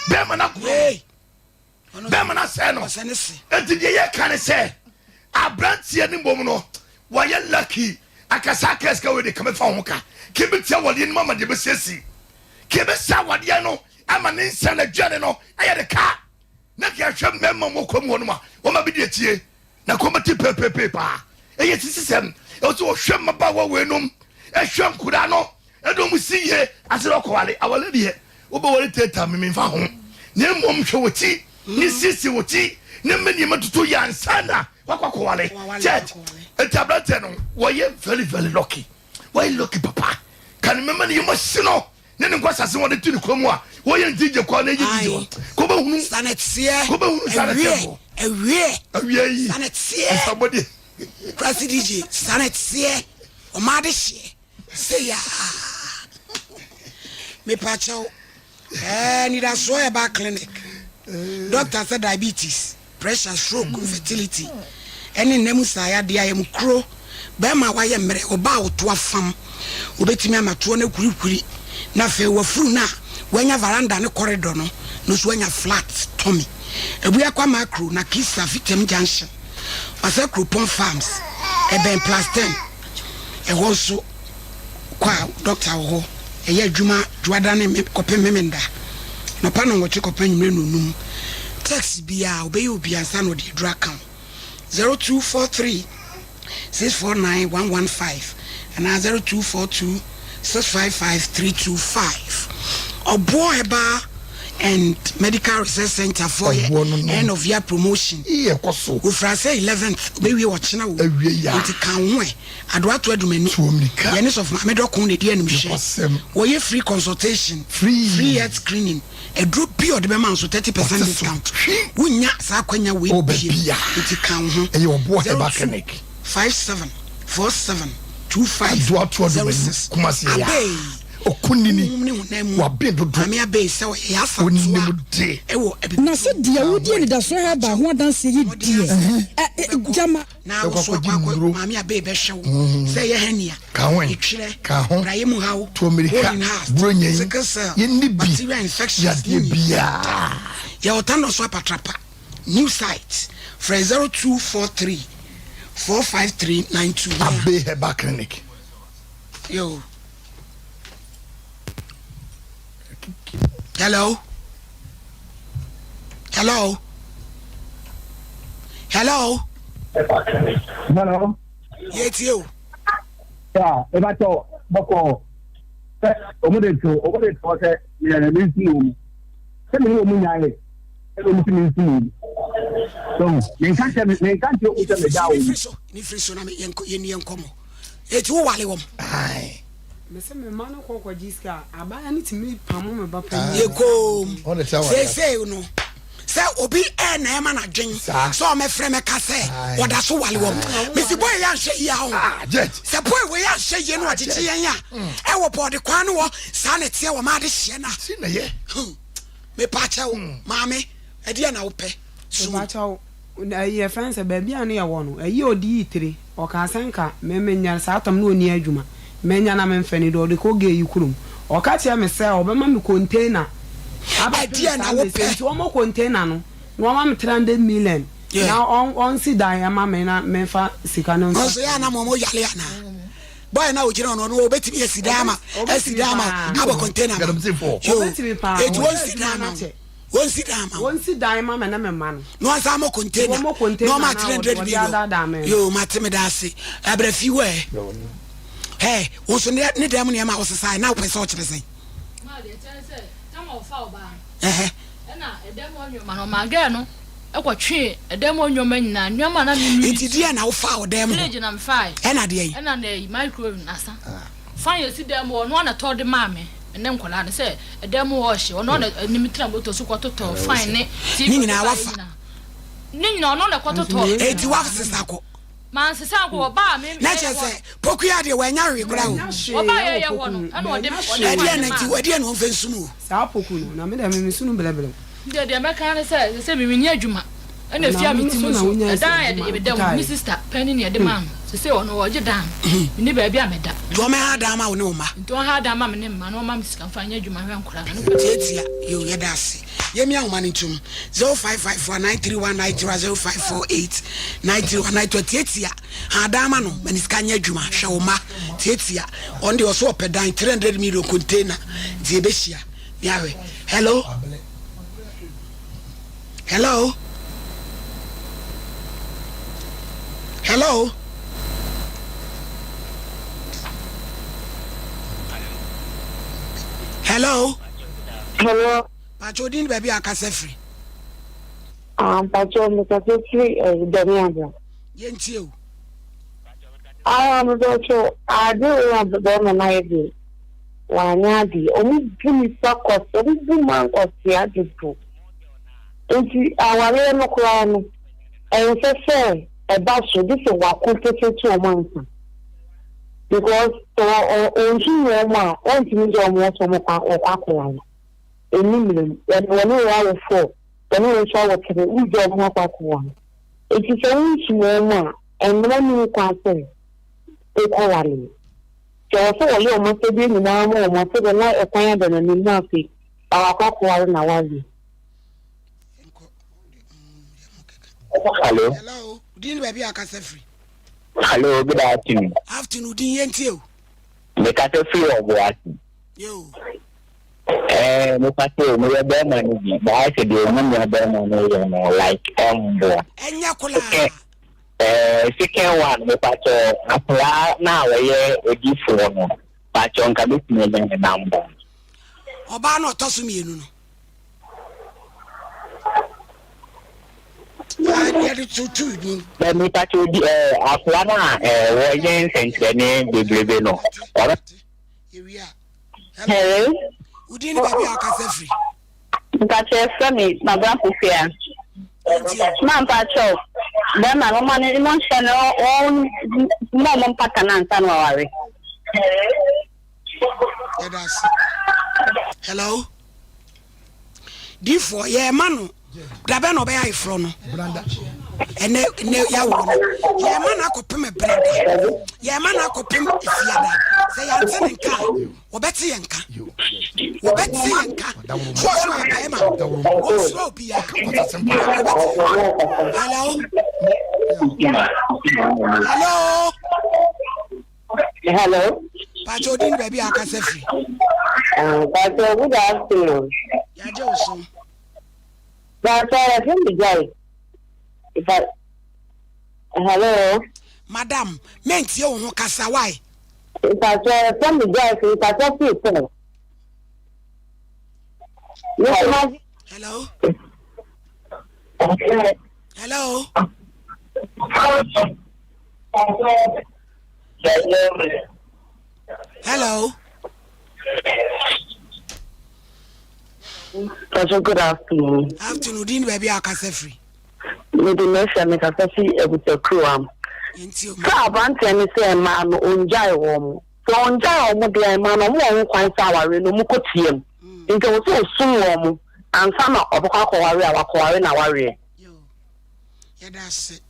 bɛrima no akorɔ bɛrima no asɛe no enti deɛ yɛka ne sɛ aberanteɛ no mmom no wayɛ lucky akasa aka sika wei de ka bɛfa ho ka ka bɛtia wadeɛ no mu ama deɛ bɛsiesie ka bɛsa wadeɛ no ama ne nsa no aduane no ɛyɛ de ka na ka ɛhwɛ mmarima mu kɔ mu hɔ nom a wɔma bi de akyie Na kɔm te pepepe paa. Ɛyɛ sisisɛm. Ɛwɔ sɛ wɔhwɛ mmabaawa weinom, ɛhwɛ nkuraa no, ɛde wɔn si yie ase na ɔkɔwale. Awale deɛ, wobɛwale teta me memfa ho. Na mmom hwɛ wɔ ti ne siesie wɔ ti ne mma nneɛma tutu yɛ ansa na wakɔ akɔwale. Church, eti aberanteɛ no wɔyɛ very very lucky. Wɔyɛ lucky papa. Ka ne mɛma ne yam ahye no. ne ne nkwasase wɔde to ne kɔn mu a wɔyɛ ne DJ kɔ na ɛyɛ DJ hɔ kɔbɛhunu saneteɛ kɔbɛhunu saneteɛ fo awie awie yi saneteɛ nsabɔdeɛ kurasi DJ saneteɛ ɔmaa de hyeɛ sɛ yaa mepakyɛw ɛɛ nidasoɔ ɛba clinic doctor sɛ diabetes Pressure, stroke, infertility, ɛne nna mu saa yadeɛ a ɛmu kuro, bɛrima a wayɛ mmerɛ, ɔbaa a ɔto afam, wɔbɛtumi ama toɔ no ahurihuri, na afei wafuru no a wanya veranda ne corridor no, no nso wanya flat tummy. Abuakwa Macro, Nakisa, Fitam Junction, Wasa Kuropɔn Farms, ɛbɛn Plus 10, ɛhɔ nso. Kɔ a dɔkta wɔ hɔ. Ɛyɛ adwuma Dwoada ne me kɔpem Memenda anɔpa nnɔnwɔtwe kɔpem anwummere nnɔnnum. Text biara ɔbɛyɛ obi ansa na ɔde aduru aka ho. 0243 649 115 anaa 0242 655 325. Ɔboɔ Herbal and Medical Research Centre foɔ yɛ Ɔboɔ no nom. end of year promotion. Ii ɛkɔ so. Ofiri asɛ 11th ɔbɛwie ɔkyena o. Awie ya. Nti ka wo ho ɛ. Adoato Adumanu. Tuo mmirika. Yɛne Sɔfo Maame Dɔko na ɛdi animhwɛ. Nokwasɛm. Wɔyɛ free consultation. Free. Free health screening. Aduro bi a ɔde bɛma nso 30% Ɔte so. discount. Hwi. Wonnya saa akwanya wei Wɔ bio. baabi a. Nti ka wo ho. Ɛyɛ Ɔboɔ Herbal 02 Clinic. 57 47 25 Adoato Adumanu, 06. Kumasi ya. Abei. Okunini. Honhom ne honam mu. Waben dodo. Maame Abei sɛ ɔyɛ yɛn asantoa Onim de. ɛwɔ Abibiduro. Na sɛ deɛ wodi anidasoɔ herbal ho adanseɛ yi deɛ, ɛ, ɛ, gyama. Na wo so akɔ akɔ maame abe bɛhwɛ wo sɛ ɛyɛ hernia, etwerɛ, praeɛ mu haw, hole in heart, sickle cell, bacterial infections ne nyinaa. Yɛwɔ Tandor so apatrapa, new site, frɛ 0243 453 921. Abe Herbal Clinic. Yo. Hello. Hello. Hello. Hello. Yɛ tie o. Ya, eba tɔ bɔkɔ sɛ ɔmo de to ɔmo de to sɛ yɛ mi nsi wɔn sɛ mi ni wɔn nya yɛ ɛna ɔmo si mi nsi wɔn so mi nka kyɛ mi nka kyɛ ɔmo sɛ mi da wɔn. Ne firi so ne firi so na yɛn yɛn nkɔmɔ eti wo wale wɔn. Mese me mma no kɔ kɔgye sika a, abaayewa no tumi pamo me ba panin. Yɛ koom. Seesei no, sɛ obi ɛna ɛma no adwen sɛ ɔmɛfrɛ mɛka sɛ ɔda so wale wɔm. Mesi boy yɛ anhwɛ yie aho. Sɛ boy wei anhwɛ yie no ɔgyegye yɛn a, ɛwɔ bɔɔde kwan no wɔ saa na ɛteɛ wɔ ma ade hyeɛ no a. Mepa kyɛw, maame, ɛdeɛ na wopɛ? Sum. Mepa kyɛw, Ɛyi yɛfrɛ no sɛ baabi a ne yɛwɔ no ɛyi a ɔde yii tire ɔkaa sɛ nka me menya saa tam no ɔnni adwuma menya na memfɛ no deɛ ɔde kɔ gay yi kurom ɔka kyerɛ me sɛ ɔbɛma me container abɛpem Ɛdeɛn na saa mese wopɛ? nti ɔmmɔ container no na ɔma me 300 million Yeah. na ɔn ɔnsi dan ɛma me na memfa sika no nsa Nso yɛ anam ɔmo yale anaa? Boy na ogyina hɔ no ɔno obetumi asi dan ama Obetumi asi dan ama paa. abɔ container ma. Yo, Obetumi paa. eti Ɔyɛ wɔnsi adwuma dan no ma wo. akyɛ. Wɔnsi dan ma wo. Wɔnsi dan ma me ne me mma no. Na wɔnsan mmɔ container. Wɔmmɔ container Na wɔma na 300 wɔde million. adaadaa me. Yoo, mate meda ase. Ɛbrɛ fi hɔ ɛ. Hɛ, wo nso ne ne dan mu nneɛma a wosesae na wopɛ sɛ ɔkyerɛ sɛn? Ma deɛ ɛkyerɛ ne sɛ, tam a ɔfaa ɔbaa no, Ɛhɛ. ɛna ɛdan mu hɔ nneɛma no, ɔmaa girl no kɔtwee ɛdan mu hɔ nneɛma nyinaa, nneɛma a na me nni. Nti deɛn na wofaa wɔ dan mu hɔ? Fridge na mefae. Ɛna deɛn? Ɛna na ɛyi, microwave na asa. Fan a esi dan mu hɔ, ɔno ara na ɛtɔ de maa me ne nkwadaa no sɛ ɛdan mu hɔ rehye. Ɔno ara na ɛne me tena moto so kɔtotɔɔ fan ne TV Ne nyinaa ɔde baeɛ wafa? nyinaa. Ne nyinaa ɔno na ɛkɔtotɔɔ. Enti woasesa kɔ? Mansesa ankɔ, ɔbaa me Na yɛyɛ kyerɛ hɔ sɛ Pokuya deɛ wannya hwee koraa o. Mannya hwee Ɔbaa wɔ yɛyɛ Poku hɔ no, mu. ɛna ɔde Mannya ɔde hwee. fan Ɛdeɛn no na maa nti me. ɛdeɛn na ɔmfa nsum o? Saa Poku no, na me deɛ me mesu no brɛbrɛ. Ndeɛ deɛ mɛka ne sɛ sɛsɛ me menni adwuma ɛna efie a mete mu nso ɛdan a yɛde meda mu me sister panin na yɛde maa no sɛsɛ ɔno ɔgye dan no menni baabi a meda. Nti ɔmɛha dan ma wo ne wo mma. Nti ɔnha dan ma me ne mma na ɔma me sika mfa nyɛ adwuma nhwɛ nkwadaa no. Tiatia yoo yɛda ase yɛmia nhoma no ntom 0554 931 0548 931 tiatia ha dan ma no ma ne sika nyɛ adwuma hwɛ wo mma tiatia ɔno deɛ ɔso ɔpɛ dan 300 million container nti yɛbɛhyia ne ahwɛ hello. Hello? Hello? Hello? Hello. Pacho din baabi a akasa firi. Ah, Pacho mekasa firi eh, Dɔme Abra. Yɛntie o. Ah, mepɛkyɛ ade wei a bɛrima no ayɛ deɛ wanyɛ adeɛ. Ɔmo bu nipa kɔse, ɔmo bu mmaa nkɔsea dodo. Nti awareɛ no koraa no, ɛnsɛ sɛ ɛba so gye sɛ wako tete to wɔn ansa. Because sɛ ɔnhim wɔn a, ɔntumi gya wɔn hɔ sɛ wɔkɔ wɔkɔ akɔware. Ɛnni mmara mu. Wɔne wɔne wɔn awo four, wɔne wɔn nso awo three, wogya wɔn hɔ akɔ akɔware. Nti sɛ wonhim wɔn a, mmara nni ho kwan sɛ wokɔware. Nti ɛwɔ sɛ wɔyɛ wɔn asɛdeɛ nyinaa ma wɔn sɛdeɛ na ɛkwan ada n'anim na afei wakɔ akɔware na wawe. Hello. Hello. Din baabi a akasa firi. Hello, good afternoon. Afternoon, din yɛn tie o. Mekasa firi Ɔboase. Yo. Ɛɛ mepa kyɛw meyɛ bɛrima no bi but ayɛ sɛ deɛ me nua bɛrima no yɛ no like ɛmboa. Ɛnyɛ koraa. Ɛɛ second one mepa kyɛw akwadaa no a ɔyɛ odifoɔ no pa kyɛw nka mɛtumi anya ne number. Ɔbaa no ɔtɔ so mmienu no. Yɛde tutu mu. Bɛ mepa kyɛw di ɛɛ akwadaa no a ɛɛ wɔyɛ nsɛnkyerɛnne bebrebe no. Ɔno. Yɛwie a. Hello. Wo din ne baabi a wokasa firi? Mpakyɛ yɛfrɛ me Mabra Kofia. Ma mpakyɛ bɛrima no ɔma no mo nhyɛ no wɔn mo ɔmo mpata no ansa na waware. Yɛda ase. Hello. Difoɔ yɛma no dabɛ na ɔbɛyɛ ayeforɔ no ɛnɛ nɛ yɛawo no yɛma no akɔpem brada yɛma no akɔpem efiada sɛ yɛante ne nka a wɔbɛte yɛn nka wɔbɛte yɛn nka so ɔsoro yɛ bɛrima wɔnsoro obiara hello hello Hello. Pacho odin baabi a akasa firi. Uh, Pacho, good afternoon. Yagye wo so. Pacho, yɛfrɛ me Joy. If hello. Madam, mentie wo ho kasa why? Pacho, yɛfrɛ me Joy, Pacho firi sɛ. Hello. Hello. Hello. Pastor, good afternoon. Afternoon, din baabi a akasa firi. Mede mɛhwɛ mekasa fi abusakuruwa mu. Sɛ aberanteɛ no sɛ mmaa no ɔngyae wɔn mo. Sɛ ɔngyae wɔn mo deɛ mmaa no ɔmo wɔ ho kwan sɛ awareɛ no ɔmo kɔ tia mu. Nti ɛwɔ sɛ ɔsum wɔn mo ansa na ɔbɛkɔ akɔware a wakɔware n'awareɛ. Yɛda ase.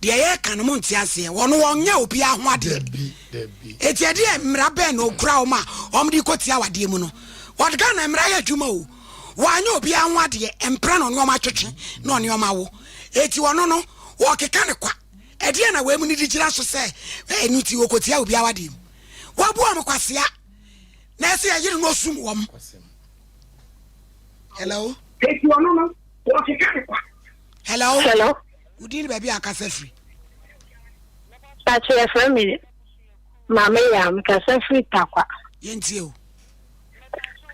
Deɛ yɛka no monte aseɛ. Wɔn wɔnyɛ obiara ho adeɛ. Eti ɛdeɛ mmara bɛn na okura wɔn a wɔn de kɔ tia awadeɛ mu no? Wɔde Ghana mmara yɛ adwuma o. Wɔanyɛ obiara ho adeɛ, mpra na ɔne wɔn atwetwe na ɔne wɔn awo. Eti ɔno no wɔkeka ne kwa. Ɛdeɛ na wɔn mu no de gyina so sɛ ɛno ti wɔkɔtia obiara awadeɛ mu. Wɔabu wɔn kwasea na ɛsɛ yɛyere no osum wɔn. Hello. Eti ɔno no wɔkeka ne kwa. Hello. Hello. Wodin ne baabi a akasa firi. Pakyɛ yɛfrɛ me Maame Yaa mekasa firi Tarkwa. Yɛntie o.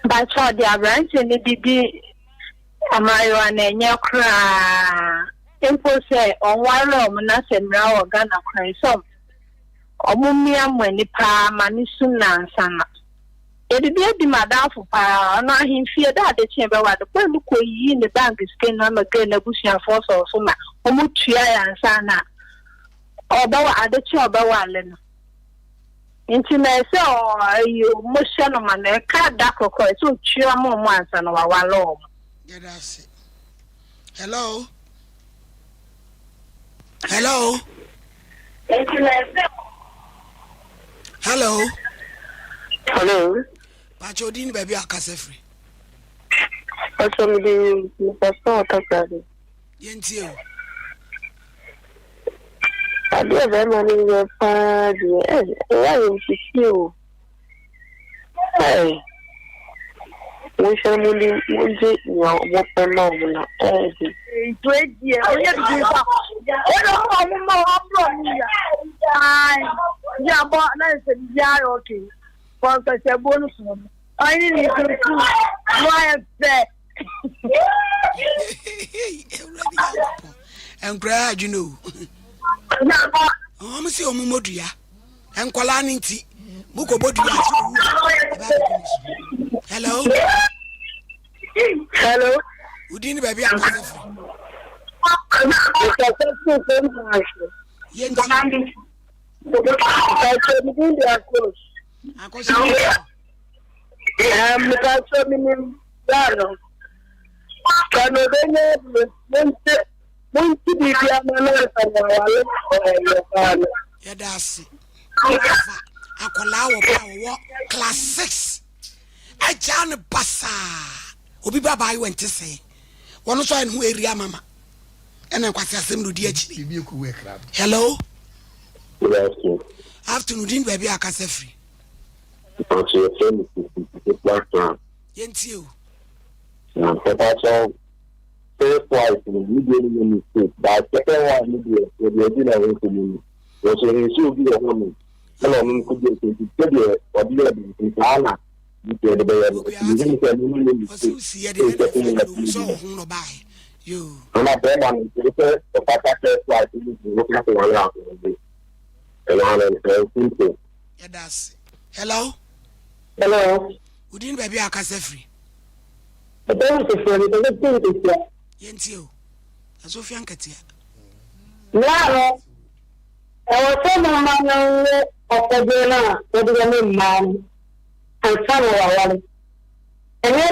Mpakyɛ ɔde aberanteɛ no didi mmaayewa no ɛnyɛ koraa mpo sɛ ɔnware ɔmo na sɛ mmara wɔ Ghana koraa sɛ ɔmo mmia mo ani paa ma ne sum no ansa na Yɛde bi adi m'adamfo paa, ɔno ahemfie da ade kye bɛwa no, boy no kɔyii ne bank sika nyinaa ma girl no abusuafoɔ sɔɔ so ma wɔn tuae ansa na ɔbɛwa ade kye a ɔbɛwale no. Nti na ɛsɛ ɔyi wɔn hyɛ no ma no ɛka da kɔkɔ ɛsɛ ɔtua ma wɔn ansa na wawale wɔn. Yɛda ase. Hello. Hello. Hello. Hello. Pacho odi ni baabi a akasa firi. Pacho mi di mpɔsɔ ɔkasa bi. Yɛn tie o. Adeɛ bɛrima no yɛ paa deɛ ɛ ɛyɛ ayɛ nsisi o. Ɛɛ monhwɛ mo ni mongye nea wɔpɛ ma wɔn na ɛɛdi. Nti deɛ ɔyɛ bibi nsa wɔde ɔmo ɔmo ma ɔmo ɔmo ya ayi yɛ abɔ na nsɛ bibi ayɛ ɔkè kɔnkɛsɛ buo no so no ɔyɛ ne tuntun mo ayɛ fɛ. Nkura adwene o. Wɔn si wɔn mmɔ dua. Nkwadaa no nti mokɔbɔ dua ase owu a ɛbɛ abɛgu mo so. Hello. Hello. Wodin ne baabi a akasa firi. Yɛnti. Akɔso. Mepatwa menim daa no. Ka na ɔbɛnya monte monte biribi ama no ansa na awale ɔyɛ paa no. Yɛda ase. Afa akwadaa wɔ ba a wɔwɔ class 6 agyaa no basaa. Obi ba abaayewa nte sɛɛ. Wɔn nso ayɛ ne ho area mama. Ɛna nkwasi asɛm na odi akyiri. Hello. Good afternoon. Afternoon din baabi a akasa firi. Mpakyɛ yɛfrɛ me Kofi Ketewa Akra. Yɛntie o. Na mpakyɛ first wife no ne deɛ no nyɛ mistake but second wife no deɛ yɛde adi na ho nkɔmmɔ mu. Wɔsɛ nsuo bi wɔ hɔ nom ɛna ɔno nso deɛ nti sɛdeɛ ɔde yɛ no saa na deɛ de bɛyɛ no nti mehu sɛ ɛno no nyɛ mistake sɛ second wife no deɛ. Ɛna bɛrima no nso sɛ ɔfata first wife no bi no ka sɛ wɔyɛ ahoɔden ɛno ano no ɛyɛ simple. Yɛda ase. Hello. Hello. Wodin baabi a akasa firi. Ɛbɛn nketewa bi bɛbɛ fi nketewa. Yɛntie o. Asofia nketewa. Mmea no, ɛwɔ sɛ moma no wo ɔpɛdeɛ no a wɔde bɛma mmaa no ansa na waware. Ɛnyɛ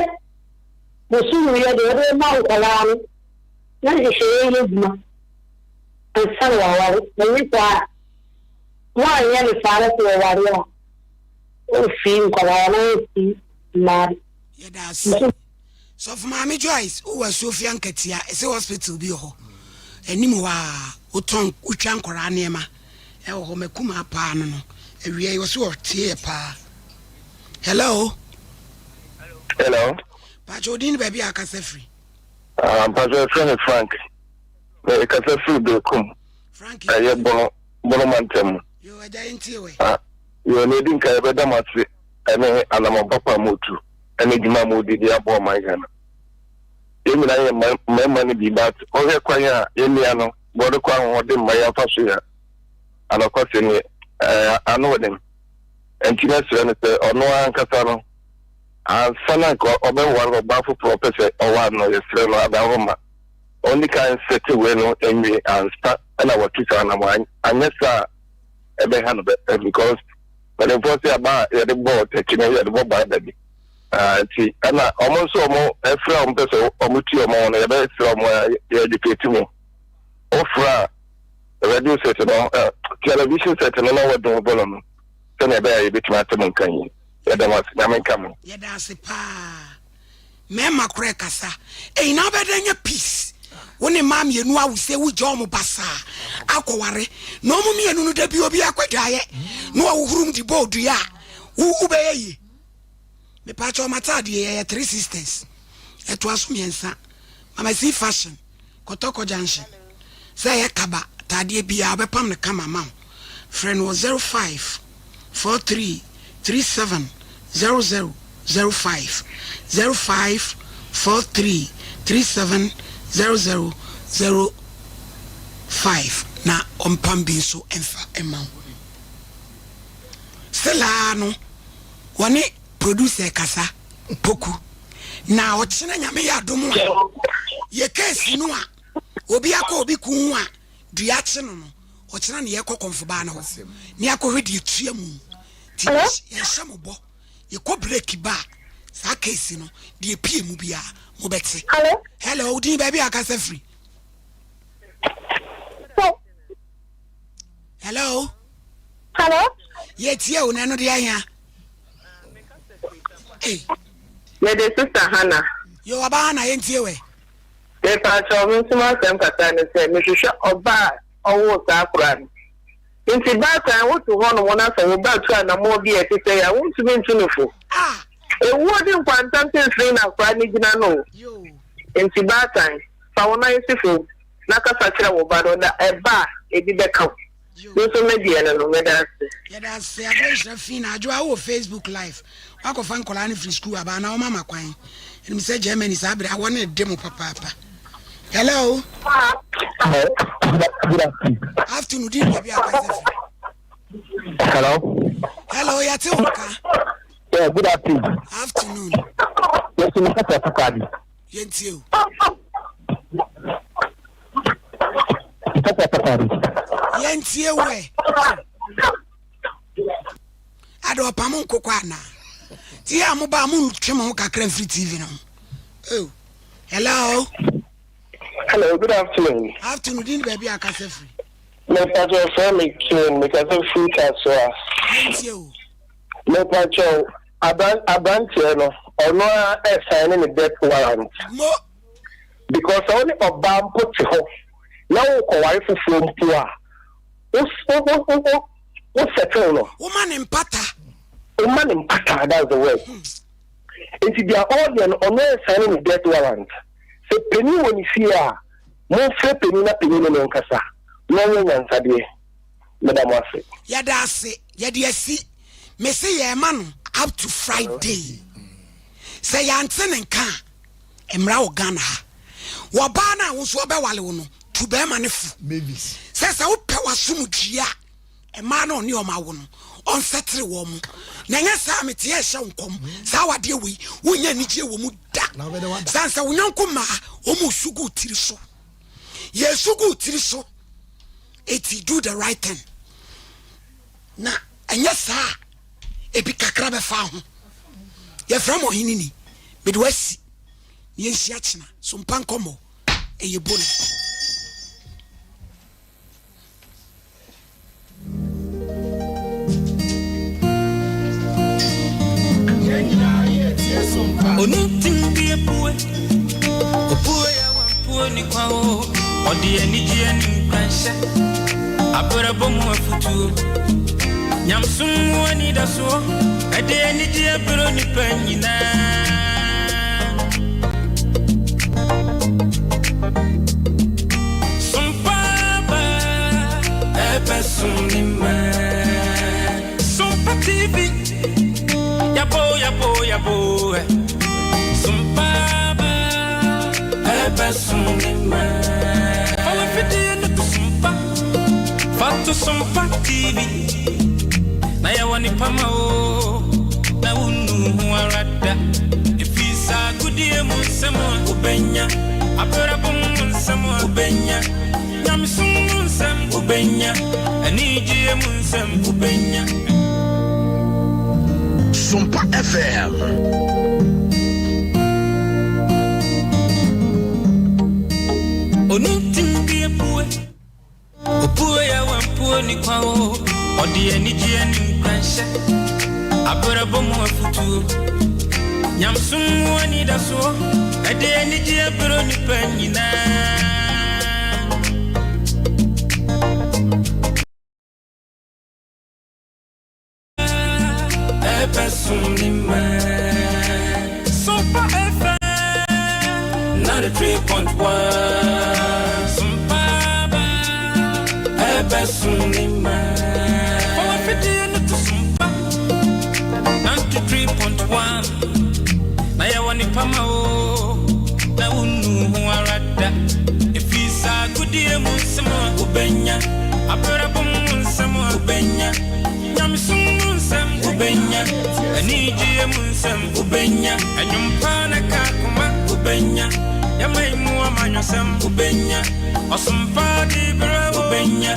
bosome deɛ wɔde bɛma nkwadaa no na nhyehyɛeɛ yɛ adwuma ansa na waware. Ɛnyɛ saa a, moanyɛ no saa na sɛ wɔware a, wɔmfii nkwadaa no wɔmfii mmaa no. Yɛda ase. Sɔfo Maame Joyce, wowɔ Asuofia Nkatia, ɛsɛ hospital bi wɔ hɔ. Anim hɔ a, wotɔn, wotwa nkwadaa nneɛma ɛwɔ hɔ. Makumaa paa no no. Awia yi, ɔse ɔtie yɛ paa. Hello. Hello. Pakyɛ odin ne baabi a akasa firi. Ah, mpakyɛ ɛfrɛ me Frank. Mekasa firi Berekum. Frank. Ɛyɛ Bono, Bono mantam. Yo, agya yɛntie wɛ. Ah, yo, na edi nka yɛbɛda mo ase ɛne anamɔn papa a motu ɛne adwuma a modi de aboa ɔman Ghana. Yɛn nyinaa yɛ mmarima no bi but wohwɛ kwan a yɛn nua no bɔde kɔ ahoɔden mma yɛmfa so yɛ anɔkwasɛm ni ɛɛ ano wɔ den. Nti mɛsrɛ no sɛ ɔno ankasa no ansa na nka ɔbɛware ɔbaa foforɔ ɔpɛ sɛ ɔware no yɛsrɛ no adaworo ma ɔnni kan nsɛte wei no nwie ansa ɛna watu saa anamɔ anyɛ saa a ɛbɛha no bɛ because mpanimfoɔ sɛ aba a yɛde bɔ tɛkyi no yɛde bɔ baa da bi nti ɛna wɔn nso wɔn ɛfrɛ wɔn pɛ sɛ wɔn ti wɔn ho no yɛbɛsrɛ wɔn yɛ educate mu wofrɛ a radio set no television set no na wɔdɔn bɔlɔ no sɛnea ɛbɛyɛ a yɛbɛtumi ate mo nka yi yɛda mo ase nyame nka mo. Yɛda ase paa mɛɛma korɛ kasa eyi na wobɛdɛ nya peace wo ne mmaa mmienu awo sɛ wogya wɔn basaa akɔware na wɔn mmienu no da bi obi akɔdwaeɛ na wɔhohoro mu de bɔ odua a wo wobɛyɛ yie mepaakyɛ wɔn ataadeɛ yɛyɛ three sisters ɛtoa so mmiɛnsa mama si fashion Kɔtɔkɔ junction sɛ ɛyɛ kaba ataadeɛ biaa ɔbɛpam no kama ama wo. Frɛ no wɔ 05 43 37 00 05, 05 43 37 00 05 na ɔmpam bi nso mfa mma wo. Still aa no wɔne producer kasa Poku. Na ɔkyena nyame yɛ adom a yɛ case no a obi akɔ obi kun ho a dua kye no no ɔkyena ne yɛkɔ kɔmfobaa no hɔ ne akɔhwɛ deɛ tua mu nti yɛnhyɛ mo bɔ yɛkɔ break ba a saa case no deɛ pie mu biara mobɛte. Hello, wodin baabi a akasa firi? Hello. Hello. Yɛtie wo na ɛno deɛ ahia. Hey. Mede Sister Hannah. Yo, ɔba Hannah, yɛntie wɛ. Mepaakyɛw, me nso m'asɛm kakra ne sɛ, mehwehwɛ ɔba a ɔwoo saa akwadaa no. Nti baatan wote hɔnom na sɛ wo ba tu anammɔn bi a ɛte sɛɛ a, wontumi ntu no fo. Ewuo de nkwanta mfimfini na akwadaa no gyina no o. Nti baatan, fa wo nan si fam na kasa kyerɛ wo ba no na ɛba a, ebi bɛka wo. Me nso me deɛ no no, meda ase. Yɛda ase Adwoa Nhyira Fii na Adwoa wowɔ Facebook live woakɔfa nkwadaa no firi sukuu aba anaa woma ma kwan ɛnim sɛ Germany saa bere awɔ no de mo papaapa Hello Afternoon di baabi a kasa firi Hello Hello yɛte wo nka Yeah, good afternoon. Afternoon. Yes, I'm Kasa Yɛntie o. Yɛntie wo ɛ. Ade ɔpam nkokɔ anaa? Ti yɛ a mo ba mo ntwe mo ho kakra mfiri TV no ho. Oh. Hello. Hello, good afternoon. Afternoon, din baabi a kasa firi. Mepatwa frɛ me King, mekasa firi Kasoa. Yɛntie o. Mepatwa abranteɛ no, ɔno ara ɛsan ne ne death warrant. Mo. Because sɛ wo ne ɔbaa mpo te hɔ na worekɔware foforɔ mpo a, wo wo wo wo wo settle no. Woma ne mpata. Woma no mpataa, that's the word. Nti deɛ ɔreyɛ no, ɔno ɛresign ne death warrant. Sɛ panin wɔ ne fie a, momfrɛ panin na panin ne no nkasa na ɔnyɛ nyansadeɛ. Meda mo ase. Yɛda ase, yɛde asi. Mese yɛrema no up to Friday. Sɛ yɛante ne nka a, mmara wɔ Ghana ha. Wɔbaa no a wo nso ɔbɛwale wo no, tu bɛrima no fo. Sɛ sɛ wopɛ w'asomdwie a, Mmaa no ɔne wɔn awo no, ɔnsɛtere wɔn. Na ɛnyɛ saa a, mete ɛrehyɛ wo nkɔm. Saa awadeɛ wei, wonnya anigyeɛ wɔ mu da. Sane sɛ wo yɔnko mmaa, wɔn resu gu wo tiri so. Yɛresu gu wo tiri so. Eti do the right thing. Na ɛnyɛ saa a, ebi kakra bɛfa ho. Yɛfrɛ mo ɔhene ni. Mede wasi. Na yɛnhyia kyena. So mpa nkɔmmɔ. Ɛyɛ bone. Ɔde anigyeɛ ne nkuranhyɛ abrabɔ mu afutuo nyamsom mu anidasoɔ ɛde anigyeɛ brɛ nipa nyinaa. Sompa TV, yabo yabo yabo, Sompa ba, ɛbɛ sum ne ma. Fawo fidie no to Sompa, fa to Sompa TV, na yɛwɔ nipa ma o, na wonu ho ara da. Efi saa agodie mu nsɛm a wobɛnya, abrabɔ mu nsɛm a wobɛnya, nyamesom mu nsɛm wobɛnya, anigyeɛ mu nsɛm wobɛnya. Sompa FM. Onu ntim bi apue. Opue a wampuo ni kwa o. Ɔde anigyeɛ ne nkuranhyɛ. Abrabɔ mu afutuo. Nyamsom mu anidasoɔ. Ɛde anigyeɛ brɛ nipa nyinaa. Sompa FM 93.1. Sompa ba, ɛbɛ sum ne ma. Fọwọ́ fìdí no to Sompa 93.1. Na yɛwɔ nipa ma o, na wonu ho ara da. Efi saa agodie mu nsɛm a wobɛnya, abrabɔ mu nsɛm a wobɛnya, nyamesom mu nsɛm wobɛnya, anigyeɛ mu nsɛm wobɛnya, ɛnwompa na ka akoma wobɛnya, yɛma mu amanyɔsɛm wobɛnya, ɔsompa de berɛ wobɛnya.